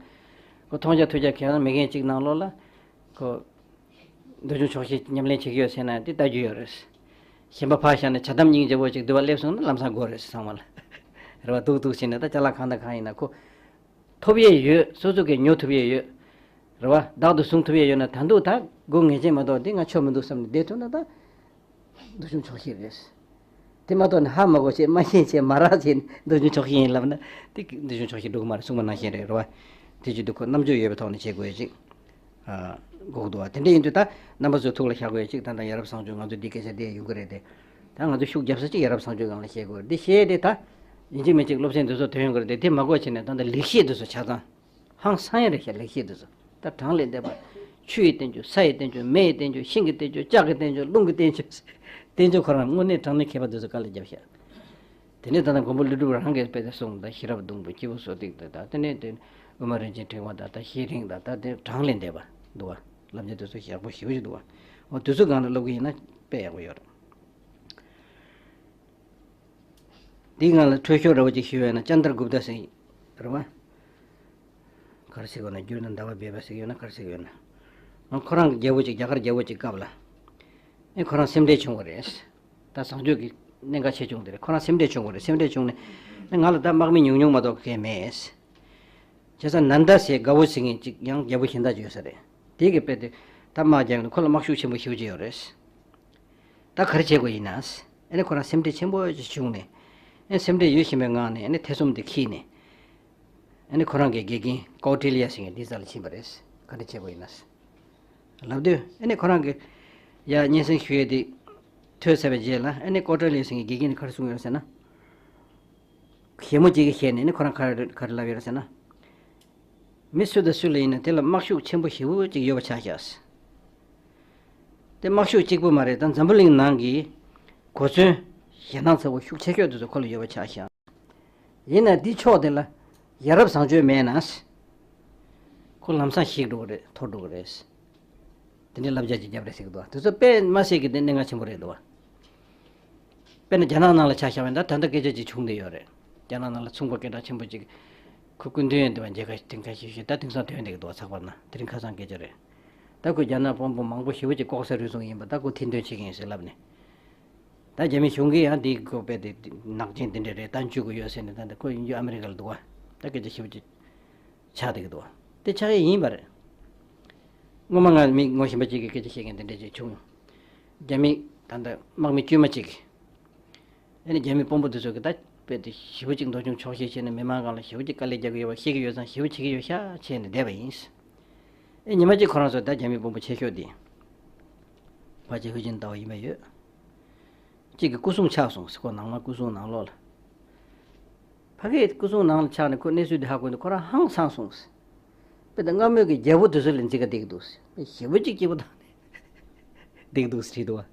ཁོ་མཐོང་རྒྱ་ཐོས་རྒྱ་གང་ཡང་མེད་མཁན་ཅིག་ནང་ལོགས་ལ། ཁོ་འདོད་ཆུང་ཆོག་ཤེས་ཉམས་ལེན་བྱེད་ཀྱི་ཡོད་ཟེར་ན་འདི་ལྟ་རྒྱུ་ཡོད་རེད། གཞན་པ་ཕར་བཞག་ནས་བྱ་དམ་སྙིང་རྗེ་པོ་ཅིག་འདུལ་བ་སླེབས་སོང་ན་ལམ་སང་དགོས་རེད་ཟེར། ཚང་མ་ལ་རེད་བ། འདུག་འདུག་བྱས་ནས། ད་ཅ་ལག་གང་དང་གང་ཡིན་ན་ཁོ། ཐོབ་ཡས་ཡོད། སོ་སོ་གིས་ཉོ་ཐུབ་ཡས་ཡོད། རེད་བ། བདག་ཏུ་བཟུང་ཐུབ་ཡས་ཡོད་ན། ད་འདུག། ད་དགོས་ངེས་ཅན་མ་གཏོགས་འདི་ང་ཆོག་མི་འདུག་བསམ་ནས་བསྡད་ཐུབ་ན། ད་འདོད་ཆུང་ཆོག་ཤེས་རེད། དེ་མ་གཏོགས་ནི་ཧ་མ་གོ་བྱས། མ་ཤེས་བྱས། མ་རག་བྱས་ནས་འདོད་ཆུང་ཆོག་ཤེས་ཡིན་ལབ་ན། དེ་འདོད་ཆུང་ཆོག་ཤེས་འགྲོ་གི་མ་རེད། གསུངས་པ་ནང་བཞིན་རེད། རེད་བ། དེ་བྱེད་དུས་ཁོ་རྣམ་དཔྱོད་ཡོད་པའི་ཐོག་ནས་བྱེད་དགོས་ཡས་ཅིག། ཨ། དགོས་འདུག་བ། དེ་འདྲ་ཡིན་དུས་ད་རྣམ་པ་ཚོའི་ཐུགས་ལ་བཞག་དགོས་ཡས་ཅིག། ད་ལྟ་ཡ་རབས་བཟང་སྤྱོད་ང་ཚོ་འདི་སྐད་ཆ་འདི་ཡོང་གི་རེད་དེ། ད་ང་ཚོ་ཤུགས་རྒྱབ་ས་ཅིག་ཡ་རབས་བཟང་སྤྱོད་སྒང་ལ་བཤད་དགོས་རེད། འདི་བཤད་དེ་ད་ཡིན་གཅིག་མིན་གཅིག་སློབ་ཚན་འདི་ཚོ་ཐོན་ཡོང་གི་རེད་དེ། དེ་མ་དགོས་བྱས་ནས་ད་ལྟ་ལེགས་བཤད་འདི་ཚོ་ཆ་ཚང་ཧང་སང་ཡ་རེད་ཤག། ལེགས་བཤད་འདི་ཚོ་ད་གྲངས་ལས་འདས་པ། ཆུ་ཡི་བསྟན་བཅོས། མེ་ཡི་བསྟན་བཅོས། ཤིང་གི་བསྟན་བཅོས། ལྕགས་ཀྱི་བསྟན་བཅོས། རླུང་གི་བསྟན་བཅོས། བསྟན་བཅོས་ཁོ་རང་དངོས་གནས་དྲང་གནས་མཁས་པ་འདི་ཚོ་དཀའ་ལས་བརྒྱབ་ཤག། དེ་ནས་ད་ལྟ་མགོན་པོ་ཀླུ་སྒྲུབ་རང་གིས་དཔེ་དེ་གསུངས། ད་ཤེས་རབ་སྡོང་པོ་སྐྱེས་བུ་སོགས་ཏིག་ད་ད་དེ་ནས་དེ་དབུ་མ་རིན་ཆེན་ཕྲེང་བ་ད་ད་ཤེས་རིང་ད་ད་དེ་གྲངས་ལས་འདས་པ་འདུག་བ། བསླབ་བྱ་དེ་ཚོ་ཡག་པོ་ཞེ་པོ་ཞིག་འདུག་བ། འོ་དེ་ཚོ་སྒང་ལ་སློབ་གི་ཡིན་ན་དཔེ་ཡག་པོ་ཡོད་རེད། འདིའི་སྒང་ལ་འཕྲོས་ཤོག་འདྲ་བོ་ཅིག་ཞུས་པ་ཡིན་ན་ཅན་དར་གུབ་ཏ་ཟེར་རེད་བ། ག་རེ་ཟེར་དགོས་ན་བསྒྱུར་ན་ཟླ་བ་སྦས་པ་ཟེར་གི་ཡོད་ན་ག་རེ་ཟེར་གི་ཡོད་ན། ཨ་ཁོ་རང་གི་རྒྱལ་པོ་ཅིག་རྒྱ་གར་རྒྱལ་པོ་ཅིག་སྐབས་ལ། ཨེ་ཁོ་རང་སེམས་ཁྲལ་བྱུང་བ་རེད། ད་བཟང་སྤྱོད་ཀྱི་གནད་འགག་ཆེ་ཆུང་དེ་རེད། ཁོ་རང་སེམས་ཁྲལ་བྱུང་བ་རེད། སེམས་ཁྲལ་བྱུང་ནས་ཨེ་ང་ལ་ད་དམག་མི་ཉུང་ཉུང་མ་གཏོགས་གང་ཡང་མེད། བྱས་ཙང་ནན་ད་ཟེར་དགའ་བོ་ཟེར་མཁན་ཅིག་ཡང་རྒྱལ་པོ་གཞན་དག་ཅིག་ཡོད་ས་རེད། དེ་གི་དཔེ་དེ་ད་དམག་རྒྱག་ནས་ཁོ་ལ་དམག་ཤུགས་ཆེན་པོ་ཞེ་པོ་ཅིག་ཡོད་རེད། ད་ག་རེ་བྱེད་དགོས་ཡིན་ན། ཨ་ནི་ཁོ་རང་སེམས་ཁྲལ་ཆེན་པོ་ཅིག་བྱུང་ནས། ཨ་སེམས་ཁྲལ་ཡོད་བཞིན་པའི་ངང་ནས་ཨ་ནི་ཐེ་ཚོམ་དེ་འཁྱེར་ནས། ཨ་ནི་ཁོ་རང་གི་དགེ་རྒན་ཀའོ་ཏྲི་ལི་ཡ་ཟེར་མཁན་དེའི་རྩ་ལ་ཕྱིན་པ་རེད། ག་རེ་བྱེད་དགོས་ཡིན་ན། ལབ་དུས་ཨ་ནི་ཁོ་རང་གི་ཡ་སྙན་སེང་ཞུ་ཡས་དེ་ཐོས་ཚར་བའི་རྗེས་ལ་ཨ་ནི་ཀའོ་ཏྲི་ལི་ཡ་ཟེར་མཁན་དགེ་རྒན་ནས་ག་རེ་གསུངས་ཡོད་ཟེར་ན། གཞས་མོ་གཅིག་གིས་བཤད་ནས་ནི་ཁོ་རང་ག་རེ་ག་རེ་ལབ་ཡོད་རེད་ཟེར་ན། མི་སུ་དང་སུ་ལ་ཡིན་ན་དེ་ལ་དམག་ཤུགས་ཆེན་པོ་ཞེ་པོ་ཅིག་ཡོད་པ་ཆགས་ཤག་དེ་དམག་ཤུགས་གཅིག་པུ་མ་རེད། ད་འཛམ་བུ་གླིང་ནང་གི་གོ་མཚོན་ཞེད་སྣང་ཚ་པོ་ཤུགས་ཆེ་ཤོས་དེ་ཚོ་ཁོ་ལ་ཡོད་པ་ཆགས་ཤག་ཡིན་ན་འདི་ཕྱོགས་དེ་ལ་ཡ་རབས་བཟང་སྤྱོད་མེད་ན། ཁོ་ལམ་སང་ཞིག་འགྲོ་གི་རེད། འཐོར་འགྲོ་གི་རེད། དེ་འདྲའི་བསླབ་བྱ་ཅིག་བརྒྱབ་རེད་ཟེར་གི་འདུག་དེ་ཚོ་དཔེ་མ་སྲིད་ཀྱི་དེ་གནད་འགག་ཆེན་པོ་རེད་འདུག་དཔེར་ན་རྒྱ་ནག་ནང་ལ་ཆ་བཞག་པ་ཡིན་ན་ད་ལྟ་སྐད་ཆ་ཅིག་བྱུང་བསྡད་ཡོད་རེད། རྒྱ་ནག་ནང་ལ་ཚོང་པ་སྐད་གྲགས་ཆེན་པོ་ཅིག་ཁོ་སྐུ་མདུན་ཡོད་འདུག་བ། མཇལ་ཁ་དེང་ཁ་ཤས་ཤིག་ད་དེང་སང་ཐོན་བསྡད་ཀྱི་འདུག་ཚགས་པར་ན། དེ་རིང་ཁ་སང་སྐད་ཆ་རེད། ད་ཁོས་རྒྱ་ནག་དཔོན་པོ་མང་པོ་ཞེ་པོ་ཅིག་ལྐོག་ཟ་རུལ་སུངས་ཡིན་པ་ད་ཁོ་ཐེར་འདོན་བྱེད་ཀྱི་ཡིན་ཟེར་ལབ་ནས། ད་རྒྱ་མི་གཞུང་གིས་ཡང་འདི་ཁོ་དཔེ་དེ་ནག་ཅན་དེ་འདྲ་རེད། ད་འཇུ་དགོས་ཡོད་ཟེར་ནས། ད་ལྟ་ཁོ་ཡིན་རྒྱུ་ཨ་མི་རི་ཀ་ལ་འདུག་བ། ད་སྐད་ཆ་ཞེ་པོ་ཅིག་ཆགས་བསྡད་ཀྱི་འདུག་བ། དེ་ཆགས་ཡས་ཡིན་པ་རེད། སྔོན་མ་ང་མི་ངོ་ཤེས་པ་གཅིག་གིས་སྐད་ཆ་བཤད་མཁན་དེ་འདྲ་ཅིག་བྱུང་། རྒྱ་མི་ད་ལྟ་དམག་མི་དཀྱུས་མ་གཅིག་གིས། ཨ་ནི་རྒྱ་མི་དཔོན་པོ་དེ་ཚོ་གིས་ད་དཔེ་དེ་ཞེ་པོ་ཅིག་འདོད་ཆུང་ཆོག་ཤེས་བྱས་ནས་མི་མང་སྒང་ལ་ཞེ་པོ་ཅིག་དཀའ་ལས་རྒྱག་གི་ཡོད་པ་ཤེས་ཀྱི་ཡོད་ཙང་ཞེ་པོ་བྱེད་ཀྱི་ཡོད་ཤག་བྱས་ནས་བསྡད་པ་ཡིན། ཨེ་ཉི་མ་གཅིག་ཁོ་རང་ཚོ་ད་རྒྱ་མི་དཔོན་པོ་ཆེ་ཤོས་དེ་ཕ་ཆེ་ཧུའུ་ཅིན་ཏའོ་ཡིན་པ་ཡོད། གཅིག་གི་སྐུ་སྲུང་ཆགས་སོང་ཟེར། ཁོ་ནང་མ་སྐུ་སྲུང་ནང་ལོགས་ལ། ཕ་གིའི་སྐུ་སྲུང་ནང་ལ་ཆགས་ནས་ཁོ་གནས་ཚུལ་འདི་ཧ་གོ་ནས་ཁོ་རང་ཧང་སངས་སོང་ཟེར། དཔེ་ད་སྔ་མོའི་གི་རྒྱལ་པོ་དེ་ཚོ་ལ་འཛི་ག་བསྡད་ཀྱི་འདུག་ཟེར། དཔེ་ཞེ་པོ་གཅིག་སྐྱིད་པོ་བཏང་ནས་བསྡད་ཀྱི་འདུག་ཟེར་བྲིས་འདུག་བ།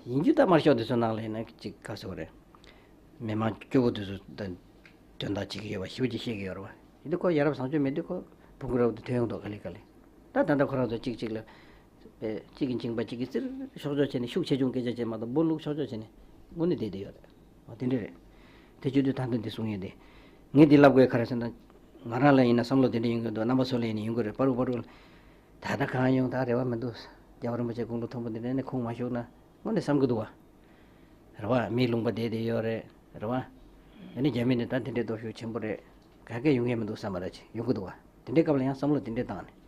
ཡིན་རྒྱུ་ད་དམར་ཤོག་དེ་ཚོའི་ནང་ལ་ཡིན་ན་གཅིག་ག་རེ་ཟེར་དགོས་རེད། མི་མང་སྐྱོ་པོ་དེ་ཚོ་ད་དོན་དག་བྱེད་ཀྱི་ཡོད་པ་ཞེ་པོ་ཅིག་ཤེས་ཀྱི་ཡོད་རེད་བ། ཡིན་དུས་ཁོ་ཡ་རབས་བཟང་སྤྱོད་མེད་དུས་ཁོ་བུ་གུ་རབ་ཏུ་ཐོན་ཡོང་འདུག་ག་ལེ་ག་ལེ། ད་ད་ལྟ་ཁོ་རང་ཚོ་གཅིག་གཅིག་ལ་པའི་གཅིག་གིས་འཇིང་པ་གཅིག་གིས་བཙིར་ཤོག་ཆོག་བྱས་ནས་ཤུགས་ཆེ་ཆུང་སྐད་ཆ་བྱས་མ་གཏོགས་སྦོ་ལུག་ཤོག་ཆོག་བྱས་ནས་དངོས་གནས་བསྡད་བསྡད་ཡོད་རེད། འོ་དེ་འདྲ་རེད། དེ་བྱེད་དུས་ད་ལྟ་འདི་གསུང་ཡས་དེ། ངས་འདི་ལབ་དགོས་ག་རེ་ཟེར་ན། ང་རང་ལ་ཡིན་ན་བསམ་བློ་དེ་འདྲ་ཡོང་གི་འདུག་རྣམ་པ་ཚོ་ལ་ཡིན་ན་ཡོང་གི་རེད། པ་རུ་པ་རུ་ལ། ད་ལྟ་གང་ཡོང་ད་རེ་བ་མི་འདུག་རྒྱལ་བ་རིན་པོ་ཆེ་དགུང་ལོ་མཐོན་པོ་འདི་འདྲ་ནས་ཁུངས་མ་ཤོར་ན་དངོས་གནས་བསམ་གི་འདུག་བ། རེད་བ། མི་ལུང་པ་བསྡད་བསྡད་ཡོད་རེད། རེད་བ། ཨ་ནི་རྒྱ་མི་ནི་ད་དེ་འདྲའི་སྟོབས་ཤུགས་ཆེན་པོ་རེད། ག་གེ་ཡོང་གི་མི་འདུག་བསམ་པ་ར་ཅིག་ཡོང་གི་འདུག་བ། དེ་འདྲའི་སྐབས་ལ་ཡང་བསམ་བློ་དེ་འདྲའི་བཏང་ནས།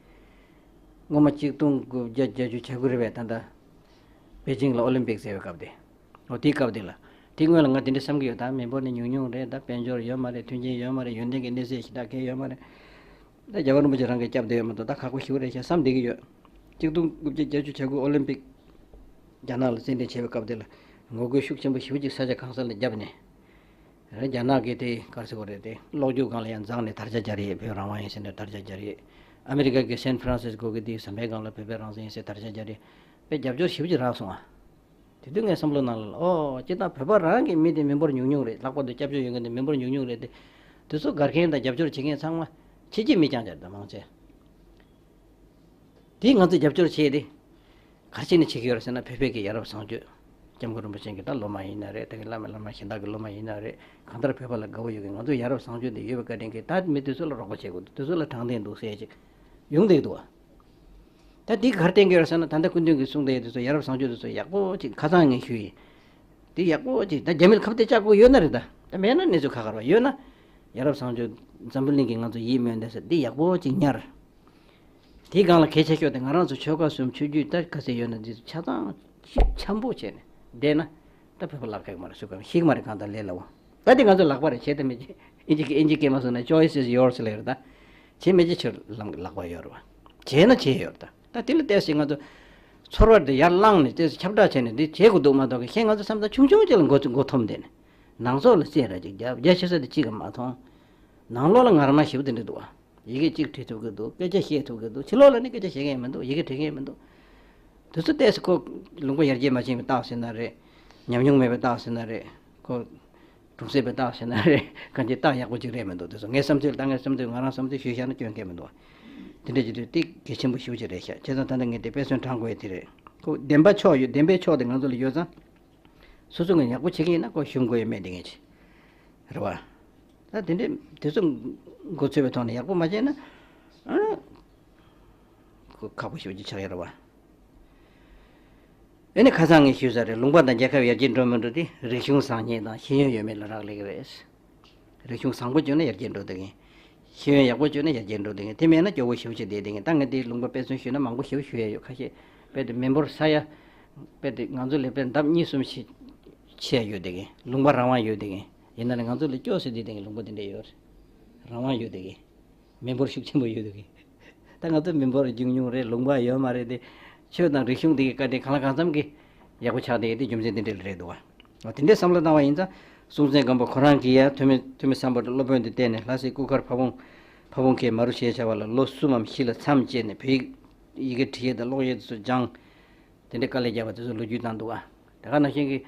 སྔོན་མ་གཅིག་སྟོང་དགུ་བརྒྱ་བརྒྱད་ཅུ་གྱ་དགུ་རེད་པས། ད་ལྟ་པེ་ཅིང་ལ་ཨོ་ལིམ་པིག་ཟེར་བའི་སྐབས་དེ། འོ་དེའི་སྐབས་དེ་ལ། དེའི་སྔོན་ལ་ང་དེ་འདྲ་བསམ་གྱི་ཡོད། ད་མི་འབོར་ནི་ཉུང་ཉུང་རེད། ད་དཔལ་འབྱོར་ཡོད་མ་རེད། མཐུན་རྐྱེན་ཡོད་མ་རེད། ཡོན་ཏན་གྱི་གནས་ཚད་ཞེ་དྲག་གང་ཡང་ཡོད་མ་རེད། ད་རྒྱལ་བ་རིན་པོ་ཆེ་རང་གིས་སྐྱབས་བསྡད་ཡོད་མ་གཏོགས་ད་ཁག་པོ་ཞེ་པོ་རེད་ཤག་བསམ་བསྡད་ཀྱི་ཡོད། གཅིག་སྟོང་དགུ་བརྒྱ་བརྒྱད་ཅུ་གྱ་དགུ་ཨོ་ལིམ་པིག་རྒྱ་ནག་ལ་རྩེད་འགྲན་བྱས་པའི་སྐབས་དེ་ལ་ངོ་རྒོལ་ཤུགས་ཆེན་པོ་ཞེ་པོ་ཅིག་ས་ཆ་གང་ས་ལ་བརྒྱབ་ནས། རྒྱ་ནག་གིས་དེ་ག་རེ་ཟེར་དགོས་རེད། དེ་གློག་འཁྱུག་སྒང་ལ་ཡང་འཛེགས་ནས་དར་ཆ་རྒྱག་རེད། བོད་རང་དབང་ཡིན་ཟེར་ནས་དར་ཆ་རྒྱག་རེད། ཨ་མི་རི་ཀ་གི་སན་ཧྥ་རན་སིས་ཀོ་གི་དེ་ཟམ་པའི་སྒང་ལ་བོད་པའི་རང་བཙན་ཡིན་ཟེར་དར་ཆ་རྒྱག་རེད། དཔེ་རྒྱབ་སྐྱོར་ཞེ་པོ་ཅིག་རག་སོང་ཨ། དེ་དུས་ངའི་བསམ་བློ་ནང་ལ་ཨོ་སྤྱིར་བཏང་བོད་པ་རང་གི་མི་དེ་མི་འབོར་ཉུང་ཉུང་རེད། ལྷག་པར་དུ་སྐྱབས་བཅོལ་ཡོང་མཁན་དེ་མི་འབོར་ཉུང་ཉུང་རེད་དེ། དེ་ཚོ་དགའ་མཁན་དང་རྒྱབ་སྐྱོར་བྱེད་མཁན་ཚང་མ་ཕྱི་རྒྱལ་མི་རྐྱང་རྐྱང་རེད། ད་མང་ཆེ་དེ་ང་ཚོས་རྒྱབ་སྐྱོར་བྱས་ཏེ། ག་རེ་བྱས་ནས་བྱེད་ཀྱི་ཡོད་རེད་ཟེར་ན། བོད་པའི་གི་ཡ་རབས་བཟང་སྤྱོད། སྐྱབས་མགོན་རིན་པོ་ཆེ་གི་ད་སློབ་མ་ཡིན་ན་རེད། ད་གི་བླ་མའི་བླ་མ་གཞན་དག་གི་སློབ་མ་ཡིན་ན་རེད། གང་ལྟར་བོད་པ་ལ་དགའ་བོ་ཡོད་མཁན། ང་ཚོ་ཡ་རབས་བཟང་སྤྱོད་དེ་ཡོད་པའི་བཀའ་དྲིན་གྱིས་ད་མི་དེ་ཚོ་ལ་རོགས་པ་བྱེད་དགོས་འདུག་དེ་ཚོ་ལ་དྲང་བདེན་འདུག་ཟེར་ཅིག་ཡོང་བསྡད་འདུག་བ། ད་འདི་ག་རེ་བསྟན་གྱི་ཡོད་རེད་ཟེར་ན། ད་སྐུ་མདུན་གྱིས་གསུངས་བསྡད་ཡོད་དེ་ཚོ་ཡ་རབས་བཟང་སྤྱོད་དེ་ཚོ་ཡག་པོ་ཅིག་ཁ་སང་ངས་ཞུས་ཡིན། དེ་ཡག་པོ་ཅིག་ད་རྒྱ་མི་ལ་ཁ་གཏད་བཅག་དགོས་ཡོད་ན་རེད། ད་ད་མེད་ན་གནས་ཚུལ་ཁ་ཁ་རེད་བ། ཡོད་ན་ཡ་རབས་བཟང་སྤྱོད་འཛམ་བུ་གླིང་གིས་ང་ཚོ་ཡིད་སྨོན་བསྡད་ས་འདི་ཡག་པོ་ཅིག་ཉར། དེའི་སྒང་ལ་གལ་ཆེ་ཤོས་དེ་ང་རང་ཚོ་ཆོལ་ཁ་གསུམ་ཆོས་བརྒྱུད་ད་ག་ཚད་ཡོད་ན་འདི་ཚོ་ཆ་ཚང་ཞིབ་འཆམ་པོ་བྱས་ནས་བསྡད་ན་ད་བོད་པ་ལབ་ཁག་མ་རེད། སུ་གང་ཤེས་ཀྱི་མ་རེད། གང་ལྟར་ལས་སླ་བོ། ད་དེ་ང་ཚོ་ལག་པ་རེད། བྱེད་དང་མི་བྱེད། ཨིན་ཇི་གི་ཨིན་ཇི་སྐད་མ་སོང་ན་choice is yours ལབ་ཡོད་རེད། ད་བྱེད་མི་བྱེད་ཁྱོད་ལམ་ལག་པ་ཡོད་རེད་བ། བྱེད་ན་བྱེད་ཡོད་རེད། ད་ད་དེ་ལ་བལྟས་ཚེ་ང་ཚོ་ཚོར་བ་དེ་ཡར་བླངས་ནས་བལྟས་ཚེ་ཁྱབ་བསྒྲགས་བྱས་ནས་འདི་བྱེད་དགོས་འདུག་མ་གཏོགས་གཞན་ང་ཚོ་བསམ་ཚུལ་ཆུང་ཆུང་ཅིག་ལ་མགོ་མགོ་འཐོམས་བསྡད་ནས་ནང་ཚོགས་ལ་རྩེད་ར་ཅིག་རྒྱབ། རྒྱ་ཆེ་ས་དེ་གཅིག་གམ་མ་མཐོང་། ནང་ལོགས་ལ་ངར་མ་ཞེ་པོ་དེ་འདྲ་འདུག་བ། ཡི་གེ་གཅིག་བྲིས་ཐུབ་ཀྱི་འདུག་སྐད་ཆ་བཤད་ཐུབ་ཀྱི་འདུག་ཕྱི་ལོགས་ལ་ནི་སྐད་ཆ་བཤད་མཁན་མི་འདུག་ཡི་གེ་འབྲི་མཁན་མི་འདུག་དེ་ཚོ་བལྟས་ཚེ་ཁོ་ལུང་པ་ཡར་རྒྱས་མ་ཕྱིན་པའི་རྟགས་ཟེར་ན་རེད། ཉམས་མྱོང་མེད་པའི་རྟགས་ཟེར་ན་རེད། ཁོ་གྲོང་གསེབ་པའི་རྟགས་ཟེར་ན་རེད། གང་ཅི་རྟགས་ཡག་པོ་ཅིག་རེད་མི་འདུག་དེ་ཚོ་ངའི་བསམ་ཚུལ་ད་ངའི་བསམ་ཚུལ་ང་རང་བསམ་ཚུལ་ཞུས་བཞག་ན་སྐྱོན་གལ་མི་འདུག་དེ་འདྲ་ཅིག་དུས་དེ་གལ་ཆེན་པོ་ཞེ་པོ་ཅིག་རེད་ཤག་བྱས་ཙང་ད་ལྟ་ངས་དེ་དཔེ་མཚོན་དྲངས་དགོས་ཡ་དེ་རེད། ཁོ་བདེན་པ་ཕྱོགས་ཡོད། བདེན་པའི་ཕྱོགས་དེ་ང་ཚོ་ལ་ཡོད་ཙང་། སོ་སོ་ངས་ཡག་པོ་བྱེད་ཀྱི་ཡིན་ན་ཁོ་ཞུམ་དགོས་ཡ་མེད། དེ་ངས་བྱེད་རེད་བ། ད་དེ་འདྲས་དེ་ཚོ་མགོ་ཚོས་པའི་ཐོག་ནས་ཡག་པོ་མ་བྱས་ན། ཨ། ཁོ་ཁག་པོ་ཞེ་པོ་ཅིག་ཆགས་ཡོད་རེད་བ། ཨེ་ནི་ཁ་སང་ངས་ཞུས་ས་རེད། ལུང་པ་དང་རྒྱལ་ཁབ་ཡར་རྒྱས་འགྲོ་མི་འགྲོ་དེ་རིག་གཞུང་བཟང་ངན་དང་ཤེས་ཡོན་ཡོད་མེད་ལ་རག་ལས་ཀྱི་རེད། རིག་གཞུང་བཟང་པོ་བྱུང་ན་ཡར་རྒྱས་འགྲོ་བསྡད་ཀྱི་ཡིན། ཤེས་ཡོན་ཡག་པོ་བྱུང་ན་ཡར་རྒྱས་འགྲོ་བསྡད་ཀྱི་ཡིན། དེ་མེད་ན་སྐྱོ་བོ་ཞེ་པོ་ཅིག་བསྡད་བསྡད་ཀྱི་ཡིན། ད་ངས་དེའི་ལུང་པ་དཔེ་མཚོན་ཞུས་ན་མང་པོ་ཞེ་པོ་ཞུ་ཡ་ཡོད། ཁ་ཤས་དཔེ་དེ་མི་འབོར་ས་ཡ་དཔེ་དེ་ང་ཚོ་ལས་དཔེ་ལྡབ་གཉིས་གསུམ་ཞིག་ཆེ་ཡ་ཡོད་བསྡད་ཀྱི་ཡིན། ལུང་པ་རང་དབང་ཡོད་བསྡད་ཀྱི་ཡིན། ཡིན་ན་ནི་ང་ཚོ་ལས་སྐྱོ་ཟེར་བསྡད་བསྡད་ཀྱི་ལུང་པ་དེ་འདྲ་ཡོད་རེད། རང་དབང་ཡོད་བསྡད་ཀྱི་ཡིན། མི་འབོར་ཤུགས་ཆེན་པོ་ཡོད་འདུག་གི། ད་ང་ཚོ་མི་འབོར་ཉུང་ཉུང་རེད། ལུང་པ་ཡོད་མ་རེད་དེ། ཆོས་དང་རིག་གཞུང་དེ་གི་བཀའ་དྲིན་གང་ལ་གང་འཚམ་གི་ཡག་པོ་ཆགས་བསྡད་ཡོད་དེ་རྒྱུ་མཚན་དེ་འདྲ་ལ་རེད་འདུག་བ། འོ་དེ་འདྲའི་བསམ་བློ་བཏང་བ་ཡིན་ཙང་། སྲོང་བཙན་སྒམ་པོ་ཁོ་རང་གིས་ཡ་ཐོན་མི་ཐོན་མི་བསམ་པར་སློབ་དཔོན་དེ་བསྟེན་ནས་ལྷ་སའི་སྐུ་མཁར་ཕ་བོང་ཕ་བོང་ཁའི་མ་རུ་ཞེས་བྱ་བ་ལ་ལོ་གསུམ་མམ་བཞི་ལ་མཚམས་བཅད་ནས་བོད་ཡིག་ཡི་གེ་བྲིས་ཡས་དང་ཀློག་ཡས་དེ་ཚོ་སྦྱངས། དེ་འདྲའི་དཀའ་ལས་བརྒྱབ་པ་དེ་ཚོ་ལོ་རྒྱུས་བཏང་འདུག་ཨ། དེ་ག་ནང་བཞིན་གྱི།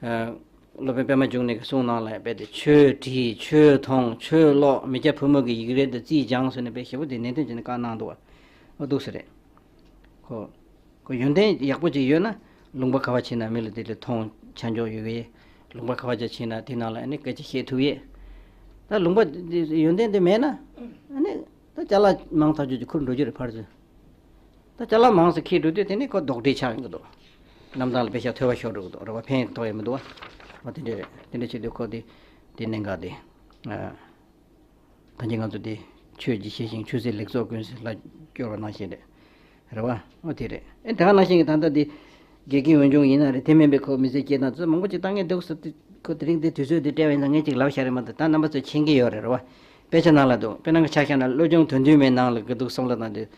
ཨ། སློབ་དཔོན་པད་མ་འབྱུང་གནས་ཀྱི་གསུང་ནང་ལ་དཔེ་དེ་ཆོས་བྲིས་ཆོས་མཐོང་ཆོས་ཀློག་མི་སྐྱ་ཕོ་མོ་གི་ཡིག་རིགས་དེ་རྩིས་སྦྱངས་ཟེར་ནས་དཔེ་ཞེ་པོ་དེ་ནན་ཏན་བྱས་ནས་བཀའ་གནང་འདུག་ཨ། འོ་འདུག་ས་རེད། ཁོ། ཁོ་ཡོན་ཏན་ཡག་པོ་ཅིག་ཡོད་ན་ལུང་པ་ག་བ་ཕྱིན་ན་མི་ལ་དེ་ལ་མཐོང་ཆ་འཇོག་ཡོད་གི། ལུང་པ་ག་བ་ཅིག་ཕྱིན་ན་དེ་ནང་ལ་ཨ་ནི་སྐད་ཆ་བཤད་ཐུབ་ཡས། ད་ལུང་པ་དེ་ཡོན་ཏན་དེ་མེད་ན་ཨ་ནི་ད་ཅ་ལག་མང་ཐག་ཆོད་ཅིག་ཁུར་འགྲོ་རྒྱུ་རེད་ཕར་ཚུར། ད་ཅ་ལག་མང་ཙམ་འཁྱེར་འགྲོ་དུས་དེ་ནི་ཁོ་རྡོག་ཁྲེས་ཆགས་ཡོང་གི་འདུག་གནམ་ཐང་ལ་དཔེ་ཤག་ཐོས་པ་ཤོར་འགྲོ་གི་འདུག་རེད་བ། ཕན་ཐོགས་ཡོད་མི་འདུག་བ། འོ་དེ་འདྲ་རེད། དེ་འདྲ་བྱེད་དུས་ཁོ་དེ་དེ་གནད་འགག་དེ། ཨ། ད་གིན་ང་ཚོ་དེ་ཆོས་ཀྱི་ཞེས་ཤིང་ཆོས་སྲིད་ལེགས་ཚོགས་ཀུན་ཟེར་ལ་སྐྱོར་བ་ནང་བཞིན་རེད། རེད་བ། འོ་དེ་རེད། ཨེ་ད་ག་ནང་བཞིན་གྱི་ད་ལྟ་དེ་དགེ་རྒན་འོས་སྦྱོང་ཡིན་ན་རེད། དེ་མིན་པའི་ཁོ་མི་ཚེ་སྐྱེལ་སྟངས་དེ་ཚོ་མང་པོ་ཅིག་ད་ངས་འདུག་ཟེར་དུས་ཁོ་དེ་རིང་དེ་དུས་ཚོད་དེ་སྤྲད་པ་ཡིན་ཙང་ངས་ཅིག་ལབ་བཞག་རེད་མ་གཏོགས་ད་རྣམ་པ་ཚོས་མཁྱེན་གྱི་ཡོད་རེད། རེད་བ། དཔེ་ཆ་ནང་ལ་འདུག་དཔེར་ན་ཆ་བཞག་ན་བློ་སྦྱོང་དོན་བདུན་མའི་ནང་ལ་གི་འདུག་བསམ་བློ་བཏང་དུས།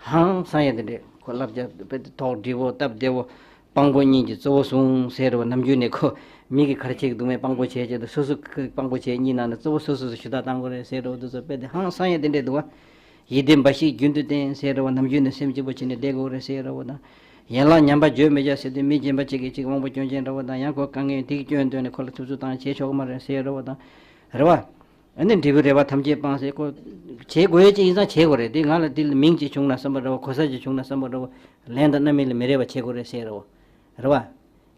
ཧང་སང་ཡ་དེ་འདྲས་ཁོ་བསླབ་བྱ་དཔེ་དེ་ཐོག་བདེ་བོ་སྟབས་བདེ་བོ། དཔང་པོ་གཉིས་ཀྱི་གཙོ་བོ་བཟུང་ཟེར་རོ། ནམ་རྒྱུན་ནས་ཁོ་མི་གིས་ག་རེ་བྱེད་ཀྱི་འདུག་མེད་དཔང་པོ་བྱས་བྱས་དང་སོ་སོ་གི་དཔང་པོ་བྱས་གཉིས་ནང་ནས་གཙོ་བོ་སོ་སོ་སོ་ཞུ་དག་བཏང་དགོས་རེད་ཟེར་རོ། དེ་ཚོ་དཔེ་དེ་ཧང་སང་ཡ་དེ་འདྲས་འདུག་བ། ཡིད་བདེ་འབའ་ཞིག་རྒྱུན་དུ་བསྟེན་ཟེར་རོ། ནམ་རྒྱུན་ནས་སེམས་སྐྱིད་པོ་བྱས་ནས་བསྡད་དགོས་རེད་ཟེར་རོ་དང་། ཡན་ལག་ཉམས་པ་བརྗོད་མི་བྱ་ཟེར་དུས་མི་གཞན་པ་གཅིག་གིས་གཅིག་དབང་པོ་སྐྱོན་ཅན་འདྲ་བོ་དང་། ཡང་ཁོ་དཀའ་ངལ་དེ་གི་སྐྱོན་འདོན་ནས་ཁོ་ལ་ཐུབ་ཚོད་བཏང་བྱས་ཆོག་གི་མ་རེད་ཟེར་རོ་དང་། རེད་བ། ཨ་ནི་འབྲས་བུའི་རེ་བ་ཐམས་ཅད་སྤངས་ཟེར། ཁོ་བྱེད་དགོས་ཡོད་ཅིག་ཡིན་ཙང་བྱེད་དགོས་རེད། དེ་ང་ལ་དེ་ལ་མིང་ཅིག་བྱུང་ན་བསམ་པ་འདྲ་བོ། གོ་ས་ཅིག་བྱུང་ན་བསམ་པ་འདྲ་བོ། ལན་དང་རྣམ་སྨིན་ལ་མི་རེ་བ་བྱེད་དགོས་རེད་ཟེར་རོ། རེད་བ།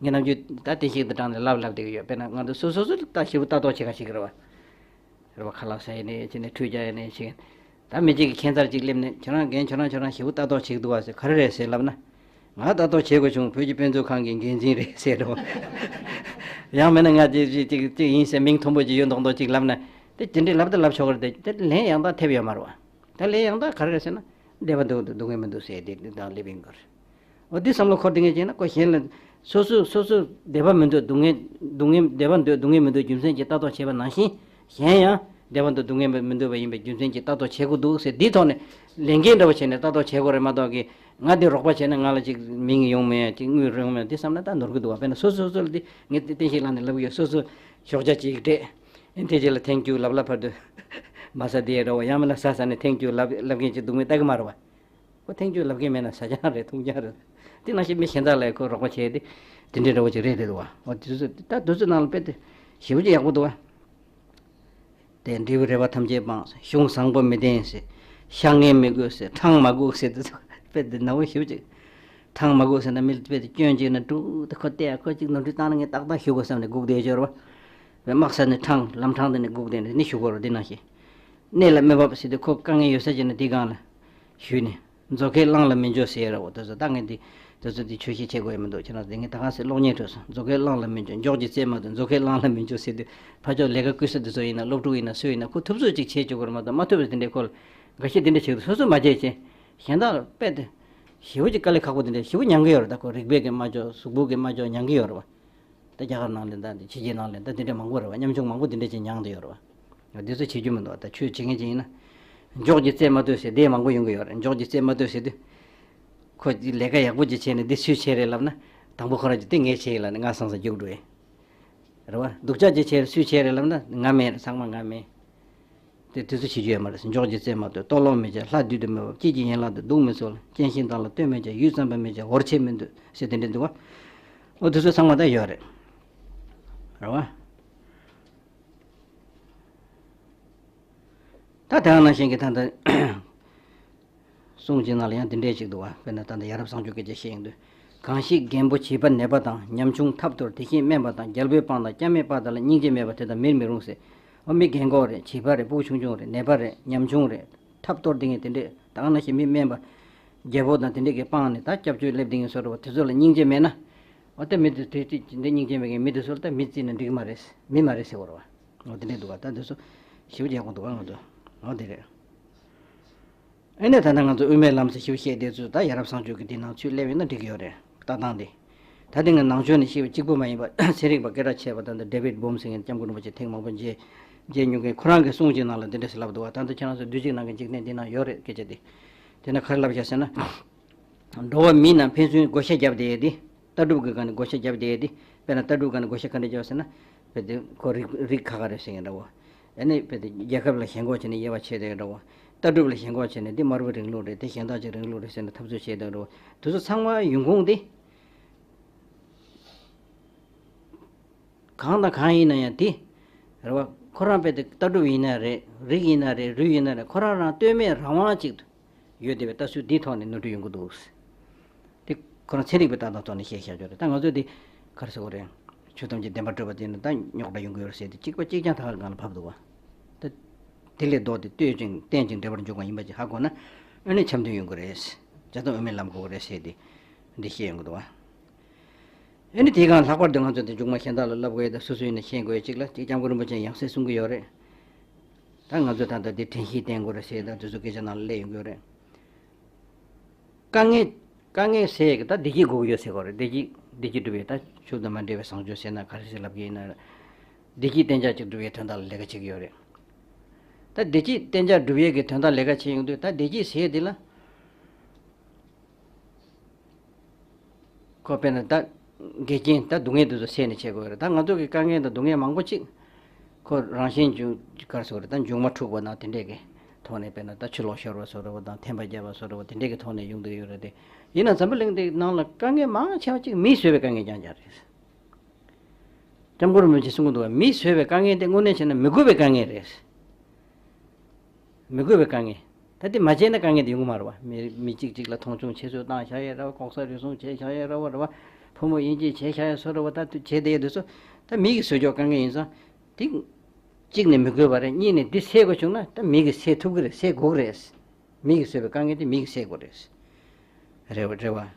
ངས་ནམ་རྒྱུན་ད་བསྟན་བཤིག་དང་སྦྲགས་ནས་ལབ་ལབ་བསྡད་ཀྱི་ཡོད། དཔེར་ན་ང་ཚོ་སོ་སོ་སོ་ལ་ད་ཞེ་པོ་ལྟ་རྟོག་བྱེད་མཁན་ཞིག་རེད་བ། རེད་བ། ཁ་ལག་ཟ་ཡས་ནས་བྱས་ནས་ཁྲུས་རྒྱག་ཡས་ནས་བྱས། ད་མི་གཅིག་གིས་ཁྱད་མཚར་ཅིག་སླེབས་ནས་ཁྱོད་རང་རྒན་ཁྱོད་རང་ཁྱོད་རང་ཞེ་པོ་ལྟ་རྟོག་བྱེད་ཀྱི་འདུག་བ་ཟེར། ག་རེ་རེད་ཟེར་ལབ་ན། ང་ལྟ་རྟོག་བྱེད་དགོས་བྱུང་། བོད་ཀྱི་དཔེ་མཛོད་ཁང་གི་འགན་འཛིན་རེད་ཟེར་རོ། ཡང་མིན་ན་ང་ཅིག་ཅིག་ཅིག་ཅིག་ཡིན་ཟེར་མིང་མཐོན་པོ་ཅིག་ཡོད་མདོག་མདོག་ཅིག་ལབ་ན། དེ་དེ་འདྲའི་ལབ་ད་ལབ་ཆོག་གི་རེད་དེ། དེ་ལན་ཡང་དག་ཐེབས་ཡོད་མ་རེད་བ། ད་ལན་ཡང་དག་ག་རེ་རེད་ཟེར་ན། བདེ་བ་འདོད་དང་སྡུག་བསྔལ་མི་འདོད་ཟེར་དེ་དེ་དང་སླེབས་ཡིན་གི་རེད། འོ་དེ་བསམ་བློ་འཁོར་དེ་ངས་བྱས་ན་ཁོ་གཞན་ལ། སོ་སོས་སོ་སོས་བདེ་བ་མི་འདོད་སྡུག་བསྔལ་སྡུག་བསྔལ་བདེ་བ་འདོད་སྡུག་བསྔལ་མི་འདོད་རྒྱུ་མཚན་གྱི་ལྟ་རྟོག་བྱེད་པ་ནང་བཞིན། གཞན་ཡང་བདེ་བ་འདོད་སྡུག་བསྔལ་མི་འདོད་པ་ཡིན་པའི་རྒྱུ་མཚན་གྱི་ལྟ་རྟོག་བྱེད་དགོས་འདུག་ཟེར། འདིའི་ཐོག་ནས་ལས་འགན་འདྲ་བོ་བྱས་ནས་ལྟ་རྟོག་བྱེད་དགོས་རེད་མ་གཏོགས་ཀྱི། ང་འདི་རོགས་པ་བྱས་ན་ང་ལ་ཅིག་མིང་ཡོང་མེད་ཅིག་དངུལ་ཡོང་མེད་འདི་བསམ་ན་ད་ནོར་གི་འདུག་བ། དཔེར་ན་སོ་སོ་སོ་ལ་འདི་ངས་བསྟན་བཤིག་ལངས་ནས་ལབ་གི་ཡོད། སོ་སོ་ཞོགས་ཇ་ཅིག་སྤྲད། ཨེ་དེ་རྗེས་ལ་ཐེངས་བཅུ་ལབ་ལབ་བར་དུ་མ་ཟ་དེ་ར་བ། ཡང་མིན་ན་ཟ་ཟ་ནས་ཐེངས་བཅུ་ལབ་ལབ་མཁན་ཅིག་འདུག་མེད་ལྟ་གི་མ་རེད་བ། ཁོ་ཐེངས་གཅིག་ལབ་མཁན་མེད་ན་ཟ་རྐྱང་རེད། འཐུང་རྐྱང་རེད། དེ་ནང་བཞིན་མི་གཞན་དག་ལ་ཁོ་རོགས་པ་བྱས་ཏེ་དེ་འདྲའི་འདྲ་བོ་ཅིག་རེད་དེ་འདུག་བ། འོ་དེ་ཚོ་ད་དུས་ཚོད་ནང་ལ་དཔེ་དེ་ཞེ་པོ་ཅིག་ཡག་པོ་འདུག་བ། དེ་འབྲས་བུ་རེ་བ་ཐམས་ཅད་སྤངས། གཞུང་བཟང་པོ་མི་བསྟེན་ཟེར། ཤ་ངན་མི་དགོས་ཟེར། ཁྲང་མ་སྒུག་ཟེར། དེ་ཚོ་དཔེ་དེ་ནག་པོ་ཞེ་པོ་ཅིག་ཁྲང་མ་སྒུག་ཟེར་ན་མི་ལ་དཔེ་དེ་སྐྱོན་ཅིག་ན་འབྲུག་དེ་ཁོ་བལྟས་ཡ་ཁོ་ཅིག་ནོར་འཁྲུལ་བཏང་ན་ངས་ཏག་ཏག་ཞུ་དགོས་བསམ་ནས་སྒུག་བསྡད་ཡོད་རེད་བ། དམག་ས་ནས་ཁྲང་ལམ་ཁྲང་དེ་ནས་སྒུག་བསྡད་ནས་ནི་ཞུ་དགོས་རེད། དེ་ནང་བཞིན། གནས་ལ་མི་བབ་ཟེར་དུས་ཁོ་དཀའ་ངལ་ཡོད་ས་ཅིག་ན་དེའི་སྒང་ལ་ཞུས་ནས། མཛོ་ཁའི་གླང་ལ་མི་འཇོག་ཟེར་ཡ་ར་བོ། དེ་ཚོ་ད་ངས་འདི་དེ་ཚོ་འདི་ཆོས་བཤད་བྱེད་དགོས་ཡ་མི་འདུག་ཁྱེད་རང་ཚོ་འདི་ངས་ད་ག་ཟེ་གློག་བརྙན་ཁྲོད་སོང་། མཛོ་ཁའི་གླང་ལ་མི་འཇོག་འཇོག་གི་རྩེད་མ་ཐུབ། མཛོ་ཁའི་གླང་ལ་མི་འཇོག་ཟེར་དུས་ཕར་ཕྱོགས་ལས་ཀ་བསྐུལ་ས་དེ་ཚོ་ཡིན་ན་སློབ་ཕྲུག་ཡིན་ན་སུ་ཡིན་ན་ཁོ་ཐུབ་ཚོད་ཅིག་བྱེད་བཅུག་དགོས་རེད་མ་གཏོགས་མ་ཐུབ་པའི་དེ་འདྲའི་ཁོ་ལ་འགའ་ཤས་དེ་འདྲ་བྱེད་དུས་སོ་སོ་མ་བྱས་ཅེས་གཞན་དག་ལ་དཔེ་དེ་ཞེ་པོ་ཅིག་དཀའ་ལས་ཁག་པོ་དེ་འདྲ་ཞེ་པོ་མྱང་གི་ཡོད་རེད། ད་ཁོ་རིག་པའི་གི་མ་འཇོག་གཟུགས་པོ་གི་མ་འཇོག་མྱང་གི་ཡོད་རེད་བ། ད་རྒྱ་གར་ནང་ལ་ད་འདི་ཕྱི་རྒྱལ་ནང་ལ་ད་འདི་འདྲ་མང་པོ་རེད་བ། ཉམ་ཆུང་མང་པོ་འདི་འདྲ་ཅིག་མྱངས་བསྡད་ཡོད་རེད་བ། འདི་ཚོ་བྱེད་རྒྱུ་མི་འདུག་ད་ཆོས་བྱེད་མཁན་ཅིག་ཡིན་ན། འཇོག་གི་རྩེད་མ་ཐུབ་ཟེར་དེ་མང་པོ་ཡོང་གི་ཡོད་རེད། འཇོག་གི་རྩེད་མ་ཐུབ་ཟེར་དུས། ཁོ་ལས་ཀ་ཡག་པོ་ཅིག་བྱས་ནས་འདི་སུས་བྱས་རེད་ལབ་ན། དང་པོ་ཁོ་རང་གིས་དེ་ངས་བྱས་ཡིན་ལབ་ནས་ང་སང་སང་རྒྱུགས་འགྲོ་ཡིན། རེད་བ། སྡུག་ཅག་ཅིག་བྱས་སུས་བྱས་རེད་ལབ་ན་ང་མིན། ཚང་མ་ང་མིན། དེ་དུས་ཚོད་བྱེད་རྒྱུ་ཡོད་མ་རེད། འཇོག་གི་རྩེད་མ་ཐུབ། ལྟོ་སློང་མི་བྱ། ལྷ་བདུད་དུ་མི་འབབ། སྐྱིད་ཀྱི་ཡན་ལག་དུ་སྡུག་མི་ཚོར། སྐྱེངས་ཤིང་དག་ལ་ལྟོས་མི་བྱ། ཡུད་ཙམ་པ་མི་བྱ། འོར་ཆེད་མི་འདུག་ཟེར་དེ་འདྲ་འདུག་བ། འོ་དེ་ཚོ་ཚང་མ་ད་ཡོད་རེད། རེད་བ། ད་དེ་ནང་བཞིན་གྱི་ད་ལྟ་གསུང་གཅིག་ནང་ལ་ཡང་དེ་འདྲས་ཅིག་འདུག་བ། དཔེར་ན་ད་ལྟ་ཡ་རབས་བཟང་སྤྱོད་སྐད་ཆ་བཤད་ཡོང་དུས། གང་ཞིག་རྒན་པོ་བྱིས་པ་ནད་པ་དང་། ཉམ་ཆུང་ཐབས་གཏོར་དེ་བཞིན་དམན་པ་དང་། རྒྱལ་པོའི་དཔང་དང་སྐྱ་མིའི་དཔའ་དང་ལ། སྙིང་རྗེ་མེད་པ་དེ་དག་མིར་མི་རུང་ཟེར། འོ་མི་རྒན་གོག་རེད། བྱིས་པ་རེད། ཕྲུ་གུ་ཆུང་ཆུང་རེད། ནད་པ་རེད། ཉམ་ཆུང་རེད། ཐབས་གཏོར་དེ་ངས་དེ་འདྲས་ད་ག་ནང་བཞིན་མི་དམན་པ། རྒྱལ་པོ་དང་དེ་འདྲས་ཀྱི་དཔང་ནས་ད་སྐྱབས་བཅོལ་སླེབས་དེ་ངས་བཟོ་འདྲ་བ་དེ་ཚོ་ལ་སྙིང་རྗེ་མེད་ན། འོ་ད་མི་དེ་དེ་དེ་འདྲས་སྙིང་རྗེ་མེད་མཁན་མི་དེ་ཚོ་ལ་ད་མི་བརྩིས་ན་འགྲིག་མ་རེད། མི་མ་རེད་ཟེར་བ་རེད་བ། འོ་དེ་འདྲས་འདུག་བ། ད་དེ་ཚོ་ཞིབ་རྒྱག་དགོས་འདུག་བ་ང་ཚོ། འོ་དེ་རེད། ཨ་ནི་ད་ལྟ་ང་ཚོ་དབུ་མའི་ལམ་ཟེར་ཞིབ་བཤད་བསྡད་ཚུལ་ད་ཡ་རབས་བཟང་སྤྱོད་ཀྱི་འདི་ནང་ཚུད་སླེབས་ཡོད་ན་འགྲིག་གི་ཡོད་རེད། ལྟ་སྟངས་འདི། ད་ལྟ་ངས་ནང་ཆོས་ནས་ཤེས་པ་གཅིག་པུ་མ་ཡིན་པ་ཚན་རིག་པ་སྐད་གྲགས་ཆེ་བ་ད་ལྟ་ཌེ་བིཌ་བྷོམ་ཟེར་མཁན་སྐྱབས་མགོན་རིན་པོ་ཆེ་ཐེངས་མང་པོ་མཇལ་མཇལ་མྱོང་མཁན་ཁོ་རང་གི་གསུང་གཅིག་ནང་ལ་འདི་འདྲ་ཞིག་ལབ་འདུག་བ། ད་ལྟ་ཁྱེད་རང་ཚོ་དུས་གཅིག་ནང་གི་འཇིག་རྟེན་འདི་ནང་ཡོད་རེད་སྐད་ཆ་འདི། དེ་ན་ག་རེ་ལབ་བཞག་ཟེར་ན། འགྲོ་བ་མི་རྣམས་ཕན་ཚུན་བགོ་བཤའ་བརྒྱབ་བསྡད་ཡས་འདི། ལྟ་གྲུབ་ཀྱི་སྒང་ནས་བགོ་བཤའ་བརྒྱབ་བསྡད་ཡས་འདི། དཔེར་ན་ལྟ་གྲུབ་སྒང་ནས་བགོ་བཤའ་ག་འདྲ་བརྒྱབ་ཟེར་ན། དཔེ་དེ་ཁོ་རིགས་རིགས་ཁག་ཁག་རེད་ཟེར་མཁན་འདྲ་བོ། ཨ་ནི་དཔེ་དེ་རྒྱལ་ཁབ་ལ་ཞེན་ཁོག་བྱས་ནས་དབྱེ་བ་ཕྱེ་བསྡད་འདྲ་བོ། ལྟ་གྲུབ་ལ་ཞེན་ཁོག་བྱས་ནས་འདི་དམར་པོའི་རིང་ལུགས་རེད། དེ་གཞན་དག་ཅིག་རིང་ལུགས་རེད་ཟེར་ནས་འཐབ་རྩོད་བྱས་བསྡད་འདྲ་བོ། དེ་ཚོ་ཚང་མ་ཡོང་ཁུངས་དེ། གང་དང་གང་ཡིན་ན་ཡང་དེ། རེད་བ། ཁོ་རང་དཔེ་དེ་ལྟ་གྲུབ་ཡིན་ན་རེད། རིགས་ཡིན་ན་རེད། རུས་ཡིན་ན་རེད། ཁོ་རང་རང་ལྟོས་མེད་རང་དབང་ཅིག་ཡོད་བསྡད་པའི་ལྟ་ཚུལ་འདིའི་ཐོག་ནས་ནོར་འཁྲུལ་ཡོང་གི་འདུག་དེ་ཁོ་རང་ཚན་རིག་པའི་ལྟ་སྟངས་ཐོག་ནས་བཤད་བཞག་རྒྱུ་རེད། ད་ང་ཚོས་དེ་ག་རེ་ཟེར་དགོས་རེད། ཆོས་ཐམས་ཅད་བདེན་པར་གྲུབ་པ་དེ་ནི་ད་རྙོག་དྲ་ཡོང་གི་ཡོད་རེད་ཟེར་ཏེ་གཅིག་པ་གཅིག་རྐྱང་ད་ག་སྒང་ལ་བབས་འདུག་བ། ད་དེ་ལས་ལྡོག་སྟེ་ལྟོས་ཅིང་བརྟེན་ཅིང་འབྲེལ་པར་འཇུག་པ་ཡིན་པ་ཅིག་ཧ་གོ་ན། ཨ་ནི་འཆམ་མཐུན་ཡོང་གི་རེད། བྱས་ཙང་དབུ་མའི་ལམ་དགོས་ཀྱི་རེད་ཟེར་ཏེ་འདི་བཤད་ཡོང་གི་འདུག་བ། ཨ་ནི་དེའི་སྒང་ལྷག་པར་དུ་ང་ཚོ་འདི་མཇུག་མ་གཞན་དག་ལ་ལབ་དགོས་ཡ་ད་སོ་སོ་ཡིན་ན་ཤེས་དགོས་ཡ་གཅིག་ལ་གཅིག་སྐྱབས་མགོན་རིན་པོ་ཆེས་ཡང་སེ་གསུང་གི་ཡོད་རེད། ད་ང་ཚོས་ད་ལྟ་འདི་དྲན་ཤེས་བསྟེན་དགོས་རེད་ཟེར་ད་དེ་ཚོ་སྐད་ཆ་ནང་ལ་སླེབས་ཡོང་གི་ཡོད་རེད། དཀའ་ངལ། དཀའ་ངལ་སེལ་ཡས་ཀྱི་ད་བདེ་སྐྱིད་དགོས་ཀྱི་ཡོད་ཟེར་དགོས་རེད། བདེ་སྐྱིད་བདེ་སྐྱིད་སྒྲུབ་ཡས་ད་ཕྱུགས་དང་མ་འབྲེལ་བའི་བཟང་སྤྱོད་ཟེར་ན་ག་རེ་ཟེར་ལབ་ཀྱི་ཡིན་ན། བདེ་སྐྱིད་གཏན་འཇགས་ཅིག་སྒྲུབ་ཡས་དོན་དག་ལ་ལས་ཀ་བྱེད་ཀྱི་ཡོད་རེད། ད་བདེ་སྐྱིད་གཏན་འཇགས་སྒྲུབ་ཡས་ཀྱི་དོན་དག་ལས་ཀ་བྱེད་ཡོང་དུས་ད་བདེ་སྐྱིད་ཟེར་ཡས་འདི་ལ། ཁོ་དཔེར་ན་ད་འགལ་རྐྱེན་ད་སྡུག་བསྔལ་དེ་ཚོ་སེལ་ནས་བྱེད་དགོས་རེད། ད་ང་ཚོ་གི་དཀའ་ངལ་དང་སྡུག་བསྔལ་མང་པོ་ཅིག་ཁོ་རང་བཞིན་འབྱུང་ག་རེ་ཟེར་དགོས་རེད། ད་འབྱུང་མ་འཁྲུགས་པ་ནང་དེ་འདྲས་ཀྱི་ཐོག་ནས་དཔེར་ན་ད་ཕྱི་ལོགས་ཤོར་བ་བཟོ་འདྲ་བོ་དང་འཐེན་པ་བརྒྱབ་པ་བཟོ་འདྲ་བོ་དེ་འདྲས་ཀྱི་ཐོག་ནས་ཡོང་གི་ཡོད་རེད་དེ། ཡིན་ན་འཛམ་བུ་གླིང་འདི་ནང་ལ་དཀའ་ངལ་མང་ཆེ་བ་ཅིག་མིས་བཟོས་པའི་དཀའ་ངལ་རྐྱང་རྐྱང་རེད། སྐྱབས་མགོན་རིན་པོ་ཆེས་གསུང་གི་འདུག་བ། མིས་བཟོས་པའི་དཀའ་ངལ་དེ་དངོས་གནས་བྱས་ན་མི་དགོས་པའི་དཀའ་ངལ་རེད། མི་དགོས་པའི་དཀའ་ངལ། ད་དེ་མ་བྱས་ན་དཀའ་ངལ་དེ་ཡོང་གི་མ་རེད་བ། མི་མི་གཅིག་གཅིག་ལ་མཐོང་ཆུང་བྱེད་ཚུལ་བཏང་བཞག་ཡས་རེད་བ། ལྐོག་ཟ་རུལ་སུངས་བྱས་བཞག་ཡས་རེད་བ། རེད་བ། ཕོ་མོ་དབྱེ་འབྱེད་བྱས་བཞག་ཡས་བཟོ་འདྲ་བོ་ད་དུ་བྱས་བསྡད་ཡས་དེ་ཚོ་ད་མི་གིས་བཟོས་ཆོག་དཀའ་ངལ་ཡིན་ཙང་། དེ་གཅིག་ནས་མི་དགོས་པ་རེད། གཉིས་ནས་འདི་སེལ་དགོས་བྱུང་ན་ད་མི་གིས་སེལ་ཐུབ་ཀྱི་རེད། སེལ་དགོས་ཀྱི་རེད། མི་གིས་བཟོས་པའི་དཀའ་ངལ་དེ་མི་གིས་སེལ་དགོས་རེད། རེད་བ། རེད་བ།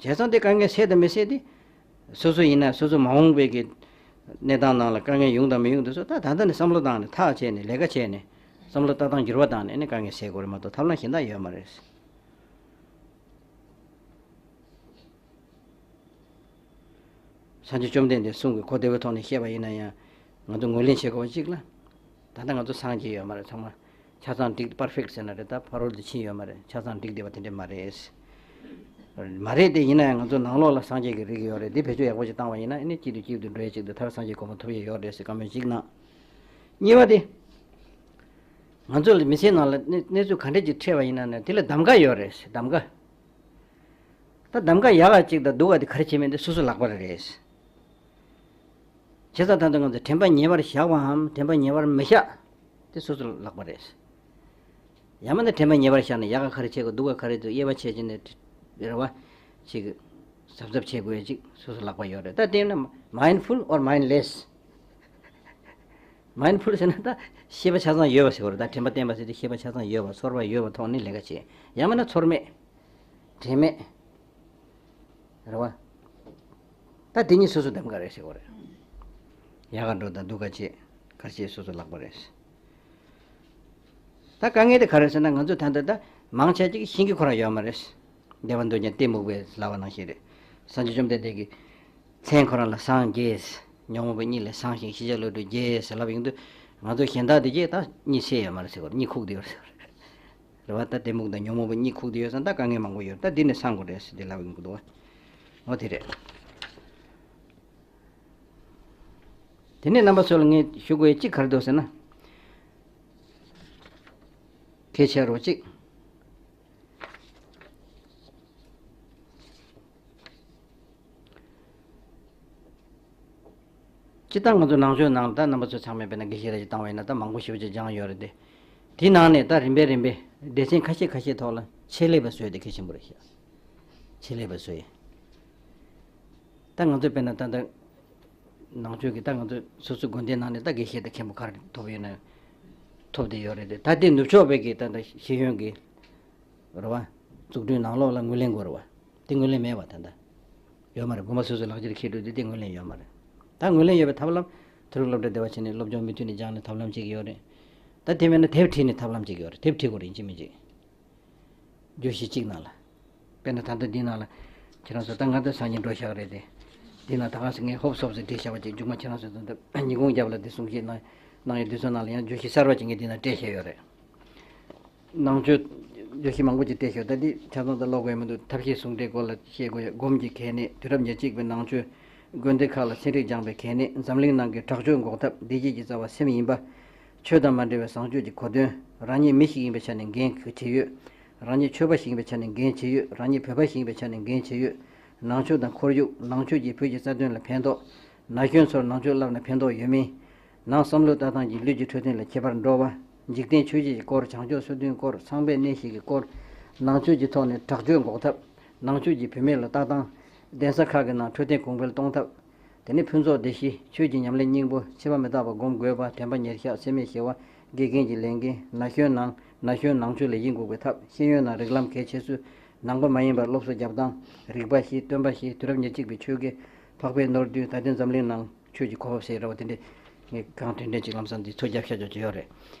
བྱས་ཙང་དེ་དཀའ་ངལ་སེལ་དང་མི་སེལ་དེ། སོ་སོ་ཡིན་ན་སོ་སོ་མ་འོངས་པའི་གི་གནས་སྟངས་ནང་ལ་དཀའ་ངལ་ཡོང་དང་མི་ཡོང་དེ་ཚོ་ད་ད་ལྟ་ནས་བསམ་བློ་བཏང་ནས་ཐག་བཅད་ནས་ལས་ཀ་བྱས་ནས་བསམ་བློ་ལྟ་སྟངས་འགྱུར་བ་བཏང་ནས་ཨ་ནི་དཀའ་ངལ་སེལ་དགོས་རེད་མ་གཏོགས་ཐབས་ལམ་གཞན་དག་ཡོད་མ་རེད། སངས་རྒྱས་བཅོམ་ལྡན་འདས་གསུང་གི་གོ་བདེ་བའི་ཐོག་ནས་བཤད་པ་ཡིན་ན་ཡང་ང་ཚོ་ངོས་ལེན་བྱེད་དགོས་པ་གཅིག་ལ། ད་ལྟ་ང་ཚོ་སངས་རྒྱས་ཡོད་མ་རེད། ཚང་མ་ཆ་ཚང་འགྲིག་པར་ཕེག་ཟེར་ན་རེད། ད་ཕ་རོལ་ཏུ་ཕྱིན་ཡོད་མ་རེད། ཆ་ཚང་འགྲིག་བསྡད་པ་དེ་འདྲས་མ་རེད། མ་རེད་དེ་ཡིན་ན་ཡང་ང་ཚོ་ནང་ལོགས་ལ་སངས་རྒྱས་ཀྱི་རིགས་ཡོད་རེད། དེ་བེད་སྤྱོད་ཡག་པོ་ཞིག་བཏང་བ་ཡིན་ན་ཨ་ནི་གཅིག་ཏུ་གཅིག་ཏུ་འགྲོ་ཡས་གཅིག་ཏུ་མཐར་སངས་རྒྱས་གོ་འཕང་ཐོབ་ཡས་ཡོད་རེད་ཟེར་བཀའ་མོལ་གཅིག་གནང་། གཉིས་པ་དེ། ང་ཚོ་ལ་མི་ཚེའི་ནང་ལ་གནས་གནས་ཚུལ་ག་འདྲས་ཅིག་འཕྲད་པ་ཡིན་ན་ནི་དེ་ལ་གདམ་ག་ཡོད་རེད། གདམ་ག། ད་གདམ་ག་ཡག་ག་ཅིག་དང་སྡུག་ག་དེ་ག་རེ་བྱེད་མིན་དེ་སོ་སོ་ལག་པ་རེད། བྱས་ཙང་ད་ལྟ་ང་ཚོ་དྲན་པ་ཉེ་བར་བཞག་པའམ་དྲན་པ་ཉེ་བར་མི་བཞག་དེ་སོ་སོ་ལག་པ་རེད། ཡང་མིན་ན་དྲན་པ་ཉེ་བར་བཞག་ནས་ཡག་ག་ག་རེ་བྱེད་དགོས་སྡུག་ག་ག་རེ་འདུག་དབྱེ་བ་ཕྱེ་བྱས་ནས་རེ་བ་ཅིག་གཟབ་གཟབ་བྱེད་དགོས་ཡ་ཅིག་སོ་སོ་ལག་པ་ཡོད་རེད། ད་དེ་ན་mindful or mindless། mindful་ཟེར་ན་ད་ཤེས་པ་ཆ་ཚང་ཡོད་པ་ཟེར་བ་རེད། ད་དྲན་པ་བསྟེན་པ་ཟེར་དུས་ཤེས་པ་ཆ་ཚང་ཡོད་པ་ཚོར་བ་ཡོད་པ་ཐོག་ནས་ལས་ཀ་བྱེད། ཡང་མིན་ན་ཚོར་མེད། དྲན་མེད། རེད་བ། ད་དེ་གཉིས་སོ་སོ་གདམ་ག་རེད་ཟེར་བ་རེད། ཡག་ག་འགྲོ་དང་སྡུག་ག་བྱེད། ག་བྱེད་སོ་སོ་ལག་པ་རེད། ད་དཀའ་ངལ་དེ་ག་རེ་ཟེར་ན་ང་ཚོ་ད་ལྟ་ད་མང་ཆེ་ཅིག་ཤེས་ཀྱི་ཁོ་རང་ཡོད་མ་རེད། བདེ་བ་འདོད་ཀྱང་གཏི་མུག་པས་ལབ་པ་ནང་བཞིན་རེད། སངས་རྒྱས་བཅོམ་ལྡན་འདས་ཀྱིས་མཚན་ཁོ་རང་ལ་སངས་རྒྱས། ཉོན་མོངས་པ་གཉིད་ལས་སངས་ཤིང་ཤེས་བྱ་བློ་གྲོས་རྒྱས་ཟེར་ལབ་ཡོང་དུས་ང་ཚོ་གཞན་དག་དེ་གས་ད་གཉིད་སད་ཡོད་མ་རེད་ཟེར་བ་རེད། གཉིད་ཁུག་བསྡད་ཡོད་རེད་ཟེར་བ་རེད། རེད་བ། ད་གཏི་མུག་དང་ཉོན་མོངས་པ་གཉིད་ཁུག་བསྡད་ཡོད་ཙང་ད་དཀའ་ངལ་མང་པོ་ཡོད་རེད། ད་འདི་ནས་སངས་དགོས་རེད་ཟེར་དེ་ལབ་ཡོང་གི་འདུག་བ། འོ་དེ་རེད། དེ་ནས་རྣམ་པ་ཚོ་ལ་ངས་ཞུ་དགོས་ཡ་གཅིག་ག་རེ་འདུག་ཟེར་ན། གལ་ཆེ་རུ་གཅིག། སྤྱིར་བཏང་ང་ཚོ་ནང་ཆོས་ནང་ད་རྣམ་པ་ཚོ་ཚང་མས་དཔེར་ན་དགེ་བཤེས་ར་ཅིག་བཏང་བ་ཡིན་ན་ད་མང་པོ་ཞེ་པོ་ཅིག་སྦྱངས་ཡོད་རེད་དེ། དེའི་ནང་ནས་ད་རིམ་པས་རིམ་པས་སྡེ་ཚན་ཁ་ཤས་ཁ་ཤས་ཐོག་ལ་ཆེད་ལས་པ་བཟོས་ཏེ་གལ་ཆེན་པོ་རེད་ཤག་ཆེད་ལས་པ་བཟོས་ཡིན། ད་ང་ཚོས་དཔེར་ན་ད་ལྟ་ནང་ཆོས་ཀྱི་ད་ང་ཚོ་སོ་སོའི་དགོན་སྡེའི་ནང་ནས་ད་དགེ་བཤེས་དང་མཁན་པོ་ག་རེ་ཐོབ་ཡོད་ན་ཐོབ་བསྡད་ཡོད་རེད་དེ། ད་ལྟའི་ནུབ་ཕྱོགས་པའི་གི་ད་ལྟ་ཤེས་ཡོན་གྱི་རེད་བ། འཛུགས་སྐྲུན་ནང་ལོགས་ལ་ངོས་ལེན་དགོས་རེད་བ། དེ་ངོས་ལེན་མེད་བ་ད་ལྟ། ཡོད་མ་རེད། དགོན་པ་སོ་སོའི་ལག་ཁྱེར་འཁྱེར་འགྲོ་དུས་དེ་ངོས་ལེན་ཡོད་མ་རེད། ད་ངོས་ལེན་ཡོད་པའི་ཐབས་ལམ་དེ་རིང་སློབ་གྲྭ་བདེ་བ་བྱས་ནས་སློབ་སྦྱོང་མུ་མཐུད་ནས་སྦྱངས་ནས་ཐབས་ལམ་གཅིག་ཡོད་རེད། ད་དེ་མེད་ན་དེབ་བྲིས་ནས་ཐབས་ལམ་གཅིག་ཡོད་རེད། དེབ་བྲིས་དགོས་རེད་ཡིན་གཅིག་མིན་གཅིག་བརྗོད་གཞི་གཅིག་ནང་ལ། དཔེར་ན་ད་ལྟ་འདི་ནང་ལ་ཁྱེད་རང་ཚོ་ད་ང་ད་སང་ཉིན་འགྲོ་བཞག་རེད་དེ། འདི་ནང་ད་ག་སེ་ངས་ཧོབ་སོབ་སེ་བྲིས་བཞག་པ་ཅིག་མཇུག་མ་ཁྱེད་རང་ཚོ་ད་ལྟ་ཉིན་གུང་རྒྱབ་ལ་འདི་གསུང་བཤད་གནང་གནང་ཡོད། འདི་ཚོ་ནང་ལ་ཡང་བརྗོད་གཞི་གསར་བ་ཅིག་ངས་འདི་ནང་སྤྲད་བཞག་ཡོད་རེད། ནང་ཆོས་བརྗོད་གཞི་མང་པོ་ཅིག་སྤྲད་ཤོག་ད་འདི་ཆ་ཚང་ད་ཀློག་དགོས་མི་འདུག་ཐབས་ཤེས་ཟུང་འབྲེལ་སྐོར་ལ་བཤད་དགོས་ཡོད། སྒོམ་གྱི་གལ་གནད། དུས་རབས་ཉེར་གཅིག་པའི་ནང་ཆོས་དགོན་སྡེ་ཁག་ལ་ཚན་རིག་སྦྱངས་པའི་གལ་གནད། འཛམ་གླིང་ནང་གི་དྲག་སྤྱོད་འགོག་ཐབས། བདེ་སྐྱིད་ཀྱི་རྩ་བ་སེམས་ཡིན་པ། ཆོས་དང་མ་འབྲེལ་བའི་བཟང་སྤྱོད་ཀྱི་གོ་དོན། རང་ཉིད་མི་ཞིག་ཡིན་པའི་ཆ་ནས་འགན་གལ་ཆེ་ཡོད། རང་ཉིད་ཆོས་པ་ཞིག་ཡིན་པའི་ཆ་ནས་འགན་ཆེ་ཡོད། རང་ཉིད་བོད་པ་ཞིག་ཡིན་པའི་ཆ་ནས་འགན་ཆེ་ཡོད། ནང་ཆོས་དང་ཁོར་ཡུག་ནང་ཆོས་ཀྱིས་བོད་ཀྱི་རྩ་དོན་ལ་ཕན་ཐོགས། ན་གཞོན་ཚོར་ནང་ཆོས་བསླབ་ན་ཕན་ཐོགས་ཡོད་མིན། ནང་བསམ་བློའི་ལྟ་སྟངས་ཀྱིས་ལུས་ཀྱི་འཕྲོད་བསྟེན་ལ་ཁྱད་པར་འགྲོ་བ། འཇིག་རྟེན་ཆོས་བརྒྱད་ཀྱི་སྐོར། བྱང་ཕྱོགས་སོ་བདུན་སྐོར། ཚངས་པའི་གནས་བཞི་གི་སྐོར། ནང་ཆོས་ཀྱི་ཐོག་ནས་དྲག་སྤྱོད་འགོག་ཐབས། ནང་ཆོས་ཀྱིས་བུད་མེད་ལ་ལྟ་སྟངས། གདན་ས་ཁག་གི་ནང་འཕྲོད་བསྟེན་གོང་འཕེལ་གཏོང་ཐབས། དེ་ནས་ཕུན་ཚོགས་སྡེ་བཞི། ཆོས་ཀྱི་ཉམས་ལེན་སྙིང་པོ། ཕྱི་པ་མི་རྟག་པ་སྒོམ་དགོས་པ། དྲན་པ་ཉེར་བཞག་སེམས་མེད་ཞི་བ། དགེ་རྒན་གྱི་ལས་འགན། ན་གཞོན་ནང་ན་གཞོན་ནང་ཆོས་ལ་ཡིད་འགུག་པའི་ཐབས། ཤེས་ཡོན་ནང་རིགས་ལམ་གལ་ཆེ་ཚུལ། ནང་པ་མ་ཡིན་པར་སློབ་གསོ་རྒྱབ་སྟངས། རིག་པ་བཞི། སྟོན་པ་བཞི། དུས་རབས་ཉེར་གཅིག་པའི་ཆོས་དགེ། འཕགས་པའི་ནོར་བདུན། ད་ལྟའི་འཛམ་གླིང་ནང་ཆོས་ཀྱི་གོ་འཕང་ཟེར་ར་བ་དེ་འདྲས་ངས་གང་དྲན་དྲན་ཅིག་ལམ་སང་འདི་ཚོ་རྒྱབ་ཤ་ཅོག་ཅིག་ཡོད་རེད།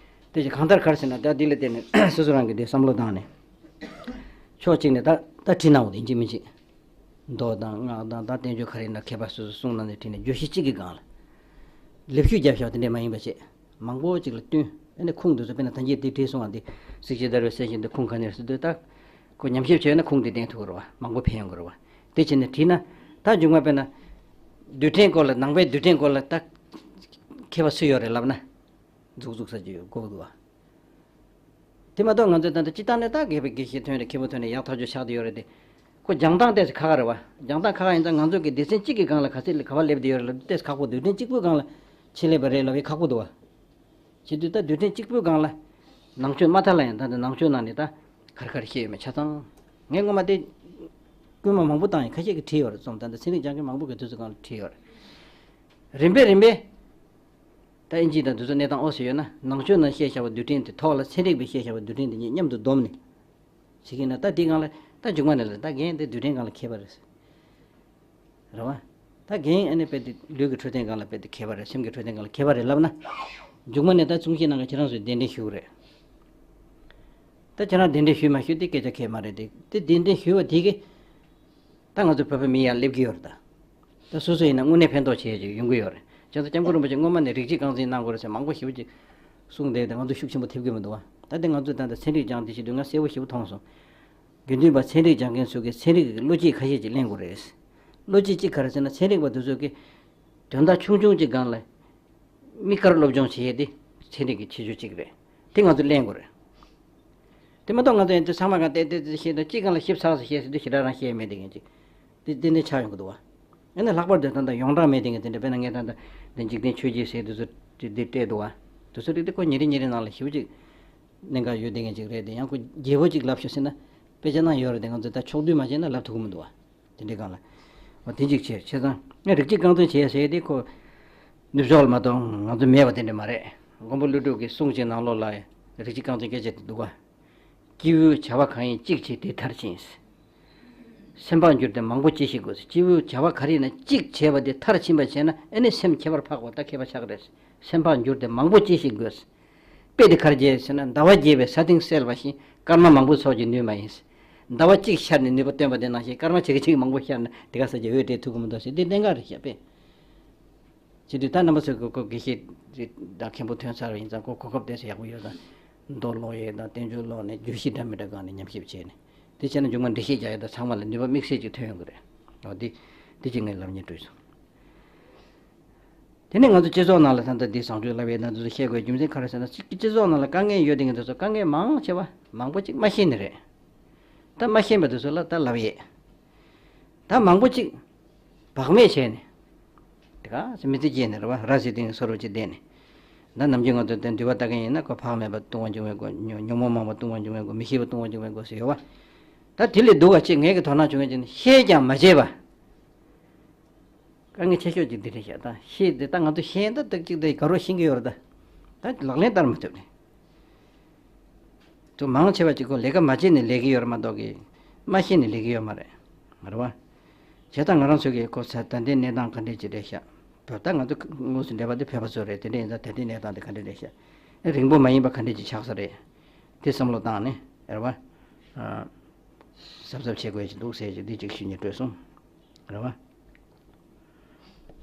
དེ་བཞིན་གང་ལྟར་ག་རེ་ཟེར་ན་ད་འདི་ལ་བརྟེན་ནས་སོ་སོ་རང་གི་འདི་བསམ་བློ་བཏང་ནས་ཕྱོགས་གཅིག་ནས་ད་ད་བྲིས་གནང་བ་དེ་ཡིན་གཅིག་མིན་གཅིག་མདོ་དང་སྔགས་དང་ད་བསྟན་བཅོས་ག་རེ་ཡིན་ན་མཁས་པ་སོ་སོ་གསུང་གནང་ནས་བྲིས་ནས་བརྗོད་གཞི་གཅིག་གི་སྒང་ལ་ལེབ་ཤུད་རྒྱབ་བཞག་དེ་འདྲས་མ་ཡིན་པ་བྱས། མང་པོ་ཅིག་ལ་བསྟུན། ཨ་ནི་ཁུངས་དེ་ཚོ་དཔེར་ན་ད་གིན་དེ་བྲིས་སོང་བ་འདི་གཟིགས་ཕྱིན་བརྡར་བའི་གསལ་བྱེད་འདི་ཁུངས་ག་ནས་ཟེར་དུས་ད་ཁོ་ཉམས་ཞིབ་བྱས་ན་ཁུངས་དེ་བསྟན་ཐུབ་ཀྱི་རེད་བ། མང་པོ་ཕན་ཡོང་གི་རེད་བ། དེ་བྱས་ནས་བྲིས་ན་ད་མཇུག་མ་དཔེར་ན་རྡུལ་ཕྲན་སྐོར་ལ་ནང་པའི་རྡུལ་ཕྲན་སྐོར་ལ་ད་མཁས་པ་སུ་ཡོད་རེད་ལབ་ན་འཛུགས་འཛུགས་ས་ཅིག་ཡོད་དགོས་ཀྱི་འདུག་བ། དེ་མ་གཏོགས་ང་ཚོས་ད་ལྟ་སྤྱི་བཏང་ནས་ད་དགེ་བའི་དགེ་བཤེས་ཐོན་རེད། མཁན་པོ་ཐོན་རེད། ཡག་ཐག་ཆོད་ཆགས་བསྡད་ཡོད་རེད་དེ། ཁོ་སྦྱང་སྟངས་ཏོག་ཙམ་ཁག་ཁག་རེད་བ། སྦྱང་སྟངས་ཁག་ཁག་ཡིན་ཙང་ང་ཚོ་གི་སྡེ་ཚན་གཅིག་གི་སྒང་ལ་ག་ཚད་ག་པར་སླེབས་བསྡད་ཡོད་རེད་ལབ་དུས་ཏོག་ཙམ་ཁག་པོ། རྡུལ་ཕྲན་གཅིག་པུའི་སྒང་ལ་ཆེད་ལས་པ་རེད་ལབ་ཡ་ཁག་པོ་འདུག་བ། བྱེད་དུས་ད་རྡུལ་ཕྲན་གཅིག་པུའི་སྒང་ལ་ནང་ཆོས་མ་མཐའ་ལ་ཡང་ད་ལྟ་ནང་ཆོས་ནང་ནས་ད་ག་རེ་ག་རེ་བཤད་ཡོད་མེད་ཆ་ཚང་། ངས་སྔོན་མ་དེ་སྐུལ་མ་མང་པོ་བཏང་ཡིན། ཁ་ཤས་ཀྱིས་བྲིས་ཡོད་རེད། རྩོམ་ད་ལྟ་ཚན་རིག་སྦྱང་མཁན་མང་པོ་གིས་དུས་ཚོད་སྒང་ལ་བྲིས་ཡོད་རེད། རིམ་པས་རིམ་པས། ད་ཨིན་ཇི་དང་དེ་ཚོ་གནས་སྟངས་ཨོ་ཟེར་ཡོད་ན་ནང་ཆོས་ནང་བཤད་བཞག་པ་རྡུལ་ཕྲན་དེ་ཐོག་ལ་ཚན་རིག་པས་བཤད་བཞག་པ་རྡུལ་ཕྲན་དེ་གཉིས་མཉམ་དུ་བསྡོམས་ནས་བྱེད་ཀྱི་ན། ད་དེའི་སྒང་ལ་ད་མཇུག་མ་ནས་ལ་ད་རྒན་དེ་རྡུལ་ཕྲན་སྒང་ལ་མཁས་པ་རེད་ཟེར། རེད་བ། ད་རྒན་ཨ་ནི་དཔེ་དེ་ལུས་ཀྱི་འཕྲོད་བསྟེན་སྒང་ལ་དཔེ་དེ་མཁས་པ་རེད། སེམས་ཀྱི་འཕྲོད་བསྟེན་སྒང་ལ་མཁས་པ་རེད་ལབ་ན། མཇུག་མ་ནས་ད་གསུང་བཤད་གནང་མཁན་ཁྱེད་རང་ཚོས་གདན་འདྲེན་ཞུ་གི་རེད། ད་ཁྱེད་རང་གདན་འདྲེན་ཞུས་མ་ཞུས་དེ་སྐད་ཆ་ཁྱད་མ་རེད་དེ། དེ་གདན་འདྲེན་ཞུས་པ་དེ་གིས་ད་ང་ཚོ་བོད་པ་མི་ཡར་སླེབས་ཀྱི་ཡོད་རེད་ད། ད་སོ་སོ་ཡིན་ན་དངོས་གནས་ཕན་ཐོགས་བྱེད་ཡ་ཅིག་ཡོང་གི་ཡོད་རེད། བྱས་ཙང་སྐྱབས་མགོན་རིན་པོ་ཆེ་སྔོན་མ་ནས་རིགས་གཅིག་རྐང་འཛིན་གནང་དགོས་རེད་ཟེར་མང་པོ་ཞེ་པོ་ཅིག་གསུངས་བསྡད་དེ་ང་ཚོ་ཤུགས་ཆེན་པོ་ཐེབས་ཀྱི་མི་འདུག་བ། ད་དེ་ང་ཚོས་ད་ལྟ་ཚན་རིག་སྦྱངས་དེ་བྱེད་དུས་ང་གསལ་པོ་ཞེ་པོ་མཐོང་སོང་། དགེ་འདུན་པ་ཚན་རིག་སྦྱང་མཁན་ཚོ་གིས་ཚན་རིག་གི་བློ་སྐྱེད་ཁ་ཤས་ཅིག་ལེན་དགོས་རེད། བློ་སྐྱེད་ཅིག་ག་རེ་ཟེར་ན་ཚན་རིག་པ་དེ་ཚོ་གིས་དོན་དག་ཆུང་ཆུང་ཅིག་སྒང་ལ་དམིགས་བཀར་སློབ་སྦྱོང་བྱེད་ཡས་དེ་ཚན་རིག་གི་ཁྱད་ཆོས་ཅིག་རེད། དེ་ང་ཚོ་ལེན་དགོས་རེད། དེ་མ་གཏོགས་ང་ཚོ་ཡང་དེ་ཚང་མ་གང་བལྟས་བལྟས་བལྟས་བཤད་དང་གཅིག་སྒང་ལ་ཞིབ་ཚགས་སུ་བཤད་ཟེར་དུས་ཞེ་དྲག་རང་བཤད་མེད་དེ་ངན་ཅིག་དེ་ཏན་ཏན་ཆགས་ཡོང་གི་འདུག་བ། ཡང་ན་ལྷག་པར་དུ་ད་ལྟ་ཡོངས་གྲགས་མེད་དེ་ངན་དེ་འདྲ་དཔེར་ན་ངས་ད་ལྟ་འདི་འཇིག་རྟེན་ཆོས་བརྒྱད་ཟེར་དུས་ཚོད་དེ་འདི་སྤྲད་འདུག་བ། དུས་ཚོད་རིག་དེ་ཁོ་ཉིན་རེ་ཉིན་རེ་ནང་ལ་ཞེ་པོ་ཅིག་གནད་འགག་ཡོད་དེ་ངན་ཅིག་རེད་དེ། ཡང་ཁོ་རྒྱས་པོ་ཅིག་ལབ་ཤོག་ཟེར་ན་དཔེ་ཆ་ནང་ཡོད་རེད་དེ་ང་ཚོ་ད་ཕྱོགས་བསྡུས་མ་བྱས་ན་ལབ་ཐུབ་ཀྱི་མི་འདུག་བ། དེ་འདྲའི་སྒང་ལ། འོ་དེ་གཅིག་བྱས་བྱས་ཙང་ངས་རིགས་གཅིག་རྐང་འཛིན་བྱས་ཟེར་དེ་ཁོ། ནུབ་ཕྱོགས་ལ་མ་གཏོགས་ང་ཚོ་མེད་པ་དེ་འདྲ་མ་རེད། མགོན་པོ་ཀླུ་སྒྲུབ་ཀྱི་གསུང་གཅིག་ནང་ལོགས་ལ་རིགས་གཅིག་རྐང་འཛིན་སྐད་ཆ་དེ་འདུག་ག་སྐྱེས་བུའི་བྱ་བ་གང་ཡིན་གཅིག་བྱས་དེ་མཐར་ཕྱིན། སེམས་འཕགས་འགྱུར་ཏེ་མང་པོ་ཅི་ཞིག་དགོས། སྐྱེས་བུའི་བྱ་བ་ག་རེ་ཡིན་ན་གཅིག་བྱས་པ་དེ་མཐར་ཕྱིན་པ་བྱས་ན་ཨེ་ནི་སེམས་ཁྱད་པར་འཕགས་པ་ད་མཁས་པ་ཆགས་རེད། སེམས་འཕགས་འགྱུར་ཏེ་མང་པོ་ཅི་ཞིག་དགོས། དཔེ་དེ་ག་རེ་བྱས་ཟེར་ན་ཟླ་བ་རྒྱས་པས་ས་སྟེང་གསལ་བ་བཞིན་སྐར་མ་མང་པོ་ཚོགས་ཀྱི་ནུས་མ་ཡིན། ཟླ་བ་གཅིག་ཤར་ནས་ནུས་པ་སྟོན་པ་དེ་ནང་བཞིན་སྐར་མ་ཆེ་གེ་ཆེ་གེ་མང་པོ་ཤར་ན་དེ་ག་ས་ཀྱི་འོད་སྤྲད་ཐུབ་ཀྱི་མི་འདུག་ཟེར་དེ་གནད་འགག་རེད་ཤག་དཔེ། བྱེད་དུས་ད་རྣམ་པ་ཚོས་གོ་སྐབས་དགེ་བཤེས་དང་མཁན་པོ་ཐོན་ཚར་བ་ཡིན་ཙང་གོ་གོ་སྐབས་དེ་ཚོ་ཡག་པོ་ཡོད་ཙང་མདོ་ཀློག་ཡས་དང་བསྟན་བཅོས་ཀློག་ནས་བརྗོད་གཞི་འདྲ་མི་འདྲ་སྒང་ནས་ཉམས་ཞིབ་བྱས་ནས་དེ་བྱས་ན་མཇུག་མ་འགྲེལ་བཤད་རྒྱག་ཡས་དང་ཚང་མ་ལ་ནུས་པ་དམིགས་བསལ་ཅིག་ཐོན་ཡོང་གི་རེད། འོ་དེ་དེ་ཅིག་ངས་ལབ་སྙིང་བྲོས་སོང་། དེ་ནས་ང་ཚོ་སྤྱི་ཚོགས་ནང་ལ་ད་ལྟ་འདི་བཟང་སྤྱོད་བསླབ་ཡས་ན་འདི་ཚོ་བཤད་དགོས་རྒྱུ་མཚན་ག་རེ་ཟེར་ན་སྤྱི་སྤྱི་ཚོགས་ནང་ལ་དཀའ་ངལ་ཡོད་དེ་ངས་འདི་ཚོ་དཀའ་ངལ་མང་ཆེ་བ་མང་པོ་ཅིག་མ་ཤེས་ནི་རེད། ད་མ་ཤེས་པ་འདི་ཚོ་ལ་ད་ལབ་ཡས། ད་མང་པོ་ཅིག་བག་མེད་བྱས་ནས་ དེ་ག་ཚོད་མི་ཚེ་སྐྱེལ་ནས་རེད་བ། ར་བཟི་སྟེང་སོ་རུ་ཅིག་བསྡད་ནས། ད་ནམ་རྒྱུན་ང་ཚོ་དེ་འདུལ་བ་ལྟ་མཁན་ཡིན་ན་ཁོ་བག་མེད་པ་ལྟུང་བ་འབྱུང་བའི་སྐོར། ཉོན་ཉོན་མོངས་མང་པོ་ལྟུང་བ་འབྱུང་བའི་སྐོར། མི་ཤེས་པ་ལྟུང་བ་འབྱུང་བའི་སྐོར་ཟེར་ཡོད་བ། ད་དེ་ལས་སྡུག་ག་ཅིག་ངེད་ཀྱི་དོ་སྣང་བྱུང་མཁན་ཅིག་ནི་ཤེས་ཀྱང་མ་བྱས་པ། དཀའ་ངལ་ཆེ་ཤོས་ཅིག་འདི་རེད་ཤག་ད་ཤེས་དེ་ད་ང་ཚོ་ཤེས་ད་ཏག་ཅིག་དེ་དགའ་རོགས་ཤེས་ཀྱི་ཡོད་རེད། ད་ད་ལག་ལེན་བསྟར་མ་ཐུབ་ནས། དུ་མང་ཆེ་བ་ཅིག་ཁོ་ལས་ཀ་མ་བྱས་ནས་ལས་ཀྱི་ཡོད་རེད་མ་གཏོགས་ཀྱི། མ་ཤེས་ནས་ལས་ཀྱི་ཡོད་མ་རེད། རེད་བ། བྱས་ཙང་ང་རང་ཚོ་གི་ཁོ་ཚ་ད་ལྟའི་གནས་སྟངས་ག་འདྲས་ཅིག་རེད་ཤག་བོད་ད་ང་ཚོ་དངོས་སུ་འབྲེལ་བ་དེ་བོད་པ་ཚོ་རེད། དེ་འདྲ་ཡིན་ཙང་ད་ལྟའི་གནས་སྟངས་དེ་ག་འདྲས་རེད་ཤག་ཨེ་རིང་པོ་མ་ཡིན་པ་ག་འདྲས་ཅིག་ཆགས་ས་རེད། དེ་བསམ་བློ་བཏང་ནས་རེད་བ། ཨ། གཟབ་གཟབ་བྱེད་དགོས་ཀྱི་འདུག་ཟེར་གྱི་འདི་ཅིག་ཞུ་སྙིང་འདོད་སོང་། རེད་བ།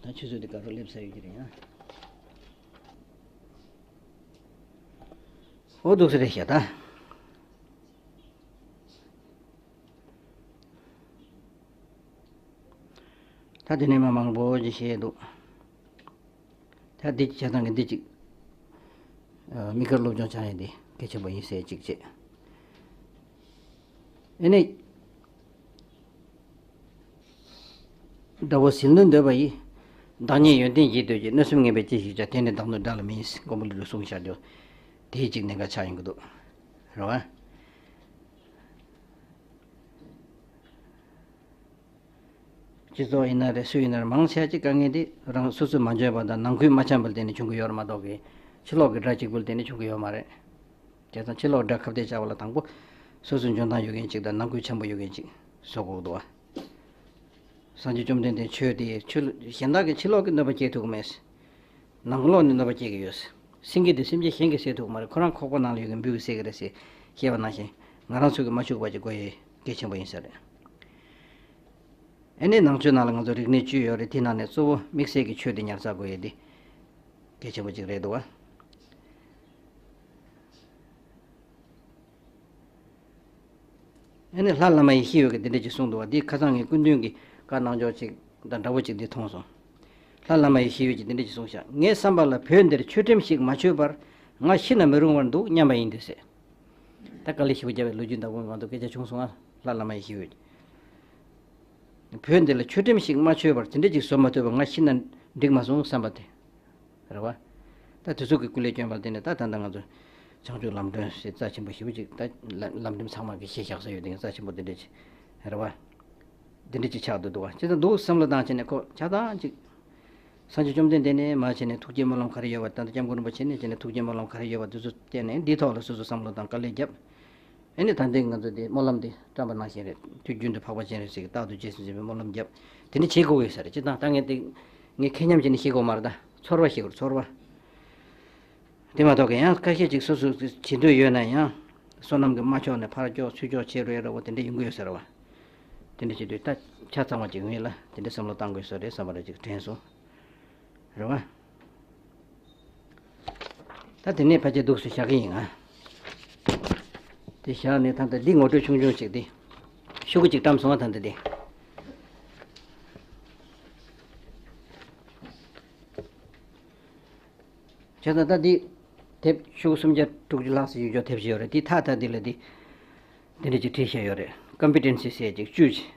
ད་ཆུ་ཚོད་འདི་ག་རུ་སླེབས་ས་ཡོད་ཀྱི་རེད་ཡ། ཨོ་འདུག་སེ་རེད་ཤག་ད། ད་དེ་ནས་མ་མང་པོ་ཅིག་བཤད་འདུག་ད་འདི་བྱས་ཙང་གི་འདི་ཅིག་ཨ། དམིགས་བཀར་སློབ་སྦྱོང་བྱ་ཡ་འདི་གལ་ཆེན་པོ་ཡིན་ཟེར་ཅིག་བྱས། ཨེ་ནས། དགྲ་བོ་ཟིལ་གནོན་འདོད་པ་ཡིས། བདག་ཉིད་ཡོན་ཏན་བརྗིད་འདོད་ཀྱི། གནོད་སེམས་ངན་པས་ཅི་ཞིག་བྱ། དེ་ནི་བདག་གནོད་དགྲ་ལ་མིན། མགོན་པོ་ཀླུ་སྒྲུབ་གསུངས་བཞག་རྒྱུ། དེའི་གཅིག་གནད་འགག་ཆགས་ཡོང་གི་འདུག་རེད་བ། སྤྱི་ཚོགས་ཡིན་ན་རེད། སུ་ཡིན་ན་རེད། མང་ཆེ་བ་ཅིག་དཀའ་ངལ་དེ་རང་སོ་སོས་མ་འཇོན་པ་དང་ནང་ཁུལ་མ་འཆམ་པ་ལ་བརྟེན་ནས་བྱུང་གི་ཡོད་རེད་མ་གཏོགས་ཀྱི། ཕྱི་ལོགས་ཀྱི་དགྲ་གཅིག་པུ་ལ་བརྟེན་ནས་བྱུང་གི་ཡོད་མ་རེད། བྱས་ཙང་ཕྱི་ལོགས་དགྲ་ཁ་གཏད་བཅག་པ་ལ་དང་པོ་སོ་སོའི་འཇོན་ཐང་ཡོད་མཁན་གཅིག་དང་ནང་ཁུལ་འཆམ་པོ་ཡོད་མཁན་གཅིག་བཟོ་དགོས་འདུག་བ། སངས་རྒྱས་བཅོམ་ལྡན་འདས་ཆོས་དེ་ཆོས་གཞན་དག་གིས་ཕྱི་ལོགས་ཀྱི་གནོད་པ་སྐྱེལ་ཐུབ་ཀྱི་མེད། ནང་ལོགས་ནས་གནོད་པ་སྐྱེལ་གྱི་ཡོད། སེང་གེ་དེ་སེམས་ཅན་གཞན་གྱིས་བསད་ཐུབ་ཀྱི་མ་རེད། ཁོ་རང་ཁོག་པ་ནང་ལ་ཡོད་མཁན་འབུ་གིས་བསད་ཀྱི་རེད་ཟེར་བཤད་པ་ནང་བཞིན། ང་རང་ཚོ་གིས་མ་ཤུགས་པ་ཅིག་དགོས་ཡས་གལ་ཆེན་པོ་ཡིན་ས་རེད། ཨ་ནི་ནང་ཆོས་ནང་ལ་ང་ཚོ་རིག་གནས་བཅུ་ཡོད་རེད། དེ་ནང་ནས་གཙོ་བོ་དམིགས་བསལ་གྱི་ཆོས་དེ་ཉར་ཚགས་དགོས་ཡས་དེ་གལ་ཆེན་པོ་ཅིག་རེད་འདུག་བ། ཨ་ནི་ལྷ་བླ་མ་ཡེ་ཤེས་འོད་ཀྱིས་འདི་འདྲ་ཅིག་གསུངས་འདུག་བ། འདི་ཁ་སང་ངས་སྐུ་མདུན་གྱི་བཀའ་གནང་ཕྱོགས་ཅིག་དང་འདྲ་བོ་ཅིག་འདི་མཐོང་སོང་། ལྷ་བླ་མ་ཡེ་ཤེས་འོད་ཀྱིས་འདི་འདྲ་ཅིག་གསུངས་ཤག་ངའི་བསམ་པ་ལ་བོད་འདིར་ཆོས་ཁྲིམས་ཤིག་མ་ཆོད་པར་ང་ཤི་ན་མི་རུང་བར་འདུག་སྙམ་པ་ཡིན་ཏེ་ཟེར། ད་དཀའ་ལས་ཞེ་པོ་བརྒྱབ་པའི་ལོ་རྒྱུས་འདྲ་བོ་ང་ཚོ་སྐད་ཆ་བྱུང་སོང་ང་། ལྷ་བླ་མ་ཡེ་ཤེས་འོད་ཀྱིས། བོད་འདི་ལ་ཆོས་ཁྲིམས་ཤིག་མ་ཆོད་པར་དེ་འདྲ་ཅིག་བཟོ་མ་ཐུབ་པ་ང་ཤི་ན་འགྲིག་མ་སོང་བསམ་པ་དེ། རེད་བ། ད་དེ་ཚོ་གི་སྐུ་ལས་བསྐྱོན་པ་དེ་ནས་ད་ད་ལྟ་ང་ཚོ་བྱང་ཆུབ་ལམ་སྒྲོན་ཟེར་རྩ་ཆེན་པོ་ཞེ་པོ་ཅིག་ད་ལམ་ལམ་རིམ་ཚང་མ་གི་གཞི་བཞག་ས་ཡོད་དེ་རྩ་ཆེན་པོ་དེ་འདྲ་ཅིག་རེད་བ། དེ་འདྲ་ཅིག་ཆགས་འདུག་འདུག་བ། ཅི་ཙམ་འདུག་བསམ་བློ་བཏང་བྱས་ནས་ཁོ་ཆ་ཚང་ཅིག་སངས་རྒྱས་བཅོམ་ལྡན་འདས་ནས་མར་བྱས་ནས་ཐུགས་བསྐྱེད་སྨོན་ལམ་ག་རེ་ཡོད་པ། ད་ལྟ་སྐྱབས་མགོན་རིན་པོ་ཆེ་ནས་བྱས་ནས་ཐུགས་བསྐྱེད་སྨོན་ལམ་ག་རེ་ཡོད་པ་དེ་ཚོ་བལྟས་ནས་འདིའི་ཐོག་ལ་སོ་སོ་བསམ་བློ་བཏང་དཀའ་ལས་བརྒྱབ། ཨ་ནི་ད་ལྟའི་ང་ཚོ་འདི་སྨོན་ལམ་འདི་བཀྲམ་པ་ནང་བཞིན་རེད། དུས་རྒྱུན་དུ་འཕགས་པ་སྤྱན་རས་གཟིགས་ཀྱི་རྟག་ཏུ་རྗེས་སུ་འཛིན་པའི་སྨོན་ལམ་བརྒྱབ། དེ་འདྲ་བྱེད་དགོས་ཀྱི་ས་རེད། སྤྱིར་བཏང་ད་ངས་འདི་ངས་ཁེ་ཉམས་བྱས་ནས་བཤད་དགོས་མ་རེད། ད་ཚོར་བ་བཤད་དགོས་རེད། ཚོར་བ། དེ་མ་གཏོགས་ཀྱི་ཡང་ཁ་ཤས་ཅིག་སོ་སོ་བྱེད་འདོད་ཡོད་ན་ཡང་བསོད་ནམས་ཀྱིས་མ་ཆོག་ནས་ཕར་ཀྱོག་ཚུར་ཀྱོག་བྱེད་རོགས་ཡ་རོགས་པ་དེ་འདྲ་ཡོང་གི་ཡོད་ས་རེད་བ། དེ་འདྲ་བྱེད་དུས་ད་ཆ་ཚང་བ་ཅིག་ཡོང་ཡས་ལ་དེ་འདྲ་བསམ་བློ་བཏང་དགོས་ས་རེད་བསམ་པ་རེ་ཅིག་དྲན་སོང་། རེད་བ། ད་དེ་ནས་ཕལ་ཆེར་འདུག་སེ་བཞག་གི་ཡིན་ང་། དེ་བཞག་ནས་ད་ལྟ་འདི་ངོ་སྤྲོད་ཆུང་ཆུང་ཅིག་འདི། ཤོག་གུ་ཅིག་བཀྲམ་སོང་ང་ད་ལྟ་འདི། བྱས་ཙང་ད་འདི། དེབ་ཤོག་གུ་སུམ་བརྒྱ་དྲུག་ཅུ་ལྷག་ཙམ་ཡོད་ཅོག་དེབ་ཅིག་ཡོད་རེད། འདི་ཐག་ཐག་འདི་ལ་འདི། འདི་འདྲ་ཅིག་བྲིས་བཞག་ཡོད་རེད། Competency ཟེར་ཅིག་བཅུ་ཅིག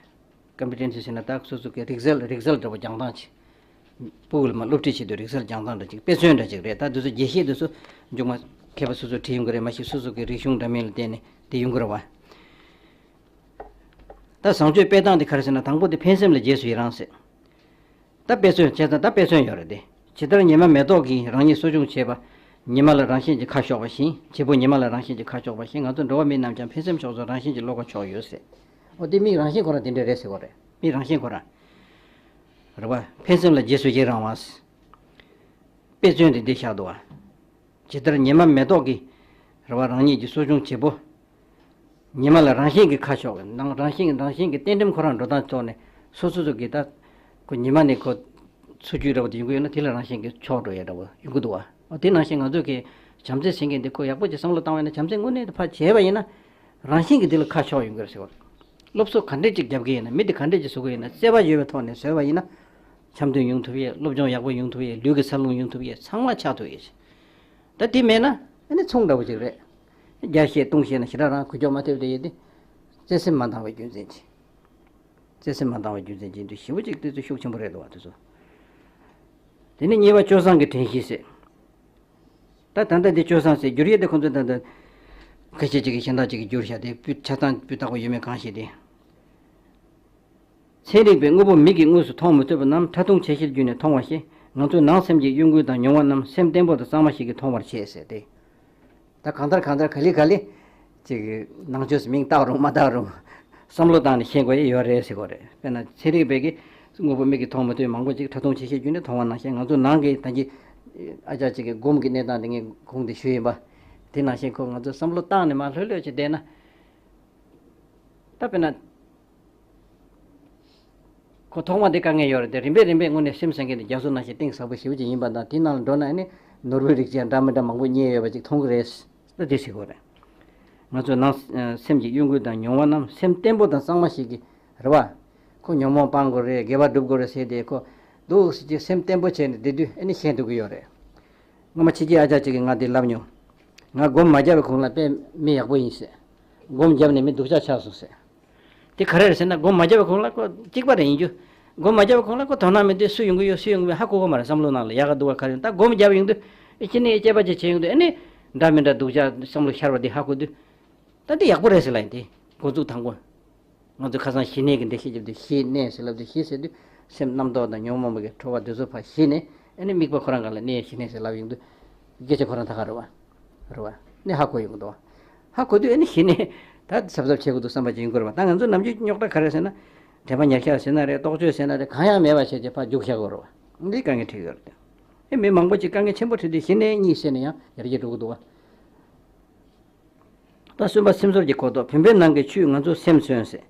Competency ཟེར་ན་ད་སོ་སོ་གི་རིག་རྩལ་རིག་རྩལ་འདྲ་པོ་སྦྱང་སྟངས་ཅིག་ཕྲུ་གུ་ལ་མ་སློབ་ཁྲིད་བྱེད་དུས་རིག་རྩལ་སྦྱང་སྟངས་འདྲ་ཅིག་དཔེ་མཚོན་འདྲ་ཅིག་རེད། ད་འདི་ཚོ་རྒྱས་བཤད་འདི་ཚོ་མཇུག་མ་མཁས་པ་སོ་སོས་བྲིས་ཡོང་གི་རེད། མ་གཞི་སོ་སོ་གི་རིག་གཞུང་འདྲ་མིན་ལ་བརྟེན་ནས་དེ་ཡོང་གི་རེད་བ། ད་བཟང་སྤྱོད་སྤེལ་སྟངས་དེ་ག་རེ་ཟེར་ན་དང་པོ་དེ་ཕན་སེམས་ལ་རྗེས་སུ་ཡི་རང་ཟེར། ད་དཔེ་མཚོན་བྱས་ཙང་ད་དཔེ་མཚོན་ཡོད་རེད་དེ། ཇི་ལྟར་ཉི་མ་མེ་ཏོག་གིས་རང་ཉིད་གསོ་སྐྱོང་བྱེད་པ། ཉི་མ་ལ་རང་བཞིན་གྱིས་ཁ་ཕྱོགས་པ་བཞིན། བྱེད་པོ་ཉི་མ་ལ་རང་བཞིན་གྱིས་ཁ་ཕྱོགས་པ་བཞིན། ང་ཚོ་འགྲོ་བ་མི་རྣམས་ཀྱང་ཕན་སེམས་ཕྱོགས་སུ་རང་བཞིན་གྱིས་བློ་ཁ་ཕྱོགས་ཡོད་ཟེར། འོ་དེ་མིའི་རང་བཞིན་ཁོ་རང་དེ་འདྲ་རེད་ཟེར་བ་རེད། མིའི་རང་བཞིན་ཁོ་རང་། རེད་བ། ཕན་སེམས་ལ་རྗེས་སུ་ཡི་རང་བ། དཔེ་མཚོན་དེ་འདི་བཞག་འདུག་བ། ཇི་ལྟར་ཉི་མ་མེ་ཏོག་གིས་རེད་བ་རང་ཉིད་ཀྱི་གསོ་སྐྱོང་བྱེད་པོ། ཉི་མ་ལ་རང་བཞིན་གྱིས་ཁ་ཕྱོགས་ནང་རང་བཞིན་གྱི་རང་བཞིན་གྱི་རྟེན་འབྲེལ་ཁོ་རང་འགྲོ་སྟངས་ཐོག་ནས་སོ་སོ་སོ་གིས་ད་ཁོ་ཉི་མ་ནས་ཁོ་འཚོ་རྒྱུ་འདྲ་བོ་དེ་ཡོང་གི་ཡོད་ན་དེ་ལ་རང་བཞིན་གྱིས་ཕྱོགས་འགྲོ་ཡས་འདྲ་བོ་ཡོང་གི་འདུག་བ། འོ་དེ་ནང་བཞིན་ང་ཚོ་གིས་བྱམས་བརྩེ་ཟེར་མཁན་འདི་ཁོ་ཡག་པོ་ཅིག་བསམ་བློ་བཏང་བས་ན་བྱམས་བརྩེ་དངོས་གནས་དེ་ཕར་བྱས་པ་ཡིན་ན་རང་བཞིན་གྱིས་དེ་ལ་ཁ་ཕྱོགས་ཡོང་གི་རེད་ཟེར་བ། སློབ་གསོ་ག་འདྲས་ཅིག་རྒྱབ་ཀྱི་ཡིན་ན་མི་དེ་ག་འདྲས་ཅིག་བཟོ་གི་ཡིན་ན་བརྩེ་བ་ཡོད་པའི་ཐོག་ནས་བཟོས་པ་ཡིན་ན་འཆམ་མཐུན་ཡོང་ཐུབ་ཡས། སློབ་སྦྱོང་ཡག་པོ་ཡོང་ཐུབ་ཡས། ལུས་ཀྱི་འཚར་ལོངས་ཡོང་ཐུབ་ཡས། ཚང་མ་ཆགས་ཐུབ་ཡས། ད་དེ་མེད་ན་ཨ་ནི་ཚོང་འདྲ་བོ་ཅིག་རེད། བརྒྱ་བཤད་སྟོང་བཤད་ན་ཞེ་དྲག་རང་འགུལ་སྐྱོད་མ་ཐེབས་དེ་ཡོད་དེ། བརྩེ་སེམས་མ་འདང་བའི་རྒྱུ་མཚན་གྱིས། བརྩེ་སེམས་མ་འདང་བའི་རྒྱུ་མཚན་གྱིས་འདུ་ཞེ་པོ་ཅིག་དེ་ཚོ་ཤུགས་ཆེན་པོ་རེད་འདུག་བ་དེ་ཚོ། དེ་ནས་གཉིས་པ་སྤྱོད་བཟང་གི་དྲན་ཤེས་ཟེར། ད་ད་ལྟ་འདི་སྤྱོད་བཟང་ཟེར་བསྒྱུར་ཡས་དེ་ཁོང་ཚོས་ད་ལྟ་ཁ་ཤས་ཅིག་གིས་གཞན་དག་ཅིག་གིས་བསྒྱུར་བཞག་དེ་སྤུས་ཆ་ཚང་སྤུས་དག་པོ་ཡོད་མེད་གང་ཤེས་ཏེ། ཚན་རིག་པས་དངོས་པོ་མིག་གིས་དངོས་སུ་མཐོང་མི་ཐུབ་པ་རྣམས་ཁྲ་ཐུང་ཆ་ཤས་བརྒྱུད་ནས་མཐོང་བ་བཞིན་ང་ཚོའི་ནང་སེམས་ཀྱི་གཡོ་འགུལ་དང་མྱོང་བ་རྣམས་སེམས་བརྟན་པོ་དང་གཙང་མ་ཞིག་གིས་མཐོང་བར་བྱེད་ཟེར་ཏེ། ད་གང་ལྟར་གང་ལྟར་ག་ལེ་ག་ལེ་ཅིག་ནང་ཆོས་སུ་མིང་བཏགས་རུང་མ་བཏགས་རུང་བསམ་བློ་བཏང་ནས་ཤེས་དགོས་ཡ་ཡོད་རེད་ཟེར་དགོས་རེད། དཔེར་ན་ཚན་རིག་པས་ཀྱིས་དངོས་པོ་མིག་གིས་མཐོང་མ་ཐུབ་མང་པོ་ཅིག་ཁྲ་ཐུང་ཆ་ཤས་བརྒྱུད་ནས་མཐོང་བ་ནང་བཞིན་ང་ཚོ་ནང་གི་ད་གིན་ཨ་ཅག་ཅིག་གིས་སྒོམ་གྱི་གནས་སྟངས་དེ་ངས་གོང་དུ་ཞུས་ཡིན་པ། དེ་ནང་བཞིན་ཁོ་ང་ཚོ་བསམ་བློ་བཏང་ནས་མར་ལྷོད་ལྷོད་ཅིག་བསྡད་ན། ད་དཔེར་ན། ཁོ་ཐོག་མ་དེ་དཀའ་ངལ་ཡོད་རེད་དེ་རིམ་པས་རིམ་པས་དངོས་གནས་སེམས་ཟེར་མཁན་དེ་རྒྱ་མཚོ་ནང་བཞིན་གཏིང་ཟབ་པོ་ཞེ་པོ་ཅིག་ཡིན་པ་དང་དེའི་ནང་ལ་འགྲོ་ན་ཨ་ནི་ནོར་བུའི་རིགས་ཅན་འདྲ་མི་འདྲ་མང་པོ་རྙེད་ཡོད་པ་ཅིག་མཐོང་གི་རེད། ད་དེ་ཟེར་དགོས་རེད། ང་ཚོ་ནང་སེམས་ཀྱི་གཡོ་འགུལ་དང་མྱོང་བ་རྣམས་སེམས་བརྟན་པོ་དང་གཙང་མ་ཞིག་གིས་རེད་བ། ཁོ་ཉོན་མོངས་སྤང་དགོས་རེད། དགེ་བ་སྒྲུབ་དགོས་རེད་ཟེར་དེ་ཁོ་འདུག་སེ་ཅིག་སེམས་བརྟན་པོ་བྱས་ནས་བསྡད་དུས་ཨ་ནི་ཤེས་ཐུབ་ཀྱི་ཡོད་རེད། སྔོན་མ་ཕྱི་རྒྱལ་ཨ་ཅག་ཅིག་གིས་ང་འདི་ལབ་མྱོང་། ང་སྒོམ་མ་བརྒྱབ་པའི་གོང་ལ་དཔེ་མི་ཡག་པོ་ཡིན་ཟེར། སྒོམ་བརྒྱབ་ནས་མི་སྡུག་ཅག་ཆགས་སོང་ཟེར། དེ་ག་རེ་རེད་ཟེར་ན་སྒོམ་མ་བརྒྱབ་པའི་གོང་ལ་ཁོ་གཅིག་པ་རེད་ཡིན་རྒྱུ། སྒོམ་མ་བརྒྱབ་པའི་གོང་ལ་ཁོ་དོ་སྣང་མེད་དུས་སུ་ཡོང་གི་ཡོད་སུ་ཡོང་གི་མེད་ཧ་གོ་གི་མ་རེད། བསམ་བློ་ནང་ལ་ཡག་ག་སྡུག་ག་ག་རེ་ཡོང་ད་སྒོམ་བརྒྱབ་ཡོང་དུས་ཨེ་ཅི་ནས་དཔྱད་པ་ཅིག་བྱས་ཡོང་དུས་ཨེ་ནི་འདྲ་མི་འདྲ་སྡུག་ཅག་བསམ་བློ་ཤར་བ་འདི་ཧ་གོ་དུས། ད་འདི་ཡག་པོ་རེད་ཟེར་ལབ་ཡིན་ཏེ། འགོ་འཛུགས་དང་པོ། ང་ཚོས་ཁ་སང་ཞི་གནས་ཀྱི་འགྲེལ་བཤད་བརྒྱབ་དུས་ཞི་གནས་ཟེར་ལབ་དུས་ཞི་ཟེར་དུས་སེམས་རྣམ་རྟོག་དང་ཉོན་མོངས་པའི་འཁྲུལ་བ་དེ་ཚོ་ཕར་ཞི་ནས་ཨ་ནི་དམིགས་པ་ཁོ་རང་སྒང་ལ་གནས་ཞི་གནས་ཟེར་ལབ་ཡོང་དུས་སྐད་ཆ་ཁོ་རང་ད་ག་རེད་བ། རེད་བ། ནི་ཧ་གོ་ཡོང་གི་འདུག་བ། ཧ་གོ་དུས་ཨ་ནི་ཞི་གནས་ད་གཟབ་གཟབ་བྱེད་དགོས་འདུག་བསམ་པ་ཅིག་ཡོང་གི་རེད་བ། ད་ང་ཚོ་ནམ་རྒྱུན་རྙོག་དྲ་ག་རེ་ཟེར་ན། དྲན་པ་ཉེར་བཞག་ཟེར་ན་རེད། རྟོག་དཔྱོད་ཟེར་ན་རེད། གང་ཡང་མེད་པ་བྱས་བྱས་ཕར་རྒྱུགས་བཞག་དགོས་རེད་བ། འདི་དཀའ་ངལ་འཕྲད་ཀྱི་ཡོད་རེད། ཨེ་མི་མང་པོ་ཅིག་དཀའ་ངལ་ཆེན་པོ་འཕྲད་དུས་ཞི་གནས་གཉིས་ཟེར་ནས་ཡང་ཡར་རྒྱས་འགྲོ་གི་འདུག་བ། ད་གསུམ་པ་སེམས་ཚོར་གྱི་གོ་རྟོགས། བུམ་པའི་ནང་གི་ཆུས་ང་ཚོའི་སེམས་མཚོན་ཟེར།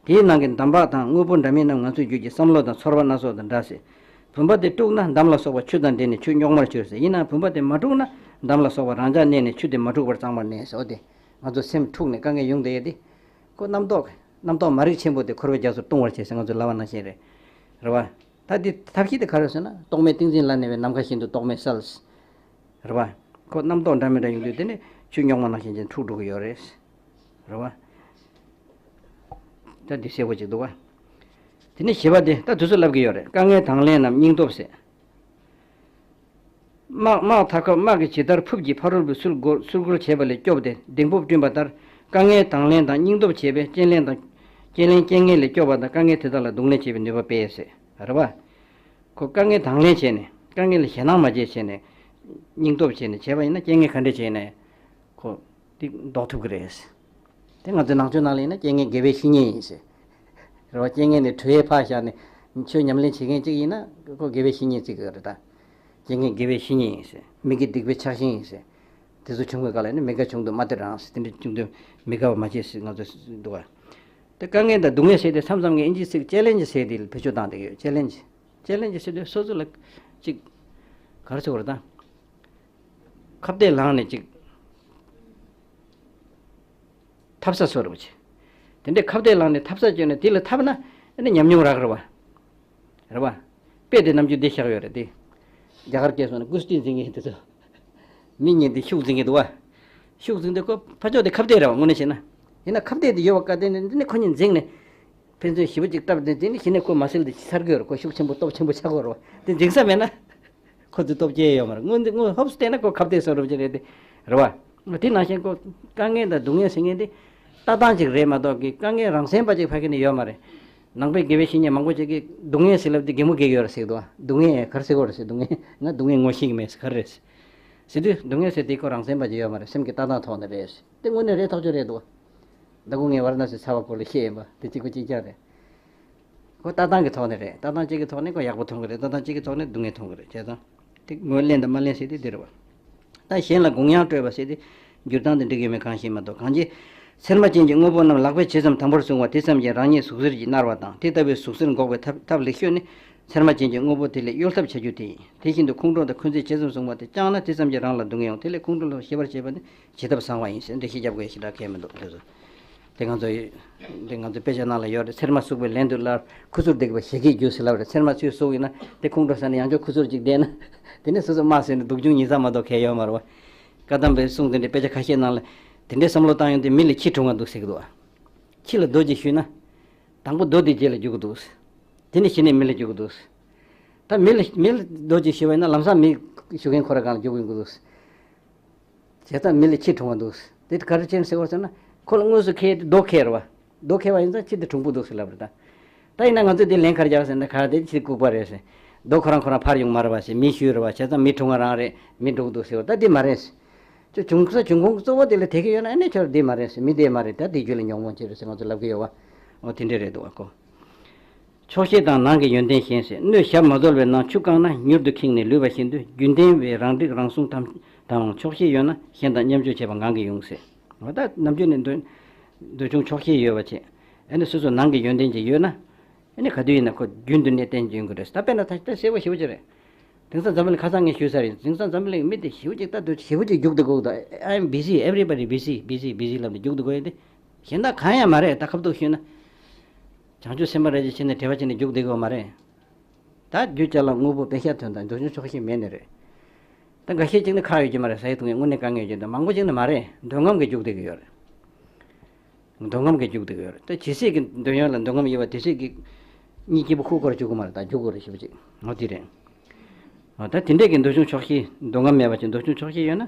དེའི་ནང་གི་འདམ་བག་དང་དངོས་པོ་འདྲ་མིན་རྣམས་ང་ཚོའི་རྒྱུད་ཀྱི་བསམ་བློ་དང་ཚོར་བ་སྣ་ཚོགས་དང་འདྲ་ཟེར། བུམ་པ་དེ་དཀྲུགས་ན་འདམ་ལ་སོགས་པ་ཆུ་དང་འདྲེས་ནས་ཆུ་རྙོག་མར་གྱུར་ཟེར། ཡིན་ནའང་བུམ་པ་དེ་མ་དཀྲུགས་ན་འདམ་ལ་སོགས་པ་རང་འཇགས་གནས་ནས་ཆུ་དེ་མ་འཁྲུགས་པར་གཙང་མར་གནས་ཟེར། འོ་དེ་ང་ཚོ་སེམས་འཁྲུགས་ནས་དཀའ་ངལ་ཡོང་བསྡད་ཡོད་དེ། ཁོ་རྣམ་རྟོག་རྣམ་རྟོག་མ་རིག་ཆེན་པོ་དེ་འཁོར་བའི་རྒྱ་མཚོར་ལྟུང་བར་བྱེད་ཟེར་ང་ཚོས་ལབ་པ་ནང་བཞིན་རེད། རེད་བ། ད་འདི་ཐབས་ཤེས་དེ་ག་རེ་ཟེར་ན་རྟོག་མེད་ཏིང་འཛིན་ལ་གནས་པས་ནམ་མཁའ་བཞིན་དུ་རྟོག་མེད་གསལ། རེད་བ། ཁོ་རྣམ་རྟོག་འདྲ་མི་འདྲ་ཡོང་དུས་དེ་ནི་ཆུ་རྙོག་མ་ནང་བཞིན་ཅིག་འཁྲུག་འགྲོ་གི་ཡོད་རེད། རེད་བ། ད་འདི་གསལ་པོ་ཅིག་འདུག་བ། དེ་ནི་བཞི་པ་དེ་ད་དུས་ཚོད་ལབ་ཀྱི་ཡོད་རེད། དཀའ་ངལ་དང་ལེན་ནམ་སྙིང་སྟོབས་ཟེར། དམག་དམག་མཐའ་ཁབ་དམག་གི་ཇི་ལྟར་ཕུབ་ཀྱིས་ཕ་རོལ་པོའི་ཚུར་རྒོལ་ཚུར་རྒོལ་བྱེད་པ་ལས་སྐྱོབ་སྟེ་གདེང་སྤོབས་བསྐྲུན་པ་ལྟར། དཀའ་ངལ་དང་ལེན་དང་སྙིང་སྟོབས་བྱེད་པས་རྐྱེན་ལན་དང་། རྐྱེན་ལན་རྐྱེན་ངན་ལས་སྐྱོབ་པ་དང་དཀའ་ངལ་དེ་དག་ལ་གདོང་ལེན་བྱེད་པའི་ནུས་པ་སྤེལ་ཟེར། རེད་བ། ཁོ་དཀའ་ངལ་དང་ལེན་བྱས་ནས་དཀའ་ངལ་ལ་ཞེད་སྣང་མ་བྱེད་བྱས་ནས། སྙིང་སྟོབས་བྱས་ནས་བྱས་པ་ཡིན་ན་རྐྱེན་ངན་ག་འདྲ་བྱས་ནས། ཁོ། དེ་ཟློག་ཐུབ་ཀྱི་རེད། དེ་ང་ཚོའི་ནང་ཆོས་ནང་ལ་ཡིན་ན་རྐྱེན་ངན་དགེ་བའི་བཤེས་གཉེན་ཡིན་ཟེར། རེད་བ། རྐྱེན་ངན་ནས་གྲོལ་ཡས་ཕར་བཞག་ནས་ཆོས་ཉམས་ལེན་བྱེད་མཁན་གཅིག་ཡིན་ན་ཁོ་དགེ་བའི་བཤེས་གཉེན་བརྩི་གི་ཡོད་རེད་ད། རྐྱེན་ངན་དགེ་བའི་བཤེས་གཉེན་ཡིན་ཟེར། མི་དགེ་སྡིག་པའི་ཆགས་ཞེན་ཡིན་ཟེར། དེ་ཚོ་བྱུང་བའི་སྐབས་ལ་ནི་མི་དགའ་བྱུང་དུ་མ་དེ་རང་ཟེར། དེ་འདྲ་བྱུང་དུས་མི་དགའ་བ་མ་བྱེད་ཟེར་ང་ཚོ་འདུག་བ། དེ་དཀའ་ངལ་དང་སྡུག་བསྔལ་ཟེར་དེ་མཚམས་མཚམས་ཀྱི་ཨིན་ཇིའི་ཚིག་ཅེ་ལེན་ཇི་ཟེར་དེ་ལ་བེད་སྤྱོད་བཏང་བསྡད་ཀྱི་ཡོད། ཅེ་ལེན་ཇི། ཅེ་ལེན་ཇི་ཟེར་དུས་སོ་སོ་ལ་ཅིག་ག་རེ་ཟེར་དགོས་རེད་ད། ཁ་གཏད་ལངས་ནས་ཅིག་འཐབ་ས་བཟོ་རོགས་བྱེད། དེ་འདྲའི་ཁ་གཏད་ལངས་ནས་འཐབ་ས་བཅོས་ནས་དེ་ལ་འཐབ་ན་ཨ་ནི་ཉམས་མྱོང་རག་རེད་བ། རེད་བ། དཔེ་དེ་ནམ་རྒྱུན་འདི་བཞག་ཡོད་རེད་དེ། རྒྱ་གར་སྐད་སོང་ན་ཀུ་སྟི་འཛིང་གི་དེ་ཚོ། མི་གཉིས་འདི་ཤུགས་འཛིང་གི་འདུག་བ། ཤུགས་འཛིང་དུས་ཁོ་ཕར་ཕྱོགས་དེ་ཁ་གཏད་རེད་བ་དངོས་གནས་བྱས་ན། ཡིན་ན་ཁ་གཏད་དེ་ཡོད་བ་བཀའ་བསྟན་ནས་འདི་ནི་ཁོ་གཉིས་འཛིང་ནས། ཕན་ཚུན་ཞེ་པོ་ཅིག་བཏབ་སྟེ་དེ་ནི་གཞི་ནས་ཁོ་མ་སེལ་དེ་ཚར་གི་ཡོད་རེད། ཁོ་ཤུགས་ཆེན་པོ་སྟོབས་ཆེན་པོ་ཆགས་ཀྱི་ཡོད་རེད་བ། དེ་འཛིང་ས་མེད་ན། ཁོ་ཚོས་སྟོབས་སྐྱེ་ཡོད་མ་རེད། དངོས་འདི་དངོས་ཧོབ་སྟེ་ན་ཁོ་ཁ་གཏད་བཟོ་རུབ་ཀྱི་རེད་དེ། རེད་བ། དེ་ནང་བཞིན་ཁོ་དཀའ་ངལ་དང་སྡུག་བསྔལ་ཟེར་མཁན་དེ་ལྟ་སྟངས་ཅིག་རེད་མ་གཏོགས་ཀྱི་དཀའ་ངལ་རང་མཚན་པ་ཅིག་ཕ་གི་ནས་ཡོད་མ་རེད། ནང་པའི་དགེ་བའི་བཤེས་གཉེན་མང་པོ་ཅིག་གིས་སྡུག་བསྔལ་ཟེར་ལབ་དུས་གད་མོ་བགད་ཀྱི་ཡོད་རེད་ཟེར་གི་འདུག་བ། སྡུག་བསྔལ་ག་རེ་ཟེར་གི་ཡོད་རེད་ཟེར། སྡུག་བསྔལ་ང་སྡུག་བསྔལ་ངོ་ཤེས་ཀྱི་མེད་ཟེར་ག་རེ་རེད་ཟེར། ཟེར་དུས་སྡུག་བསྔལ་ཟེར་དེ་ཁོ་རང་མཚན་པ་ཅིག་ཡོད་མ་རེད། སེམས་ཀྱི་ལྟ་སྟངས་ཐོག་ནས་རེད་ཟེར། དེ་དངོས་གནས་རེད་ཐག་ཆོད་རེད་འདུག་བ། ད་སྐུ་ངལ་ཝར་ན་སི་ཚ་བ་སྐོར་ལ་བཤད་ཡིན་པ་དེ་གཅིག་པ་གཅིག་རྐྱང་རེད། ཁོ་ལྟ་སྟངས་ཀྱི་ཐོག་ནས་རེད། ལྟ་སྟངས་གཅིག་གི་ཐོག་ནས་ཁོ་ཡག་པོ་མཐོང་གི་རེད། ལྟ་སྟངས་གཅིག་གི་ཐོག་ནས་སྡུག་བསྔལ་མཐོང་གི་རེད། བྱས་ཙང་། དེ་ངོས་ལེན་དང་མ་ལེན་ཟེར་དེ་འདི་རེད་བ། ད་གཞན་ལ་དགོངས་ཡངས་སྤྲོད་པ་ཟེར་དེ། འགྱུར་སྟངས་དེ་འགྲིག་ཡོད་མེད་གང་ཤེས་མ་གཏོགས་གང་ཅི། ཚེར་མ་ཅན་གྱི་དངོས་པོ་རྣམས་ལག་པས་ཇི་ཙམ་དམ་པོར་བཟུང་བ་དེ་ཙམ་གྱིས་རང་ཉིད་ཟུག་གཟེར་གྱིས་མནར་བ་དང་དེ་ལྟ་བུའི་ཟུག་གཟེར་འགོག་པའི་ཐབས་ཐབས་ལེགས་ཤོས་ནི། ཚེར་མ་ཅན་གྱི་དངོས་པོ་དེ་ལས་གཡོལ་ཐབས་བྱ་རྒྱུ་དེ་ཡིན། དེ་བཞིན་དུ་ཁོང་ཁྲོ་དང་འཁོན་འཛིན་ཇི་ཙམ་བཟུང་བ་དེ་བཅངས་ན་དེ་ཙམ་གྱིས་རང་ལ་སྡུག་བསྔལ་ཡོང་། དེ་ལས་ཁོང་ཁྲོ་ལ་ཞི་བར་བྱེད་པ་ནི་བྱེད་ཐབས་བཟང་བ་ཡིན་ཟེར་འགྲེལ་བཤད་རྒྱབ་དགོས་ཞེ་དྲག་གལ་མི་འདུག་དེ་ཚོ། དེ་ང་ཚོ་ཡོད། དེ་ང་ཚོ་དཔེ་ཆ་ནང་ལ་ཡོད་རེད། ཚེར་མ་བསྲུབས་པས་ལན་དུ་སླར། ཁུ་ཚུར་བརྡེག་པས་ཞེ་གེས་རྒྱུ་ཟེར་ལབ་རེད། ཚེར་མ་ཚུར་བསྲུབས་ཡིན་ན་དེ་ཁོང་ཁྲོ་ཟ་ནས་ཡང་བསྐྱར་ཁུ་ཚུར་གཅིག་བརྡེག་ན། དེ་ནས་སོ་སོ་དམར་ཟེར་ནས་སྡུག་ཅུང་ཉིས་ཚ་མ་གཏོགས་གལ་ཡོད་མ་རེད་བ། བཀའ་གདམས་པའི་གསུང་དེ་འདྲའི་དཔེ་ཆ་ཁ་ཤས་ནང་ལ་དེ་འདྲའི་བསམ་བློ་བཏང་ཡོང་དུས་མི་ལ་ཁྱི་གྲུང་བ་འདུག་ཟེར་གི་འདུག་བ། ཁྱི་ལ་རྡོ་གཅིག་གཞུས་ན། དང་པོ་རྡོ་དེ་རྗེས་ལ་རྒྱུག་གི་འདུག་དེ་ནས་གཞི་ནས་མི་ལ་རྒྱུག་གི་འདུག་ད་མི་ལ་མི་ལ་རྡོ་གཅིག་གཞུས་པ་ཡིན་ན་ལམ་སང་མི་གཞུ་མཁན་ཁོ་ར་སྒང་ལ་རྒྱུག་གི་འདུག་བྱས་ཙང་མི་ལ་ཁྱི་གྲུང་བ་འདུག་དེ་ག་རེ་བྱས་ནས་ཟེར་བ་ཟེར་ན། ཁོ་ལ་དངོས་སུ་ཁྱི་རྡོ་ཁྱེར་བ། རྡོ་ཁྱེར་བ་ཡིན་ཙང་ཁྱི་དེ་གྲུང་པོ་འདུག་ཟེར་ལབ་རེད་ད། ད་ཡིན་ན་ང་ཚོས་དེ་ལན་ག་རེ་རྒྱག་ཟེར་ན། ག་དེ་ཁྱི་ལྐུགས་པ་རེད་ཟེར། རྡོ་ཁོ་རང་ཁོ་རང་ཕར་ཡོང་མ་རེད་བ་ཟེར། མི་གཞུས་རེད་བ། བྱས་ཙང་མི་གྲུང་བ་རང་རེད། མི་འགྲོ་གི་འདུག་ཟེར་བ། ད་དེ་མ་རེད་ཟེར། ཁྱོད་བྱུང་ས་བྱུང་ཁུངས་གཙོ་བོ་དེ་ལ་དེ་གི་ཡོད་ན། ཨ་ནི་ཁྱོད་དེ་མ་རེད་ཟེར། མི་དེ་མ་རེད། ད་དེ་རྒྱུད་ལ་ཉོན་མོངས་ཅིག་རེད་ཟེར་ང་ཚོ་ལབ་གི་ཡོད་བ། འོ་དེ་འདྲས་རེད་འདུག་བ་ཁོ། ཆོག་ཤེས་དང་ནང་གི་ཡོན་ཏན་ཞན་ཟེར། སྣོད་ཞབས་མ་རྫོགས་པའི་ནང་ཆུ་བཀང་ན་མྱུར་དུ་ཁེངས་ནས་ལུད་པ་བཞིན་དུ། རྒྱུན་ལྡན་པའི་རང་འགྲིག་རང་སྲུང་དང་། དང་ཆོག་ཤེས་ཡོད་ན་གཞན་དང་མཉམ་སྤྱོད་བྱེད་པ་ངང་གིས་ཡོང་ཟེར། འོ་ད་ནམ་རྒྱུན་ནས་འདོད་འདོད་ཆུང་ཆོག་ཤེས་ཡོད་པ་བྱས། ཨ་ནི་སོ་སོ་ནང་གི་ཡོན་ཏན་ཅིག་ཡོད་ན། ཨ་ནི་ག་དུས་ཡིན་ན་ཁོ་རྒྱུན་དུ་གནས་བརྟན་ཡོང་གི་རེད། ད་དཔེར་ན་ད་ལྟ་གསལ་པོ་ཞེ་པོ་ཅིག་རེད། དེང་སང་འཛམ་བུ་གླིང་ཁ་སང་ངས་ཞུས་ཚར་ཡིན། དེང་སང་འཛམ་བུ་གླིང་མི་དེ་ཞེ་པོ་ཅིག་ལྟ་དུས་ཞེ་པོ་ཅིག་རྒྱུག་བསྡད་གོ་གི་འདུག I'm busy, everybody busy, busy, busy ལབ་ནས་རྒྱུག་བསྡད་གོ་ཡོད་དེ། གཞན་དག་གང་ཡང་མ་རེད། ད་ཁ་ཐུག་ཞུས་ན། བྱང་ཆུབ་སེམས་དཔའ་རེད་ཅེས་བྱས་ནས་བྲེལ་བ་བྱས་ནས་རྒྱུག་བསྡད་དགོས་མ་རེད། ད་རྒྱུ་ཅ་ལག་དངོས་པོ་པེ་ཤ་ཐོན་དང་འདོད་ཆུང་ཆོག་ཤེས་མེད་ནི་རེད། ད་འགའ་ཤས་ཅིག་ནི་ཁག་ཡོད་ཀྱི་མ་རེད། ཟ་ཡི་འཐུང་ཡི་དངོས་གནས་དཀའ་ངལ་ཡོད་ཀྱི་འདུག་མང་པོ་ཅིག་ནི་མ་རེད། འདོད་རྔམ་གྱིས་རྒྱུག་བསྡད་ཀྱི་ཡོད་རེད། འདོད་རྔམ་གྱིས་རྒྱུག་བསྡད་ཀྱི་ཡོད་རེད། ད་ཇི་སྲིད་ཀྱི་འདོད་ཡོན་ལ་འདོད་རྔམ་ཡོད་པ་དེ་སྲིད་ཀྱི་གཉིད་སྐྱིད་པོ་ཁུག་ཁུག་རྒྱུག་གི་མ་རེད། ད་རྒྱུག་དགོས་རེད་ཞེ་པོ་ཅིག་འོ་དེ་རེད། ད་དེ་འདྲས་ཀྱི་འདོད་ཆུང་ཆོག་ཤེས། འདོད་རྔམ་མེད་པ་ཅིག་འདོད་ཆུང་ཆོག་ཤེས་ཡོད་ན།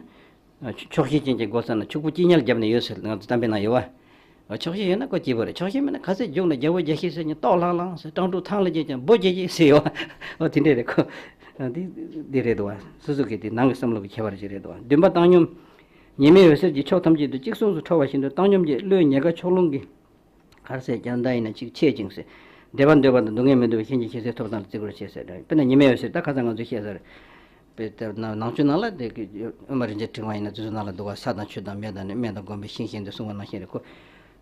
ཆོག་ཤེས་ཅན་གྱི་སྒོ་ས་ན་ཕྱུག་པོ་སྐྱིད་ཉལ་བརྒྱབ་ནས་ཡོད་ཟེར། ང་ཚོ་གཏམ་དཔེ་ན་ཡོད་བ། ཆོག་ཤེས་ཡོད་ན་ཁོ་སྐྱིད་པོ་རེད། ཆོག་ཤེས་མེད་ན་ག་ཚོད་རྒྱུག་ན་རྒྱ་བོ་རྒྱ་ཤེས་ཟེར་ནས་ལྟོགས་ལྷང་ལྷང་ཟེར། སྤྲང་ཕྲུག་ཐང་ལ་སྐྱེས་ཀྱང་འབུ་རྒྱག་གི་ཟེར་ཡོད་བ། འོ་དེ་འདྲས་རེད་ཁོ། འདི་འདི་རེད་འདུག་བ། སོ་སོ་གི་དེ་ནང་གི་བསམ་བློ་གི་ཁྱད་པར་ཅིག་རེད་འདུག་བ། འདུན་པ་བཏང་སྙོམས། ཉི་མའི་འོད་ཟེར་གྱིས་ཕྱོགས་ཐམས་ཅད་དུ་གཅིག་མཚུངས་སུ་འཕྲོ་བ་བཞིན་དུ་བཏང་སྙོམས་ཀྱིས་བློའི་ཉེན་ཁ་ཕྱོགས་ལྷུང་གི་གར་ཟས་ཀྱང་ད་ཡིན་ན་གཅིག་ཆད་ཅིང་ཟེར། བདེ་བ་འདོད་པ་དང་སྡུག་བསྔལ་མི་འདོད་པའི་ཞིང་གི་ཤེས་ཚད་ཐོབ་སྟངས་ལ་བརྩི་བཀུར་བྱེད་ཟེར། དཔེར་ན་ཉི་མའི་འོད་ཟེར་ད་ཁ་སང་ང་ཚོས་བཤད་ས་རེད། དཔེ་ལྟར་ན་ནང་ཆོས་ནང་ལ་དེ་གི་དབུ་མ་རིན་ཆེན་ཕྲེང་བ་ཡིན་ན་དེ་ཚོ་ནང་ལ་འདུག་བ། ས་དང་ཆུ་དང་མེ་དང་ནི་སྨན་དང་སྒོམ་པའི་ཤིང་བཞིན་དུ་གསུངས་པ་ནང་བཞིན་རེད་ཁོ།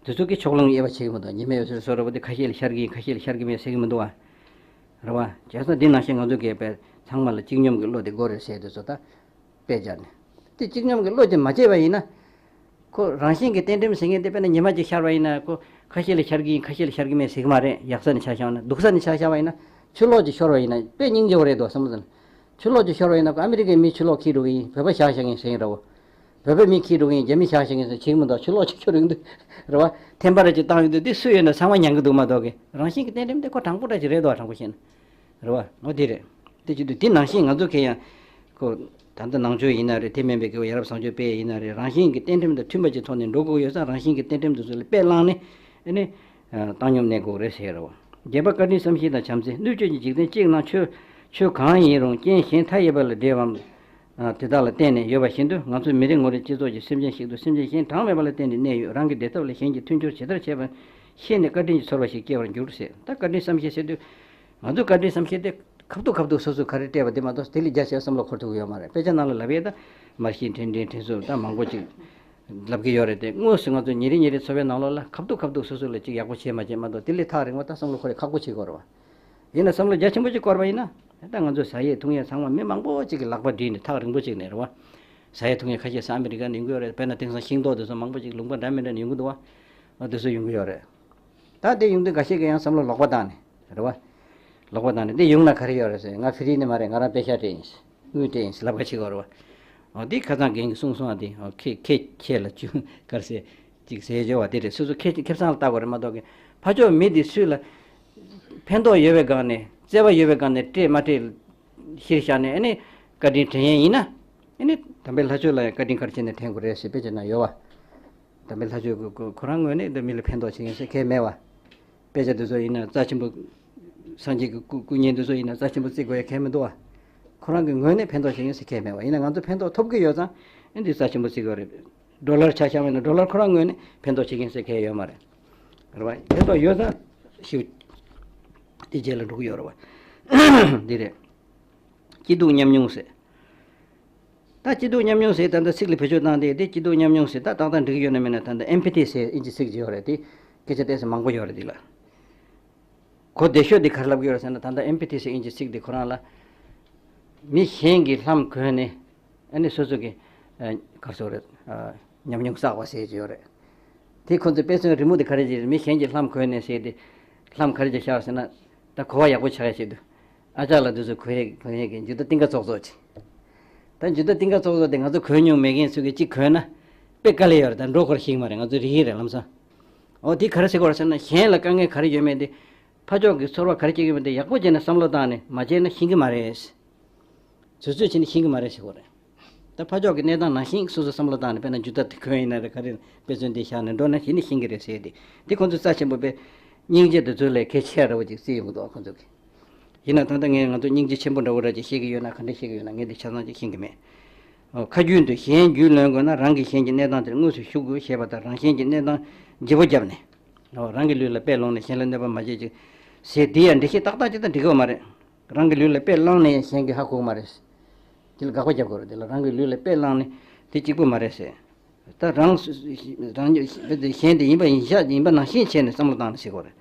དེ་ཚོ་གི་ཕྱོགས་ལྷུང་དབྱེ་བ་ཕྱེ་གི་མི་འདུག་ཉི་མའི་འོད་ཟེར་བཟོ་འདྲ་པོ་དེ་ཁ་ཤས་ལ་ཤར་གི་ཡིན། ཁ་ཤས་ལ་ཤར་གི་མེད་ཟེར་གི་མི་འདུག་བ། རེད་བ། བྱས་ཙང་འདི་ནང་བཞིན་ང་ཚོ་གིས་དཔེ་ཚང་མ་ལ་གཅིག་སྙོམས་ཀྱི་བློ་དེ་དགོས་རེད་ཟེར་དུས་ཚོད་ད། དཔེ་སྦྱར་ནས། དེ་གཅིག་སྙོམས་ཀྱི་བློ་དེ་མ་སྐྱེས་པ་ཡིན་ན། ཁོ་རང་བཞིན་གྱིས་གཏན་ཁྲིམས་ཟེར་མཁན་དེ་དཔེར་ན་ཉི་མ་གཅིག་ཤར་བ་ཡིན་ན་ཁོ་ཁ་ཤས་ལ་ཤར་གྱི་ཡིན། ཁ་ཤས་ལ་ཤར་གྱི་མེད་ཟེར་གྱི་མ་རེད། ཡག་ས་ནས་ཆ་བཞག་ན། སྡུག་ས་ནས་ཆ་བཞག་པ་ཡིན་ན། ཆུ་ལོག་ཅིག་ཤོར་བ་ཡིན་ན་དཔེ་སྙིང་རྗེ་བོ་རེད་འདུག་བསམ་བློ་བཏང་། ཆུ་ལོག་ཅིག་ཤོར་བ་ཡིན་ན་ཁོ་ཨ་མི་རི་ཀའི་མི་ཆུ་ལོག་འཁྱེར་འགྲོ་གི་ཡིན། བོད་པ་བཞག་བཞག་གི་ཡིན་ཟེར་གྱི་འདྲ་བོ། བོད་པའི་མི་འཁྱེར་འགྲོ་གི་ཡིན། རྒྱ་མི་བཞག་བཞག་གི་ཡིན་ཟེར་བྱེད་ཀྱི་མི་འདུག་ཆུ་ལོག་ཅིག་ཤོར་ཡོང་དུས། རེད་བ། ཐེམ་པ་རེ་ཅིག་བཏང་ཡོང་དུས་འདི་སུ་ཡོད་ན་ཚང་མ་མྱང་གི་འདུག་མ་གཏོགས་ཀྱི། རང་བཞིན་གྱི་གཏན་ཁྲིམས་དེ་ཁོ་དྲང་པོ་འདྲ་ཅིག་རེད་འདུག་དྲང་པོ་བཤད་ན། རེད་བ། འོ་དེ་རེད། དེ་བྱེད་དུས་དེ་ནང་བཞིན་ང་ཚོ་གས་ཡང་། ཁོ། ད་ལྟ་ནང་ཆོས་ཡིན་ན་རེད། དེ་མིན་པའི་གི་ཡ་རབས་བཟང་སྤྱོད་དཔེ་ཡིན་ན་རེད། རང་བཞིན་གྱི་གཏན་ཁྲིམས་དང་མཐུན་པ་ཅིག་ཐོག་ནས་འགྲོ་དགོས་ཡོད་ཙང་རང་བཞིན་གྱི་གཏན་ཁྲིམས་དེ་ཚོ་ལ་དཔེ་བླངས་ནས། ཨ་ནི། ཨ་བཏང་སྙོམས་གནས་དགོས་རེད་ཟེར་རོ། བརྒྱད་པ་བཀའ་དྲིན་བསམ་ཤེས་དང་བྱམས་བརྩེ། སྣོད་བཅུད་ཀྱི་འཇིག་རྟེན་གཅིག་ནང་ཆོས་ཆོས་གང་ཡིན་རུང་རྐྱེན་གཞན་མཐའ་ཡས་པ་ལ་འབྲེལ་བའམ། ཨ་དེ་དག་ལ་བརྟེན་ནས་ཡོད་པ་བཞིན་དུ་ང་ཚོ་མི་རེ་ངོ་རེ་སྤྱི་ཚོགས་ཀྱི་སེམས་ཅན་ཞིག་ཏུ་སེམས་ཅན་གཞན་གྲངས་མེད་པ་ལ་བརྟེན་ནས་གནས་ཡོད། རང་གི་བདེ་ཐབས་ལ་གཞན་གྱི་མཐུན་འགྱུར་ཇི་ལྟར་བྱེད་པ་ཤེས་ནས་བཀའ་དྲིན་གྱི་ཚོར་བ་ཞིག་སྐྱེ་བར་འགྱུར་ཟེར། ད་བཀའ་དྲིན་བསམ་ཤེས་ཟེར་དུས། ང་ཚོ་བཀའ་དྲིན་བསམ་ཤེས་དེ་ཁ་ཐུག་ཁ་ཐུག་སོ་སོས་ག་རེ་སྤྲད་པ་དེ་མ་གཏོགས་དེ་ལས་རྒྱ་ཆེ་བ་བསམ་བློ་འཁོར་ཐུབ་ཀྱི་ཡོད་མ་རེད། དཔེ་ཆ་ནང་ལ་ལབ་ཡས་ད་མར་ཤེས་འཕྲིན་འཕྲིན་འཕྲིན་གསུམ་ད་མང་པོ་ཅིག་ལབ་ཀྱི་ཡོད་རེད་དེ། དངོས་སུ་ང་ཚོ་ཉིན་རེ་ཉིན་རེ་འཚོ་བའི་ནང་ལོགས་ལ་ཁ་ཐུག་ཁ་ཐུག་སོ་སོ་ལ་ཅིག་ཡག་པོ་བྱས་མ་བྱས་མ་གཏོགས་དེ་ལས་ཐག་རིང་བ་ད་བསམ་བློ་འཁོར་ཡས་ཁག་པོ་བྱེད་ཀྱི་ཡོད་རེད་བ། ཡིན་ན་བསམ་བློ་རྒྱ་ཆེན་པོ་ཅིག་བསྐོར་བ་ཡིན་ན། ད་ང་ཚོ་ཟ་ཡས་འཐུང་ཡས་ཚང་མ་མི་མང་པོ་ཅིག་གི་ལག་པ་སྒྲིལ་ནས་ཐག་རིང་པོ་ཅིག་ནས་རེད་བ། ཟ་ཡས་འཐུང་ཡས་ཁ་ཤས་ས་ཨ་མི་རི་ཀ་ནས་ཡོང་གི་ཡོད་རེད། དཔེར་ན་དེང་སང་ཤིང་ཏོག་དེ་ཚོ་མང་པོ་ཅིག་ལུང་པ་འདྲ་མི་འདྲ་ནས་ཡོང་གི་འདུག་བ། ཨ་དེ་ཚོ་ཡོང་གི་ཡོད་རེད། ད་དེ་ཡོང་དུས་འགའ་ཤས་ཀྱིས་ཡང་བསམ་བློ་ལོག་པ་བཏང་ནས་རེད་བ། ལོག་པ་བཏང་ནས་དེ་ཡོང་ན་ག་རེ་ཡོད་རེད་ཟེར། ང་ཕི་རི་ནས་མ་རེད། ང་རང་པེ་ཤ་སྤྲད་ཡིན། དངུལ་སྤྲད་ཡིན་ཟེར་ལབ་ཁ་ཕྱེ་གི་ཡོད་རེད་བ། འོ་དེ་ཁ་སང་རྒན་གྱིས་གསུངས་སོང་བ་དེ། འོ་ཁེ་ཁེ་ཁེ་ལ་ཅུ་གར་ཟེར། ཅིག་ཟས་སྦྱོར་བ་དེ་རེད། སོ་སོ་ཁེ་ཁེ་བཟང་ལ་ལྟ་དགོས་རེད་མ་གཏོགས་ཀྱི། ཕར་ཕྱོགས་མི་དེ་སུས་ལ་ཕན་ཐོགས་ཡོད་པའི་སྒང་ནས་བརྩེ་བ་ཡོད་པའི་སྒང་ནས་སྤྲད་མ་སྤྲད་གཞིར་བཞག་ནས་ཨ་ནི་བཀའ་དྲིན་དྲན་ཡས་ཡིན་ན། ཨ་ནི་དམ་པའི་ལྷ་ཆོས་ལ་ཡང་བཀའ་དྲིན་ག་རེ་བྱས་ནས་དྲན་དགོས་རེད་ཟེར་དཔེ་ཆ་ན་ཡོད་བ། དམ་པའི་ལྷ་ཆོས་ཀྱི་སྐུ་ཁོ་རང་ངོས་ནས་འདི་མི་ལ་ཕན་ཐོགས་བྱེད་མཁན་ཟེར་གང་ཡང་མེད་བ། དཔེ་ཆ་འདི་ཚོ་ཡིན་ན་རྩ་ཆེན་པོ། སངས་རྒྱས་ཀྱི་སྐུ་སྐུ་བརྙན་འདི་ཚོ་ཡིན་ན་རྩ་ཆེན་པོ་བརྩི་དགོས་ཡ་གང་ཡང་མི་འདུག་བ། ཁོ་རང་གི་ངོས་ནས་ཕན་ཐོགས་བྱེད་མཁན་ཟེར་གང་ཡང་མེད་བ། ཡིན་ན་ང་ཚོ་ཕན་ཐོགས་ཐོབ་ཀྱི་ཡོད་ཙང་ཨེ་འདི་རྩ་ཆེན་པོ་བརྩི་དགོས་རེད། ཌོ་ལར་ཆ་བཞག་པ་ཡིན་ན་ཌོ་ལར་ཁོ་རང་ངོས་ནས་ཕན་ཐོགས་བྱེད་མཁན་ཟེར་གང་ཡང་ཡོད་མ་རེད། རེད་བ། ཕན་ཐོགས་ཡོད་ཙང་ཞིབ་དེ་རྗེས་ལ་འགྲོ་གི་ཡོད་རེད་བ། འདི་རེད། སྐྱིད་སྡུག་མཉམ་མྱོང་ཟེར། ད་སྐྱིད་སྡུག་མཉམ་མྱོང་ཟེར་ད་ལྟ་ཚིག་ལ་བེད་སྤྱོད་བཏང་སྟེ་དེ་སྐྱིད་སྡུག་མཉམ་མྱོང་ཟེར་ད་ཏག་ཏག་འགྲིག་གི་ཡོད་ན་མེད་ན། ད་ལྟ་ཨེམ་ཕ་ཐི་ཟེར་ཨིན་ཇི་ཚིག་ཅིག་ཡོད་རེད་དེ། སྐད་ཆ་ཏོག་ཙམ་མང་པོ་ཡོད་རེད་འདི་ལ། གོ་བདེ་ཤོས་དེ་ག་རེ་ལབ་ཀྱི་ཡོད་རེད་ཟེར་ན། ད་ལྟ་ཨེམ་ཕ་ཐི་ཟེར་ཨིན་ཇི་ཚིག་དེ་ཁོ་རང་ལ། མི་གཞན་གྱིས་ལྷམ་གོན་ནས་ཨ་ནི་སོ་སོ་གི་ཨ་ག་རེ་ཟེར་རེད། ཨ་ཉམས་མྱོང་བསགས་པ་ཟེར་གྱི་ཡོད་རེད། དེ་ཁོ་ཚོའི་དཔེ་མཚོན་རི་མོ་དེ་ག་རེ་ཟེར། མི་གཞན་གྱིས་ལྷམ་གོན་ནས་ཟེར་ཏེ། ལྷམ་ག་རེ་བྱས་བཞག་ཟེར་ན། ད་གོ་བ་ཡག་པོ་ཆགས་ཡ་ཆེད་དུ། ཨ་ཅག་ལགས་འདི་ཚོ་གོན་ཡས་གོན་ཡས་ཀྱི་འཇུ་བདག་རྟིང་ཁ་ཙོག་ཙོག་ཅིག་ད་འཇུ་བདག་རྟིང་ཁ་ཙོག་ཙོག་དེ་ང་ཚོ་གོན་མྱོང་མེད་མཁན་ཚོ་གིས་གཅིག་གོན་ན་དཔེ་དཀའ་ལས་ཡོད་རེད། ད་འགྲོ་ཁོར་ཞིག་མ་རེད། ང་ཚོ་རིག་གི་རེད་ལམ་སང་། འོ་དེ་ག་རེ་ཟེར་དགོས་རེད་ཟེར་ན། གཞན་ལ་དཀའ་ངལ་ག་རེ་ཡོད་མེད་དེ། ཕ་ཕྱོགས་ཀྱི་ཚོར་བ་ག་རེ་སྐྱེ་གི་ཡོད་མེད་དེ་ཡག་པོ་བྱས་ནས་བསམ་བློ་བཏང་ནས་མ་བྱས་ན་ཤེས་ཀྱི་མ་རེད། ཚོད་ཚོད་བྱས་ནས་ཤེས་ཀྱི་མ་རེད་ཟེར་གོ་རེད། ད་ཕ་ཕྱོགས་ཀྱི་གནས་སྟངས་ནང་བཞིན་སོ་སོ་བསམ་བློ་བཏང་ནས། དཔེར་ན་འཇུ་ཐབས་དེ་གོན་ཡིན་ན་རེད། ག་རེ་དཔེ་མཚོན་འདི་བཞག་ནས་འགྲོ་ན་གཞི་ནས་ཤེས་ཀྱི་རེད་ཟེར་ཏེ། འདི་ཁོང་ཚོ་རྩ་ཆེན་པོ་དཔེ་སྙིང་རྗེ་དེ་ཚོ་ལས་གལ་ཆེ་ར་བ་ཅིག་བརྩི་ཡོང་གི་འདུག་ཁོང་ཚོ་གིས། ཡིན་ན་ད་ལྟ་ངས་ང་ཚོ་སྙིང་རྗེ་ཆེན་པོ་འདྲ་བོ་ར་ཅིག་ཤེས་ཀྱི་ཡོད་ན། ག་འདྲ་ཤེས་ཀྱི་ཡོད་ན། ངས་འདི་ཆ་ཚང་ཅིག་ཤེས་ཀྱི་མེད། ཨོ། ཁ་རྒྱུན་དུ་གཞན་རྒྱུས་ལོན་དགོས་ན། རང་གིས་གཞན་གྱི་གནས་སྟངས་དེར་དངོས་སུ་ཞུགས་དགོས་ཞེས་པ་ལྟར། རང་གཞན་གྱི་གནས་སྟངས་བརྗེ་པོ་བརྒྱབ་ནས། ཨོ། རང་གི་ལུས་ལ་དཔེ་ལོངས་ནས་གཞན་ལ་གནོད་པ་མ་བྱེད་ཅིག་ཟེར། དེ་ཡང་འགྲེལ་བཤད་ཏག་ཏག་ཅིག་དང་འགྲིག་གི་ཡོད་མ་རེད། རང་གི་ལུས་ལ་དཔེ་བླངས་ནས་གཞན་གྱིས་ཧ་གོ་གི་མ་རེད། དེ་ལ་དགག་པ་རྒྱབ་དགོས་རེད། དེ་ལ་རང་གི་ལུས་ལ་དཔེ་བླངས་ནས་དེ་གཅིག་པུ་མ་རེད་ཟེར། ད་རང་རང་གཞན་དེ་ཡིན་པ་ཡིན་ཤག་ཡིན་པ་ནང་བཞིན་བྱས་ནས་བསམ་བློ་བཏང་ནས་ཟེར་དགོས་རེད།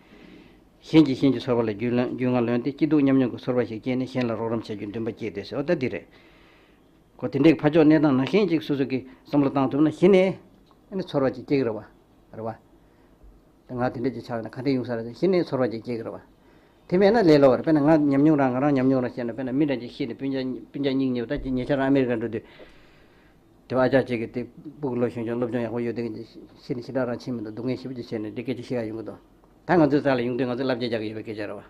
གཞན་གྱིས་གཞན་གྱི་ཚོར་བ་ལ་རྒྱུས་ལོན་རྒྱུས་མངའ་ལོན་ཏེ་སྐྱིད་སྡུག་མཉམ་མྱོང་གི་ཚོར་བ་ཞིག་སྐྱེས་ནས་གཞན་ལ་རོགས་རམ་བྱ་རྒྱུའི་འདུན་པ་སྐྱེས་ཏེ་ཟེར་བ་ད་འདི་རེད། ཁོ་དེ་འདྲའི་ཕ་ཕྱོགས་གནས་སྟངས་ནང་བཞིན་ཅིག་སོ་སོ་གིས་བསམ་བློ་བཏང་ཐུབ་ན་གཞི་ནས་ཨ་ནི་ཚོར་བ་ཅིག་སྐྱེ་གི་རེད་བ། རེད་བ། ད་ང་དེ་འདྲ་ཅིག་ཆགས་ན་ག་འདྲ་ཡོང་ས་རེད། གཞི་ནས་ཚོར་བ་ཅིག་སྐྱེ་གི་རེད་བ། དེ་མེད་ན་ལས་སླ་བ་རེད། དཔེར་ན་ང་ཉམས་མྱོང་རང་ང་རང་ཉམས་མྱོང་རང་བཤད་ན། དཔེར་ན་མི་འདྲ་ཅིག་ཤི་ནས་སྤུན་ཀྱག་སྤུན་ཀྱག་གཉིས་གཉིས་པ། ད་ཉེ་ཆར་ཨ་མེ་རི་ཀ་འགྲོ་དུས། དེ་བ་ཨ་ཅག་ཅིག་གིས་དེ་སྤུ་གུ་ལོ་གཞོན་གཞོན་སློབ་སྦྱོང་ཡག་པོ་ཡོད་དེ་ཤི་ནས་ཞེ་དྲག་རང་ཕྱིན་མི་འདུག་སྡུག་བསྔལ་ཞེ་པོ་ཅིག་བྱས་ནས་འདི་སྐད་ཆ་བཤད་ཡག་ཡོང་གི་འདུག་ད་ང་ཚོའི་རྩ་ལ་ཡོང་དུས་ང་ཚོས་བསླབ་བྱ་རྒྱག་གི་ཡོད་པའི་སྐད་ཆ་རེད་བ།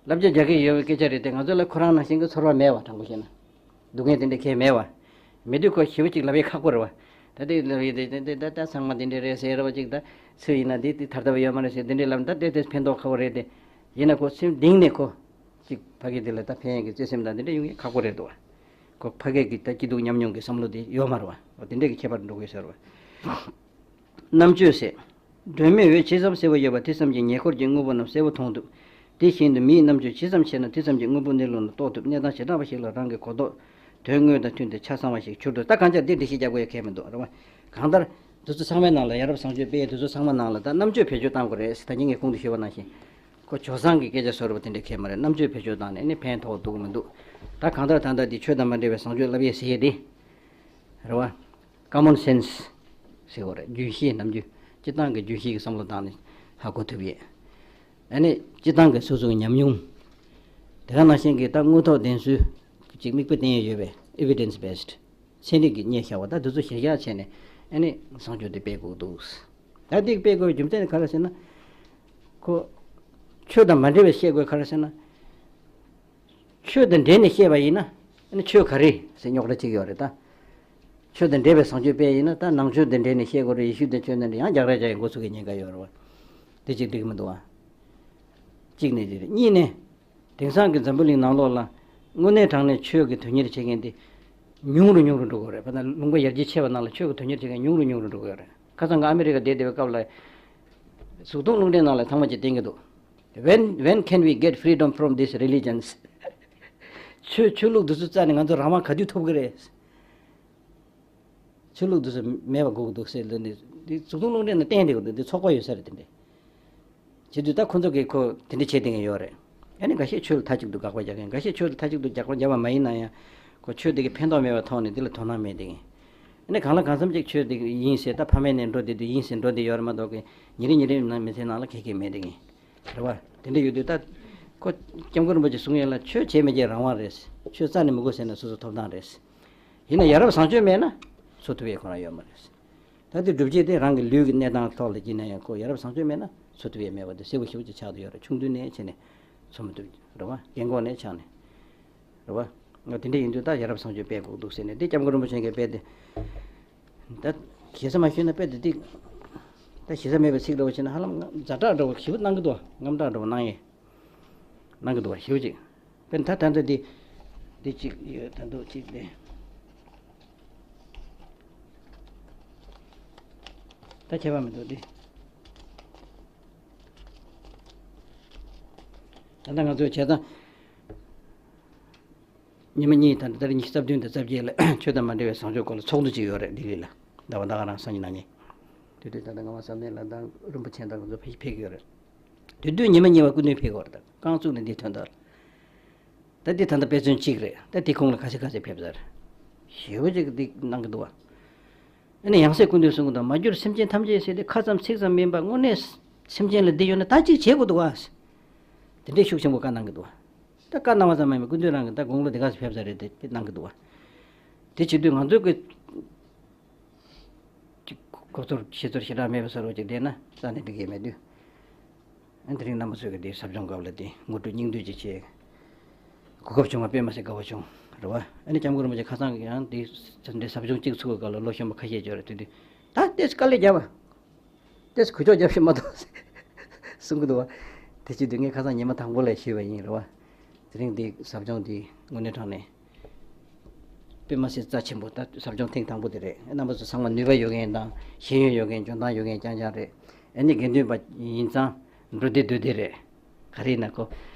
བསླབ་བྱ་རྒྱག་གི་ཡོད་པའི་སྐད་ཆ་རེད་དེ། ང་ཚོ་ལ་ཁོ་རང་ནང་བཞིན་གྱི་ཚོར་བ་མེད་བ། དྲང་པོ་བཤད་ན། སྡུག་བསྔལ་དེ་འདྲ་གང་ཡང་མེད་བ། མེད་དུས་ཁོ་ཞེ་པོ་ཅིག་ལབ་ཡས་ཁག་པོ་རེད་བ། ད་དེ་ལབ་ཡས་དེ་དེ་དེ་ད་ད་ཚང་མ་དེ་འདྲ་རེད་ཟེར་རེད་བ། ཅིག་ད་སུ་ཡིན་ན་དེ་དེ་ཐར་ཐབས་ཡོད་མ་རེད་ཟེར་དེ་འདྲ་ལབ་ན། ད་དེ་དེ་ཕན་ཐོགས་ཁག་པོ་རེད་དེ། ཡིན་ན་ཁོ་སེམས་གཏིང་ནས་ཁོ་ཅིག་ཕ་གི་དེ་ལ་ད་ཕན་ཡས་ཀྱི་བརྩེ་སེམས་དང་དེ་འདྲ་ཡོང་ཡས་ཁག་པོ་རེད་འདུག་བ། ཁོ་ཕ་གི་གི་ད་སྐྱིད་སྡུག་མཉམ་མྱོང་གི་བསམ་བློ་དེ་ཡོད་མ་རེད་བ། འོ་དེ་འདྲ་གི་ཁྱད་པར་འགྲོ་གི་ཟེར་བ། རྣམ་དཔྱོད་ཟེར། སྒྲོན་མེའི་འོད་ཇི་ཙམ་གསལ་པོ་ཡོད་པ། དེ་ཙམ་གྱིས་ཉེ་འཁོར་གྱི་དངོས་པོ་རྣམས་གསལ་པོ་མཐོང་ཐུབ། དེ་བཞིན་དུ་མིའི་རྣམ་དཔྱོད་ཇི་ཙམ་ཆེ་ན། དེ་ཙམ་གྱིས་དངོས་པོ་གནས་ལུགས་ལ་རྟོགས་ཐུབ། གནས་སྟངས་བྱེ་བྲག་པ་ཞིག་ལ་རང་གི་གོ་རྟོགས་དོན་དངོས་དང་མཐུན་ཏེ་ཆ་ཚང་བ་ཞིག་གྱུར་ཏོ། ད་གང་ལྟར་འདི་འགྲེལ་བཤད་རྒྱག་དགོས་ཡ་གང་ཡང་མི་འདུག་རེད་བ། གང་ལྟར་འདི་ཚོ་ཚང་མའི་ནང་ལ། ཡ་རབས་བཟང་སྤྱོད་སྤེལ་ཡ་འདི་ཚོ་ཚང་མ་ནང་ལ་ད་རྣམ་དཔྱོད་བེད་སྤྱོད་གཏང་དགོས་རེད་ཟེར། ད་གིན་ངས་གོང་དུ་ཞུས་པ་ནང་བཞིན། ཁོ་ཇོ་བཟང་གི་སྐད་ཆ་བཟོ་འདྲ་པོ་དེ་འདྲ་གང་ཡང་མ་རེད། རྣམ་དཔྱོད་བེད་སྤྱོད་བཏང་ནས་ནི་ཕན་ཐོགས་འདུག་མི་འདུག་ད་གང་ལྟར་ད་ལྟ་འདི་ཆོས་དང་མ་འབྲེལ་བའི་བཟང་སྤྱོད་བསླབ་ཡས་ཟེར་ཡས་དེ། རེད་བ། Common sense ཟེར་བ་རེད། རྒྱུན་ཤེས་རྣམ་འགྱུར། སྤྱིར་བཏང་གི་རྒྱུན་ཤེས་ཀྱི་བསམ་བློ་བཏང་ནས་ཧ་གོ་ཐུབ་ཡས། ཨ་ནི་སྤྱིར་བཏང་གི་སོ་སོའི་ཉམས་མྱོང་། དེ་ག་ནང་བཞིན་གྱི་ད་དངོས་ཐོག་བདེན་འཚོལ་ཅིག་མིག་དཔེ་བསྟན་ཡས་ཡོད་པའི་evidence based ཚན་རིག་གིས་རྙེད་བཞག་པ། ད་འདི་ཚོ་གཞིར་བཞག་བྱས་ནས་ཨ་ནི་བཟང་སྤྱོད་དེ་སྤེལ་དགོས་འདུག་ད་འདི་སྤེལ་དགོས་པའི་རྒྱུ་མཚན་ག་རེ་ཟེར་ན། ཁོ་ཆོས་དང་མ་འབྲེལ་བའི་བཤད་དགོས་ག་རེ་ཟེར་ན། ཆོས་དང་འབྲེལ་ནས་བཤད་པ་ཡིན་ན། ཨ་ནི་ཆོས་ག་རེ་ཟེར་རྙོག་དྲ་ཅིག་ཡོད་རེད་ད། ཆོས་དང་འབྲེལ་བའི་བཟང་སྤྱོད་སྤེལ་ཡིན་ན། ད་ནང་ཆོས་དང་འབྲེལ་ནས་བཤད་དགོས་རེད། ཡེ་ཤུ་དང་ཆོས་དང་འབྲེལ། ཡང་རྒྱག་རེས་རྒྱག་ཡ་འགོ་ཚུགས་ཀྱི་ཉེན་ཁ་ཡོད་རེད་བ། དེ་གཅིག་འགྲིག་གི་མི་འདུག་བ། གཅིག་ནས་དེ་རེད། གཉིས་ནས། དེང་སང་གི་འཛམ་བུ་གླིང་ནང་ལོགས་ལ་དངོས་གནས་དྲང་གནས་ཆོས་ཀྱི་དོན་གཉེར་བྱེད་མཁན་དེ་ཉུང་རུ་ཉུང་རུ་འགྲོ་གི་ཡོད་རེད། དཔེར་ན་ལུང་པ་ཡར་རྒྱས་ཆེ་བ་ནང་ལ་ཆོས་ཀྱི་དོན་གཉེར་བྱེད་མཁན་ཉུང་རུ་ཉུང་རུ་འགྲོ་གི་ཡོད་རེད། ཁ་སང་གི་ཨ་མི་རི་ཀ་བསྡད་བསྡད་པའི་སྐབས་ལ་གཟུགས་མཐོང་རླུང་འཕྲིན་ནང་ལ་ཚང་མ་གིས་བསྟན་གྱི་འདུག When, when can we get freedom from these religions? ཆོས་ཆོས་ལུགས་འདི་ཚོ་རྩ་ནས་ང་ཚོ་རང་དབང་ག་དུས་ཐོབ་ཀྱི་རེད། ཆོས་ལུགས་འདི་ཚོ་མེད་པ་དགོས་ཀྱི་འདུག་ཟེར་ལབ་ནས། འདི་གཟུགས་མཐོང་རླུང་འཕྲིན་ནང་བསྟན་བསྡད་ཀྱི་འདུག་འདི་ཚོགས་པ་ཡོད་ས་རེད། དེ་འདྲས་བྱེད་དུས་ད་ཁོ་ཚོ་གིས་ཁོ་དེ་འདྲས་བྱེད་བསྡད་མཁན་ཡོད་རེད། ཨ་ནི་འགའ་ཤས་ཆོས་ལ་མཐའ་གཅིག་ཏུ་དགག་པ་རྒྱག་མཁན། འགའ་ཤས་ཆོས་ལ་མཐའ་གཅིག་ཏུ་དགག་པ་བརྒྱབ་པ་མ་ཡིན་ན་ཡང་། ཁོ་ཆོས་དེ་གིས་ཕན་ཐོགས་མེད་པའི་ཐོག་ནས་འདི་ལ་དོ་སྣང་མེད་བསྡད་མཁན། ཨ་ནི་གང་ལ་གང་འཚམ་ཅིག་ཆོས་དེ་ཡིན་ཟེར། ད་ཕ་མེས་ནས་འགྲོ་བསྡད་དུས་ཡིན་ཟེར་འགྲོ་བསྡད་ཡོད་རེད་མ་གཏོགས་གི། ཉིན་རེ་ཉིན་རེ་ནང་མི་ཚེ་ནང་ལ་གང་ཡང་མེད་བསྡད་མཁན་རེད་བ། དེ་འདྲ་ཡོད་དུས་ད་ཁོ་སྐྱབས་མགོན་རིན་པོ་ཆེས་གསུང་ཡས་ལ། ཆོས་བྱེད་མི་བྱེད་རང་དབང་རེད། ཆོས་རྩ་ནས་མི་དགོས་ཟེར་ན་སོ་སོ་ཐོབ་ཐང་རེད། ཡིན་ན་ཡ་རབས་བཟང་སྤྱོད་མེད་ན་འཚོ་ཐུབ་ཡས་ཁོ་རང་ཡོད་མ་རེད། ད་དེ་སྒྲུབ་བྱེད་དེ་རང་གི་ལུས་ཀྱི་གནས་སྟངས་ཐོག་ལ་བགྱིས་ན་ཡང་ཁོ་ཡ་རབས་བཟང་སྤྱོད་མེད་ན་འཚོ་ཐུབ་ཡས་མེད་པ་དེ་གསལ་པོ་ཞེ་པོ་ཅིག་ཆགས་བསྡད་ཡོད་རེད། ཆུང་དུས་ནས་བྱས་ནས་འཚོ་མི་ཐུབ་རེད་བ། རྒན་གོག་ནས་ཆགས་ནས་རེད་བ། ང་དེ་འདྲ་ཡིན་དུས་ད་ཡ་རབས་བཟང་སྤྱོད་སྤེལ་དགོས་འདུག་ཟེར་ནས། དེ་སྐྱབས་མགོན་རིན་པོ་ཆེ་གིས་དཔེ་དེ། ད་ཞེ་ས་མ་ཞུས་ན་དཔེ་དེ་ཏིག་ད་ཞེ་ས་མེད་པའི་ཚིག་འདྲ་བོ་བྱས་ན་ཧ་ལམ་ཛ་དྲག་འདྲ་བོ་ཞེ་པོ་གནང་གི་འདུག་རྔམ་དྲག་འདྲ་བོ་གནང་ཡས། གནང་གི་འདུག་བ། ཞེ་པོ་ཅིག་དཔེར་ན་ད་ད་ལྟ་འདི། འདི་གཅིག་ཡོད། ད་འདུག་གཅིག་འདི། ད་ཁྱད་པར་མི་འདུག་འདི། ད་ལྟ་ང་ཚོས་བྱས་ཙང་། ཉི་མ་གཉིས། ད་ལྟ་ཉི་ཤུ་རྩ་བདུན་དང་རྩ་བརྒྱད་ལ་ཆོས་དང་མ་འབྲེལ་བའི་བཟང་སྤྱོད་སྐོར་ལ་ཚོགས་འདུ་ཅིག་ཡོད་རེད། ལྡི་ལི་ལ། ཟླ་བ་ཟླ་བ་རང་སང་ཉིན་གནངས་ཉིན། དེ་དུས་ད་ལྟ་ངག་དབང་བསམ་གཏན་ལགས་དང་རིན་པོ་ཆེ་དང་ང་ཚོ་ཕེབས་ཕེབས་ཀྱི་ཡོད་རེད། དེ་དུས་ཉི་མ་གཉིས་པ་སྐུ་མདུན་ཕེབས་ཀྱི་ཡོད་རེད། ད་རྐང་བཙུགས་ནས་འདི་ཐོན་ཐལ། ད་འདི་ད་ལྟ་དཔེ་མཚོན་གཅིག་རེད། ད་འདི་ཁོངས་ལ་ཁ་ཤས་ཁ་ཤས་ཕེབས་ཚར། ཞེ་པོ་ཅིག་འདི་གནང་གི་འདུག་བ། ཨ་ནི་ཡང་སྲིད་སྐུ་མདུན་གསུང་གི་འདུག་མ་གྱུར་སེམས་ཅན་ཐམས་ཅད་ཟེར་ཏེ་ཁ་ཙམ་ཚིག་ཙམ་མིན་པ་དངོས་གནས་སེམས་ཅན་ལ་བདེ་ཡོད་ན་ད་ཅིག་བྱེད་དགོས་འདུག་བ། དེ་འདྲའི་ཤུགས་ཆེན་པོ་བཀའ་གནང་གི་འདུག་བ། ད་བཀའ་གནང་བ་ཙམ་མ་ཡིན་པར་སྐུ་མདུན་རང་གིས་ད་དགུང་ལོ་འདི་ག་ཚོད་ཕེབས་ཚར་རེད་དེ་དེ་གནང་གི་འདུག་བ། དེ་བྱེད་དུས་ང་ཚོ་གི་ཅིག་གོ་ཚོར་ཤེས་ཚོར་ཞེ་དྲག་མེད་པའི་བཟོ་འདྲ་ཅིག་བསྡད་ན་རྩ་ནས་འགྲིག་གི་མེད་དུས། ཨ་དེ་རིང་རྣམ་པ་ཚོས་ཀྱི་དེ་ཟབ་སྦྱོང་སྐབས་ལ་དེ་ངོ་སྤྲོད་སྙིང་བསྡུས་ཅིག་བྱས། གོ་སྐབས་བྱུང་བ་དཔེ་མ་སྲིད་དགའ་བོ་བྱུང་རེད་བ། ཨ་ནི་སྐྱབས་མགོན་རིན་པོ་ཆེ་ཁ་སང་གི་ཡང་དེ་འདྲའི་ཟབ་སྦྱོང་གཅིག་ཚུགས་པའི་སྐབས་ལ་ལོ་གཞོན་པ་ཁ་ཤས་ཅིག་ཡོད་རེད། དེ་དུས་ད་ཏོག་ཙམ་དཀའ་ལས་བརྒྱབ་པ། ཏོག་ཙམ་གུ་ཅོག་བརྒྱབ་ཤིག་མ་གཏོགས་གསུང་གི་འདུག་བ། དེ་བྱེད་དུས་ངས་ཁ་སང་ཉི་མ་དང་པོ་ལ་ཞུས་པ་ཡིན་རེད་བ། དེ་རིང་འདི་ཟབ་སྦྱོང་འདི་དངོས་གནས་དྲང་གནས་དཔེ་མ་སྲིད་རྩ་ཆེན་པོ། ད་ཟབ་སྦྱོང་ཐེངས་དང་པོ་དེ་རེད། རྣམ་པ་ཚོ་ཚང་མ་ནུས་པ་ཡོད་མཁན་དང་ཤེས་ཡོན་ཡོད་མཁན་འཇོན་ཐང་ཡོད་མཁན་རྐྱང་རྐྱང་རེད། ཨ་ནི་དགེ་འདུན་པ་ཡིན་ཙང་འགྲོ་བདེ་སྡོད་བདེ་རེད། ག་རེ་ཡིན་ན་ཁོ་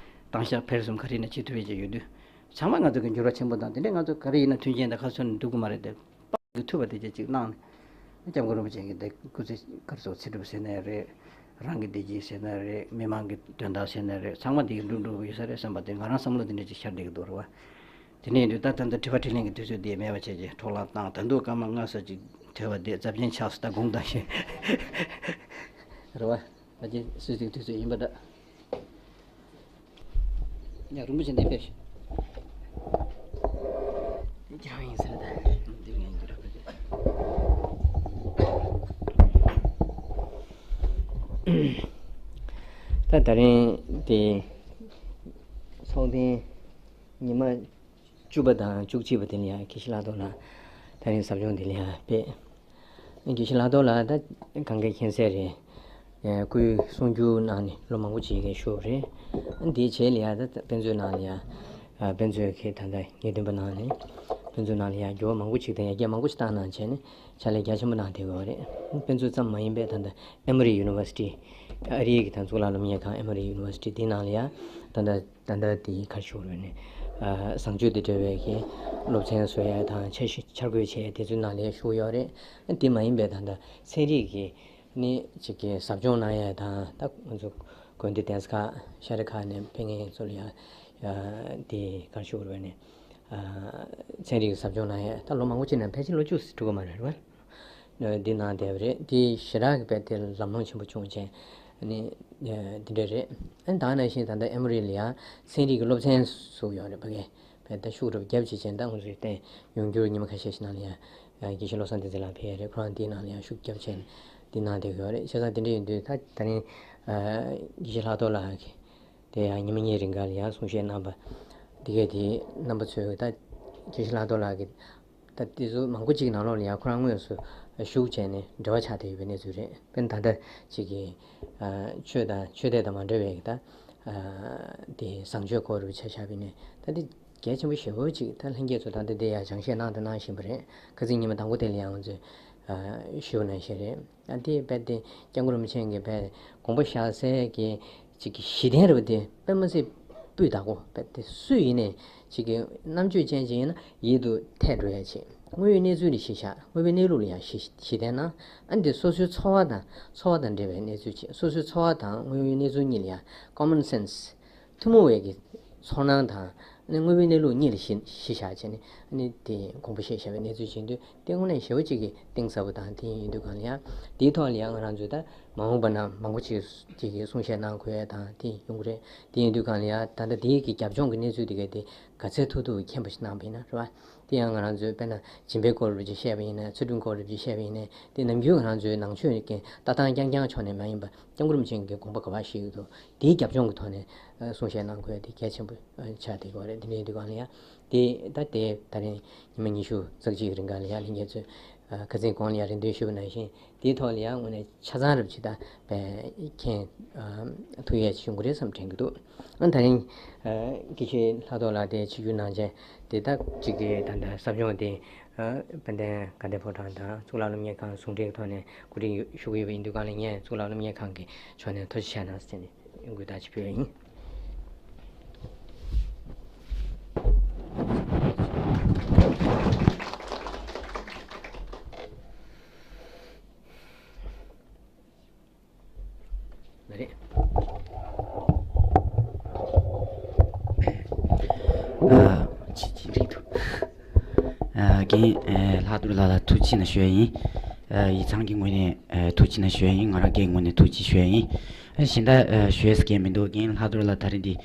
ཏང་ཤག་འཕེལ་གསུམ་ག་རེ་ཡིན་ན་བྱེད་ཐུབ་ཡས་ཅིག་ཡོད་དུས། ཚང་མ་ང་ཚོ་གི་འགྱུར་བ་ཆེན་པོ་དང་དེ་འདྲས་ང་ཚོ་ག་རེ་ཡིན་ན་མཐུན་རྐྱེན་དང་ཁ་ཚོན་ནས་འདུག་གི་མ་རེད་དེ། ཐུབ་པ་དེ་ཅིག་ཅིག་གནང་ནས། སྐྱབས་མགོན་རིན་པོ་ཆེ་གི་འདི་སྐུ་ཚེ་ག་རེ་ཟེར། ཚེ་སྒྲུབ་ཟེར་ནའི་རེད། རང་གི་བདེ་སྐྱིད་ཟེར་ནའི་རེད། མི་མང་གི་དོན་དག་ཟེར་ནའི་རེད། ཚང་མ་འདི་གི་འགྲུབ་འགྲུབ་ཡོད་ས་རེད་བསམ་པ་དེ་ང་རང་བསམ་བློ་དེ་འདྲ་ཅིག་ཤར་བསྡད་ཀྱི་འདུག་རེད་བ། དེ་ནས་ཡིན་དུས་ད་ད་ལྟ་དྲི་བ་དྲིས་ལན་གྱི་དུས་ཚོད་འདི་མེད་པ་བྱས་རྗེས་འཕྲོ་བརླག་བཏང་། ད་དུང་སྐར་མ་ལྔ་ཙམ་ཅིག་ཐོལ་པ་བསྡད། རྩ་ཆེན་ཆགས་སུ་ད་དགོངས་དག་ཞུ། རེད་བ། ད་ཅི་སུད་སི་གི་དུས་ཚོད་ཡིན་པ་འདྲ། ཡ། རིན་པོ་ཆེ་འདི་ཕེབས་ཤིག་འདི་ཁྱེད་རང་ཡིན་ཟེར་ད། འདི་ངས་འདི་ར་ཕེབས། ད་ད་རིང་དེ་ཚོགས་ཐེངས་ཉི་མ་བཅུ་པ་དང་བཅུ་གཅིག་པ་དེ་ལ་ཡང་དགེ་བཤེས་ལྷག་རྡོར་ལགས་ད་རིང་ཟབ་སྦྱོང་དེ་ལ་ཡང་ཕེབས། དགེ་བཤེས་ལྷག་རྡོར་ལགས་ད་གང་གའི་མཁྱེན་གསལ་རེད། ཨེ། སྐུའི་གསུང་བསྒྱུར་གནང་ནས་ལོ་མང་པོ་ཅིག་གི་བཞུགས་རེད། འདིའི་རྗེས་ལ་ཡང་ད་དཔེ་མཛོད་ནང་ལ་ཡང་། ཨ། དཔེ་མཛོད་ཀྱི་ད་ལྟ་ངེས་སྟོན་པ་གནང་ནས་དཔེ་མཛོད་ནང་ལ་ཡང་འགྱུར་བ་མང་པོ་ཅིག་དང་ཡར་རྒྱས་མང་པོ་ཅིག་བཏང་གནང་བྱས་ནས་ཕྱག་ལས་རྒྱ་ཆེན་པོ་གནང་བསྡད་ཡོད་རེད། དཔེ་མཛོད་ཙམ་མ་ཡིན་པའི་ད་ལྟ་Emory University། ཨ་རིའི་གི་ད་གཙུག་ལག་སློབ་གཉེར་ཁང་Emory University་འདི་ནང་ལ་ཡང་ད་ལྟ་ད་ལྟ་དེའི་ག་རེ་ཞུ་དགོས་རེད། ཨ། བཟང་སྤྱོད་དང་འབྲེལ་བའི་གི་སློབ་ཚན་བཟོ་ཡ་དང་འཆར་གཞི་འཆར་འགོད་བྱས་དེ་ཚོའི་ནང་ལ་ཡང་ཞུགས་ཡོད་རེད། དེ་མ་ཡིན་པའི་ད་ལྟ་ཚན་རིག་གི་ནི་ཅིག་གི་ཟབ་སྦྱོང་གནང་ཡ་དང་། ད་ང་ཚོ་དགོན་སྡེ་གདན་ས་ཁག་ཤ་རི་ཁག་ནས་ཕེབས་མཁན་ཚོ་ལ་ཡང་དེ་ག་རེ་ཞུ་དགོས་རེད་ནས། ཨ། ཚན་རིག་གི་ཟབ་སྦྱོང་གནང་ཡ་ད་ལོ་མང་པོ་ཅིག་ནང་ཕལ་ཆེར་ལོ་བཅུ་ཙམ་འགྲོ་གི་མ་རེད་བ། འདི་གནང་བསྡད་པ་རེད། དེ་ཞེ་དྲག་གི་དཔེ་དེ་ལམ་ལྷོང་ཆེན་པོ་བྱུང་བྱས་ནི་འདི་འདྲ་རེད། ཨ་ནི་ད་ག་ནང་བཞིན་ད་ལྟ་ཨེ་མོ་རི་ལ་ཡང་ཚན་རིག་གི་སློབ་ཚན་ཞུགས་ཡོད་རེད། ཕ་གི་དཔེ་ད་ཤུགས་སྒྲུབ་རྒྱབ་བྱས་བྱས་ད་ང་ཚོའི་སྟེང་ཡོང་རྒྱུར་ཉི་མ་ཁ་ཤས་ཤིག་ནང་ལ་ཡང་དགེ་བཤེས་བློ་བཟང་བསྟན་འཛིན་ལགས་ཕེབས་ཡོད་རེད། ཁོ་རང་དེའི་ནང་ལ་ཡང་ཤུགས་རྒྱབ་བྱས་འདི་གནང་བསྡད་ཡོད་རེད། བྱས་ཙང་དེ་འདྲ་ཡིན་དུས་ད་ད་རིང་དགེ་བཤེས་ལྷག་རྡོར་ལགས་ཀྱིས། དེ་ཡང་ཉི་མ་གཉིས་རིང་ག་ལ་ཡང་གསུང་བཤད་གནང་བ། འདི་གས་དེ་རྣམ་པ་ཚོས་ད་དགེ་བཤེས་ལྷག་རྡོར་ལགས་ཀྱིས་ད་དེ་ཚོ་མང་པོ་ཅིག་ནང་ལོགས་ལ་ཡང་ཁོ་རང་དངོས་སུ་ཞུགས་བྱས་ནས་འབྲེལ་བ་ཆགས་བསྡད་ཡོད་པའི་གནས་ཚུལ་རེད། དཔེར་ན་ད་ལྟ་ཅིག་གི་ཨ་ཆོས་དང་ཆོས་དད་དང་མ་འབྲེལ་བའི་ད་ཨ་དེ་བཟང་སྤྱོད་སྐོར་རུ་ཆ་བཞག་པ་ཡིན་ནའི་ད་དེ་གལ་ཆེན་པོ་ཞེ་པོ་ཅིག་ད་ལྷན་རྒྱས་ཚོ་ད་ལྟ་དེ་ཡང་སྦྱང་བཤད་གནང་དང་གནང་བཞིན་པ་རེད། ཁ་སང་ཉི་མ་དང་པོ་དེ་ལ་ཡང་ང་ཚོས་ཨ་ཞུ་གནང་བཞིན་རེད། ཨ་དེ་རྦད་དེ་སྐྱབས་མགོན་རིན་པོ་ཆེ་གིས་རྦད་དགོངས་པ་བཞག་སའི་གི་ཅིག་གི་གཞི་རྟེན་རེད་པ། དེ་དཔེ་མ་སྲིད་སྤུས་དག་པོ། རྦད་དེ་སུ་ཡིན་ནའི་ཅིག་གི་རྣམ་དཔྱོད་ཅན་ཅིག་ཡིན་ན་ཡིད་དུ་འཐད་འགྲོ་ཡ་ཅིག་དངོས་ཡོད་གནས་ཚུལ་ལ་གཞི་བཞག་དངོས་པོའི་གནས་ལུགས་ལ་ཡང་གཞི་གཞི་བརྟེན་ན། ཨ་འདི་སོ་སོའི་འཚོ་བ་དང་འཚོ་བ་དང་འབྲེལ་བའི་གནས་ཚུལ་ཅིག་སོ་སོའི་འཚོ་བ་དང་དངོས་ཡོད་གནས་ཚུལ་གཉིས་ལ་ཡང་common sense། ཐུན་མོང་བའི་གི་ཚོར་སྣང་དང་ནི་དངོས་པོའི་གནས་ལུགས་གཉིས་ལ་གཞི་གཞི་བཞག་བྱས་ནས་ནི་དེ་དགོངས་པ་བཞེས་བཞག་པའི་གནས་ཚུལ་བྱེད་དུས་དེ་དངོས་གནས་ཞེ་པོ་ཅིག་གི་གཏིང་ཟབ་པོ་དང་དེ་ཡིན་དུས་གང་ལ་ཡང་དེའི་ཐོག་ལ་ཡང་ང་རང་ཚོས་ད་མ་འོངས་པ་ན་མང་པོ་ཅིག་ཅིག་གི་གསུང་བཤད་གནང་དགོས་ཡ་དང་དེ་ཡོང་གི་རེད། དེ་ཡིན་དུས་གང་ལ་ཡང་ད་ལྟ་དེའི་གི་རྒྱབ་ལྗོངས་ཀྱི་གནས་ཚུལ་དེ་ག་དེ་ག་ཚད་ཐུབ་ཐུབ་མཁྱེན་པ་ཞིག་གནང་བ་ཡིན་ན་རེད་བ། དེ་ཡང་ང་རང་ཚོས་དཔེར་ན་སྦྱིན་པའི་སྐོར་རུ་ཅིག་བཤད་པ་ཡིན་ནའི་ཚུལ་ཁྲིམས་སྐོར་རུ་ཅིག་བཤད་པ་ཡིན་ནའི་དེ་ནམ་རྒྱུན་ང་རང་ཚོའི་ནང་ཆོས་ཀྱི་ལྟ་སྟངས་རྐྱང་རྐྱང་ཕྱོགས་ནས་མ་ཡིན་པ་སྐྱབས་མགོན་རིན་པོ་ཆེ་གི་དགོངས་པ་ག་པར་བཞེས་ཀྱི་འདུག་དེའི་རྒྱབ་ལྗོངས་ཀྱི་ཐོག་ནས་གསུང་བཤད་གནང་དགོས་དེ་གལ་ཆེན་པོ་ཆགས་བསྡད་ཀྱི་ཡོད་རེད། དེ་འདྲ་ཡིན་དུས་གང་ལ་ཡང་དེ་ད་ལྟའི་ད་རིང་ཉི་མ་ཉི་ཤུ་རྩ་གཅིག་གི་རིང་ག་ལ་ཡང་ལྷན་རྒྱས་ཚོས་ཁ་སང་གོང་ལ་ཡང་རེ་འདུན་ཞུས་པ་ནང་བཞིན་དེའི་ཐོག་ལ་ཡང་དངོས་གནས་ཆ་ཚང་རབ་ཅིག་ད་མཁྱེན་ཐུབ་ཡས་བྱུང་གི་རེད་བསམ་དྲན་གྱི་འདུག་ཨ་ད་རིང་དགེ་བཤེས་ལྷག་རྡོར་ལགས་དེ་ཆིབས་བསྒྱུར་གནང་བྱས་དེ་ད་གཅིག་གི་ད་ལྟ་ཟབ་སྦྱོང་དེ་དཔལ་ལྡན་དགའ་ལྡན་ཕོ་བྲང་དང་གཙུག་ལག་སློབ་གཉེར་ཁང་ཟུང་འབྲེལ་གྱི་ཐོག་ནས་གོ་སྒྲིག་ཞུ་གི་ཡོད་པ་ཡིན་དུས་གང་ལ་ངས་གཙུག་ལག་སློབ་གཉེར་ཁང་གི་ཕྱོགས་ནས་ཐུགས་རྗེ་ཆེ་གནང་ཟེར་ནས་གུས་བཀུར་ཞུ་ཡ་ཡིན། ལགས་རེད། ཨ། ཅི་ཅི་རེད་འདུག་ཨ། རྒན་ཨ་ལྷག་རྡོར་ལགས་ལ་ཐུགས་རྗེ་ཆེ་གནང་ཞུ་ཡ་ཡིན། ཨ། ཡིག་ཚང་གི་ངོས་ནས་ཨ་ཐུགས་རྗེ་གནང་ཞུ་ཡ་ཡིན། ང་རང་སྒེར་ངོས་ནས་ཐུགས་རྗེ་ཞུ་ཡ་ཡིན། ཨ། གཞན་དག་ཨ་ཞུ་ཡས་སྐད་མི་འདུག་རྒན་ལྷག་རྡོར་ལགས་ད་རེས་འདི་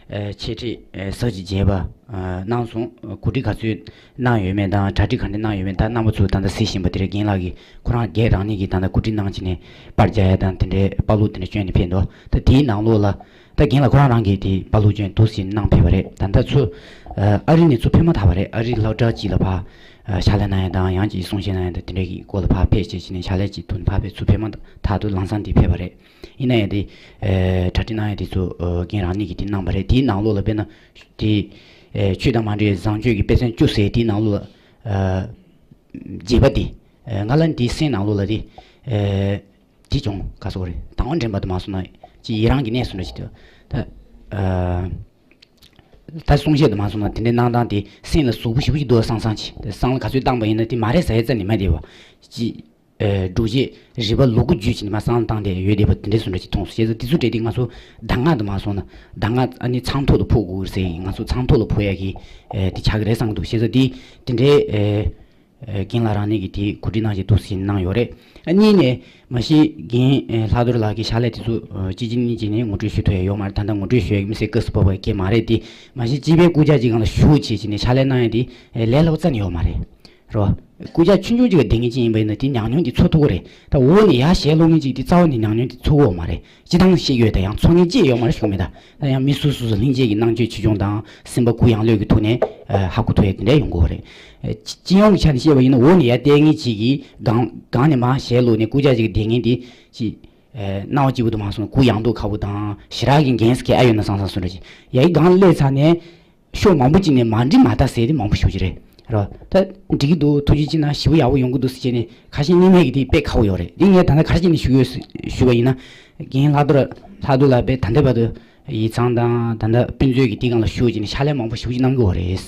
ཨ་འཆད་ཁྲིད་ཨ་ཟབ་ཅིང་རྒྱས་པ་ཨ་གནང་སོང་། གོ་སྒྲིག་ག་ཚོད་གནང་ཡོད་མེད་དང་གྲ་སྒྲིག་ག་འདྲ་གནང་ཡོད་མེད། ད་རྣམ་པ་ཚོ་ད་ལྟ་གཟིགས་བཞིན་པ་དེ་རེད། རྒན་ལགས་ཀྱིས་ཁོ་རང་སྒེར་རང་ཉིད་ཀྱིས་ད་ལྟ་གོ་སྒྲིག་གནང་བྱས་ནས་པར་རྒྱག་ཡ་དང་དེ་འདྲའི་པར་ལུགས་དེ་འདྲ་བསྐྱོན་ནས་ཕེབས་འདུག་ད་དེའི་ནང་ལོགས་ལ་ད་རྒན་ལགས་ཁོ་རང་རང་གིས་དེ་པར་ལུགས་བསྐྱོན་འདུག་ཟིན་གནང་ཕེབས་པ་རེད། ད་ལྟ་ཚུར་ཨ་རི་ནས་ཚུར་ཕེབས་མ་ཐག་པ་རེད། ཨ་རི་སློབ་གྲྭ་གཅིག་ལ་ཕར་ཨ་ཕྱག་ལས་གནང་ཡ་དང་ཡང་ཅིག་གསུང་བཤད་གནང་ཡ་དང་དེ་འདྲའི་གི་སྐོར་ལ་ཕར་ཕེབས་བྱས་བྱས་ནས་ཕྱག་ལས་ཅིག་ཐོག་ནས་ཕར་ཕེབས་ཚུར་ཕེབས་མ་ཐག་ཏུ་ལམ་སང་དེ་ཕེབས་པ་རེད། ཡིན་ན་ཡང་དེ་ཨ་གྲ་སྒྲིག་གནང་ཡ་དེ་ཚོ་ཨ་རྒན་རང་ཉིད་ཀྱིས་དེ་གནང་པ་རེད། དེའི་ནང་ལོགས་ལ་དཔེར་ན་དེ་ཨ་ཆོས་དང་མ་འབྲེལ་བའི་བཟང་སྤྱོད་ཀྱི་དཔེ་མཚོན་བཅུ་ཟེར་དེའི་ནང་ལོགས་ལ་ཨ་རྒྱས་པ་དེ་ཨ་ང་ལ་དེའི་གསེང་ནང་ལོགས་ལ་དེ་ཨ་དེ་བྱུང་། ག་སོགས་རེད། དང་བ་འདྲེན་པ་དུ་མ་སོང་ན་ཅི་ཡི་རང་གི་གནས་སུ་འདྲ་ཞིག་ཏུ་ད་ཨ་ད་གསུང་བཤད་དུ་མ་སོང་ན་དེ་འདྲའི་གནང་སྟངས་དེ་སེམས་ལ་ཟུག་པོ་ཞེ་པོ་ཅིག་འདུག་བསམ་བསམ་ཅིག་དེ་བསམ་བློ་ག་ཚོད་བཏང་པ་ཡིན་ན་དེ་མ་རེད་ཟེར་ཡ་རྩ་ནས་མེད་དེ་བ་ཅི། ཨེ་སྒྲུབ་བྱེད་རིགས་པ་ལུ་གུ་བརྒྱུད་ཅིག་ནས་མ་བསམ་བློ་བཏང་སྟེ་ཡོད་བསྡད་པ་དེ་འདྲའི་བཟོ་འདྲ་ཅིག་མཐོང་སོང་། བྱས་ཙང་དེ་ཚོ་གྲས་དེ་ང་ཚོ་གདམས་ངག་དུ་མ་སོང་ན་གདམས་ངག་ཨ་ནི་ཚངས་ཐོག་ཏུ་ཕོག་དགོས་ཟེར་ཡིན། ང་ཚོ་ཚངས་ཐོག་ལ་ཕོག་ཡ་གི་ཨེ་དེ་ཆགས་ཀྱི་རེད་བསམ་གྱི་འདུག་བྱས་ཙང་དེ་དེ་འདྲའི་ཨེ་ཨེ་རྒན་ལགས་རང་ཉིད་ཀྱིས་དེ་གོ་སྒྲིག་གནང་བྱས་འདུག་ཟིན་གནང་ཡོད་རེད། ཨ་གཉིས་ནས་མ་གཞི་རྒན་ཨེ་ལྷག་རྡོར་ལགས་ཀྱི་ཕྱག་ལས་དེ་ཚོ་ཨེ་གཅིག་གཅིག་གཉིས་གཅིག་ནས་ངོ་སྤྲོད་ཞུ་ཐུབ་ཡ་ཡོད་མ་རེད། ད་ལྟ་ངོ་སྤྲོད་ཞུ་ཡ་གི་མི་སེར་སྐབས་སུ་བབས་པ་གང་མ་རེད། དེ་མ་གཞི་སྤྱི་པའི་སྐུ་ཕྱག་ཅིག་སྒང་ལ་བཞུགས་བྱས་བྱས་ནས་ཕྱག་ལས་གནང་ཡ་དེ་ཨེ་ལས་སླ་པོ་རྩ་ནས་ཡོད་མ་རེད། རོ། སྐུ་ཕྱག་ཆུང་ཆུང་ཅིག་ལ་བསྡད་མཁན་ཅིག་ཡིན་པ་ཡིན་ན་དེ་ཉམས་མྱོང་དེ་ཚོར་ཐུབ་ཀྱི་རེད། ད་འོག་ནས་ཡར་ཞལ་སློང་མཁན་ཅིག་དེ་རྩ་བ་ནས་ཉམས་མྱོང་དེ་ཚོར་གྱི་ཡོད་མ་རེད། སྤྱིར་བཏང་ཤེས་ཀྱི་ཡོད་དེ་ཡང་ཚོར་མཁན་ཅིག་ཡོད་མ་རེད་ཞུ་གི་མེད། ད་ད་ཡང་མི་སུ་སུ་སུ་ལྷན་སྐྱེས་ཀྱི་རྣམ་དཔྱོད་ཆེ་ཆུང་དང་སེམས་པ་གུ་ཡངས་ལོས་ཀྱི་ཐོག་ནས་ཨ་ཧ་གོ་ཐུབ་ཡ་དེ་འདྲ་ཡོང་གི་ཡོད་རེད། ཨ་སྤྱི་སྤྱི་ཡོངས་ཀྱི་ཆ་ནས་བཤད་པ་ཡིན་ན་འོག་ནས་ཡར་བསྡད་མཁན་ཅིག་གིས་སྒང་སྒང་ནས་མར་ཞལ་སློང་ནས་སྐུ་ཕྱག་ཅིག་བསྡད་མཁན་དེ་ཅིག་ཨ་སྣང་བ་སྐྱིད་པོ་དུ་མ་སོང་གུ་ཡངས་མདོག་ཁ་པོ་དང་ཞེ་དྲག་གི་འགན་སྐྱེ་ཨ་ཡོད་ན་བསམ་བསམ་སོང་འདྲ་ཅིག་ཡ་ཡི་སྒང་སླེབས་ཚར་ནས། ཕྱོགས་མང་པོ་ཅིག་ནས་མ་འགྲིག་མ་ད་ཟེར་དེ་མང་པོ་ཞེ་པོ་ཅིག་རེད། རོ། ད་འགྲིག་གི་འདུག་ཐུགས་རྗེ་ཆེ་གནང་། ཞེ་པོ་ཡག་པོ་ཡོང་གི་འདུག་ཟེར་བྱས་ནས་ཁ་ཞེ་གཉིས་མེད་ཀྱི་དེ་དཔེ་ཁག་པོ་ཡོད་རེད། འདི་ངས་ད་ལྟ་ག་རེ་བྱས་ནས་ཞུ་ཡོད་ཞུ་བ་ཡིན་ན། རྒན་ལྷག་རྡོར་ལྷག་རྡོར་ལགས་དཔེ་ད་ལྟ་བར་དུ་ཡིག་ཚང་དང་ད་ལྟ་དཔེ་མཛོད་ཀྱི་དེ་སྒང་ལ་ཞུགས་བྱས་ནས་ཕྱག་ལས་མང་པོ་ཞེ་པོ་ཅིག་གནང་གི་ཡོད་རེད།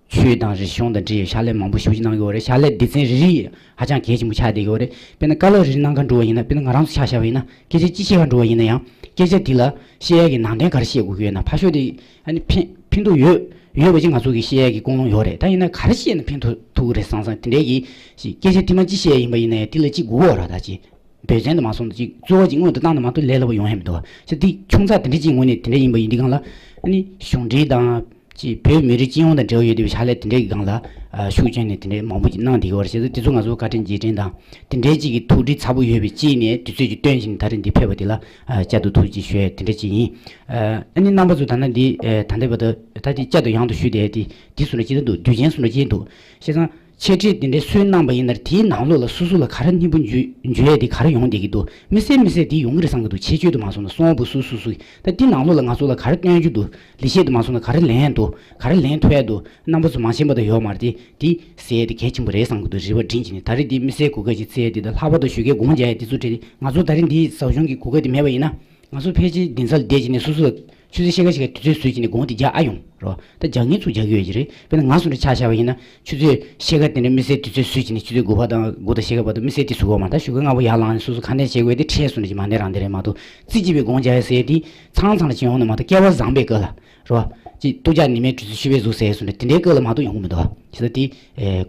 ཆོས་དང་རིག་གཞུང་དང་འབྲེལ་བའི་ཕྱག་ལས་མང་པོ་ཞེ་པོ་ཅིག་གནང་གི་ཡོད་རེད། ཕྱག་ལས་སྡེ་ཚན་རེ་རེ་ཧ་ཅང་གལ་ཆེན་པོ་ཆགས་བསྡད་ཀྱི་ཡོད་རེད། དཔེར་ན་བཀའ་སློབ་རེ་རེ་གནང་མཁན་འགྲོ་བ་ཡིན་ན་དཔེར་ན་ང་རང་ཚོ་ཆ་བཞག་པ་ཡིན་ན་སྐད་ཆ་ཅི་བཤད་ག་འགྲོ་བ་ཡིན་ན་ཡང་སྐད་ཆ་དེ་ལ་བཤད་ཡ་གི་ནང་དོན་ག་རེ་བཤད་དགོས་ཀྱི་ཡོད་ན་ཕར་ཕྱོགས་དེ་ཨ་ནི་ཕན་ཕན་ཐོགས་ཡོད་ཡོད་པ་ཅིག་ང་ཚོ་གིས་བཤད་ཡ་གི་ཀུན་སློང་ཡོད་རེད། ད་ཡིན་ན་ག་རེ་བཤད་ན་ཕན་ཐོགས་ཐུབ་ཀྱི་རེད་བསམ་བསམ་དེ་འདྲའི་གི་ཞིག་སྐད་ཆ་དེ་མ་ཅི་བཤད་ཡ་ཡིན་པ་ཡིན་ན་ཡང་དེ་ལ་ཅིག་དགོས་པ་ར་ད་ཅིག་འབད་བརྩོན་དུ་མ་སོང་ཅིག་རྩོལ་བ་ཅིག་སྔོན་དུ་བཏང་ན་མ་གཏོགས་ལས་སླ་པོ་ཡོང་ཡ་མི་འདུག་བ། ཅི་དེ་ཆུང་ཚགས་དེ་འདྲ་ཅིག་ངོས་ནས་དེ་འདྲ་ཡིན་པ་ཡིན་དུས་སྒང་ལ་ཨ་ནི་གཞུང་འབྲེལ་དང་། ཅིག་བོད་མི་རིགས་སྤྱི་ཡོངས་དང་འབྲེལ་བ་ཡོད་བསྡད་པའི་ཕྱག་ལས་དེ་འདྲའི་གི་སྒང་ལ་ཨ་ཤུགས་བསྐྱོན་ནས་དེ་འདྲའི་མང་པོ་ཅིག་གནང་བསྡད་ཀྱི་ཡོད་རེད། བྱས་ཙང་དེ་ཚོ་ང་ཚོ་བཀའ་དྲིན་རྗེས་དྲན་དང་དེ་འདྲའི་ཅིག་གི་ཐུགས་འདྲིས་ཚ་པོ་ཡོད་པའི་ཅིག་ནས་དུས་ཚོད་ཅིག་བཏོན་བྱས་ནས་ད་རེས་འདི་ཕེབས་པ་དེ་ལ་ཨ་བསྐྱར་དུ་ཐུགས་རྗེ་ཆེ་ཞུ་ཡས་དེ་འདྲ་ཅིག་ཡིན། ཨ་ནི་རྣམ་པ་ཚོ་ད་ནང་འདི་ཨ་ད་ལྟའི་བར་དུ་ད་འདི་བསྐྱར་དུ་ཡང་དུ་ཞུས་བསྡད་ཡས་དེ་འདི་བཟོ་འདྲ་ཅིག་ད་འདུག་དུས་ཆེན་བཟོ་འདྲ་ཅིག་འདུག་བྱས་ཙང་། འཆད་ཁྲིད་དེ་འདྲའི་སྲོལ་གནང་པ་ཡིན་ན་དེའི་ནང་ལོགས་ལ་སོ་སོ་ལ་ག་རེ་སྙིང་པོ་འཇུ་འཇུ་ཡས་དེ་ག་རེ་ཡོང་བསྡད་ཀྱི་འདུག་མི་སེར་མི་སེར་དེ་ཡོང་གི་རེད་བསམ་གྱི་འདུག་ཁྱད་ཆོས་དུ་མ་སོང་ན་གསུང་བ་པོ་སུ་སུ་སུ་ཡིན་ད་དེ་ནང་ལོགས་ལ་ང་ཚོ་ལ་ག་རེ་སྟོན་རྒྱུ་འདུག་ལེགས་བཤད་དུ་མ་སོང་ན་ག་རེ་ལེན་འདུག་ག་རེ་ལེན་ཐུབ་ཡ་འདུག་རྣམ་པ་ཚོ་མ་ཤེས་པ་དང་ཡོད་མ་རེད་དེ་དེ་ཟེར་ཡས་དེ་གལ་ཆེན་པོ་རེད་བསམ་གྱི་འདུག་རེ་བ་འདྲེན་བྱས་ནས་ད་རེས་དེ་མི་སེར་གོ་སྐབས་ཅིག་བཙལ་ཡས་དེ་དང་ལྷག་པར་དུ་ཞོགས་ཀས་དགོངས་འཇགས་ཡས་དེ་ཚོ་གྲས་དེ་ང་ཚོ་ད་རེས་འདི་ཟབ་སྦྱོང་གི་གོ་སྐབས་དེ་མེད་པ་ཡིན་ན། ང་ཚོ་ཕལ་ཆེར་གདན་ས་ལ་བསྡད་ཀྱི་ནས་སོ་སོ་ལ་ཆུ་ཚོད་ཕྱེད་ཀ་ཕྱེད་ཀ་དུས་ཚོད་བཟོས་ཀྱི་ནས་དགོངས་དེ་རྒྱག་ཨ་ཡོང་རོ། ད་རྒྱག་མཁན་ཚོ་རྒྱག་གི་ཡོད་ཀྱི་རེད། དཔེར་ན་ང་སོ་འདྲ་ཆ་བཞག་པ་ཡིན་ན་ཆུ་ཚོད་ཕྱེད་ཀ་དེ་འདྲ་མི་སེར་དུས་ཚོད་བཟོས་ཀྱི་ནས་ཆུ་ཚོད་དགུ་པ་དང་དགུ་དང་ཕྱེད་ཀ་བར་དུ་མི་སེར་དེ་བཟོ་གི་ཡོད་མ་རེད། ད་ཞོགས་ཀས་སྔ་པོ་ཡར་ལངས་ནས་སོ་སོ་ཁ་འདོན་བྱེད་དགོས་དེ་འཕྲལ་སོ་འདྲ་ཅིག་མ་གནས་རང་དེ་རེད་མ་གཏོགས་རྩིས་ཀྱིས་པའི་དགོངས་འཇགས་ཟེར་དེ་ཚང་ཚང་ལ་ཅི་ཡོང་ནས་མ་གཏོགས་སྐལ་བ་བཟང་པའི་སྐབས་ལ་རོ། ཅིག་ཏུ་ཅག་ནི་མའི་དུས་ཚོད་ཤི་བའི་གཟུགས་ཟེར་སོ་འདྲ་དེ་འདྲའི་སྐབས་ལ་མ་གཏོགས་ཡོང་གི་མི་འདུག་བ། བྱས་ཙང་དེ་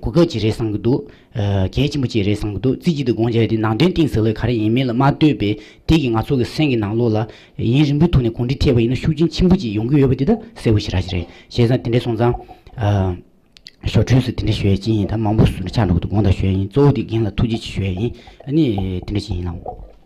གོ་སྐབས་ཅིག་རེད་བསམ་གྱི་འདུག་གལ་ཆེན་པོ་ཅིག་རེད་བསམ་གྱི་འདུག་རྩིས་ཀྱིས་དེ་དགོངས་འཇགས་དེ་ནང་དོན་གཏིང་ཟབ་ལ་ག་རེ་ཡིན་མིན་ལ་མ་ལྟོས་པའི་དེ་གིས་ང་ཚོ་གི་སེམས་ཀྱི་ནང་ལོགས་ལ་ཡུན་རིང་པོའི་ཐོག་ནས་གོམས་འདྲིས་ཐེབས་པ་ཡིན་ན་ཤུགས་རྐྱེན་ཆེན་པོ་ཅིག་ཡོང་གི་ཡོད་པ་དེ་ད་གསལ་པོ་ཞེ་དྲག་ཅིག་རེད། བྱས་ཙང་དེ་འདྲ་སོང་ཙང་ཞོར་འཕྲོས་སུ་དེ་འདྲ་ཞུ་ཡས་ཅིག་ཡིན། ད་མང་པོ་སུ་ནས་ཆགས་འགྲོ་གི་འདུག་དགོངས་དག་ཞུ་ཡས་ཡིན། གཙོ་བོ་དེ་རྒན་ལ་ཐུགས་རྗེ་ཆེ་ཞུ་ཡས་ཡིན། ཨ་ནི་དེ་འདྲ་ཅིག་ཡིན་ལགས།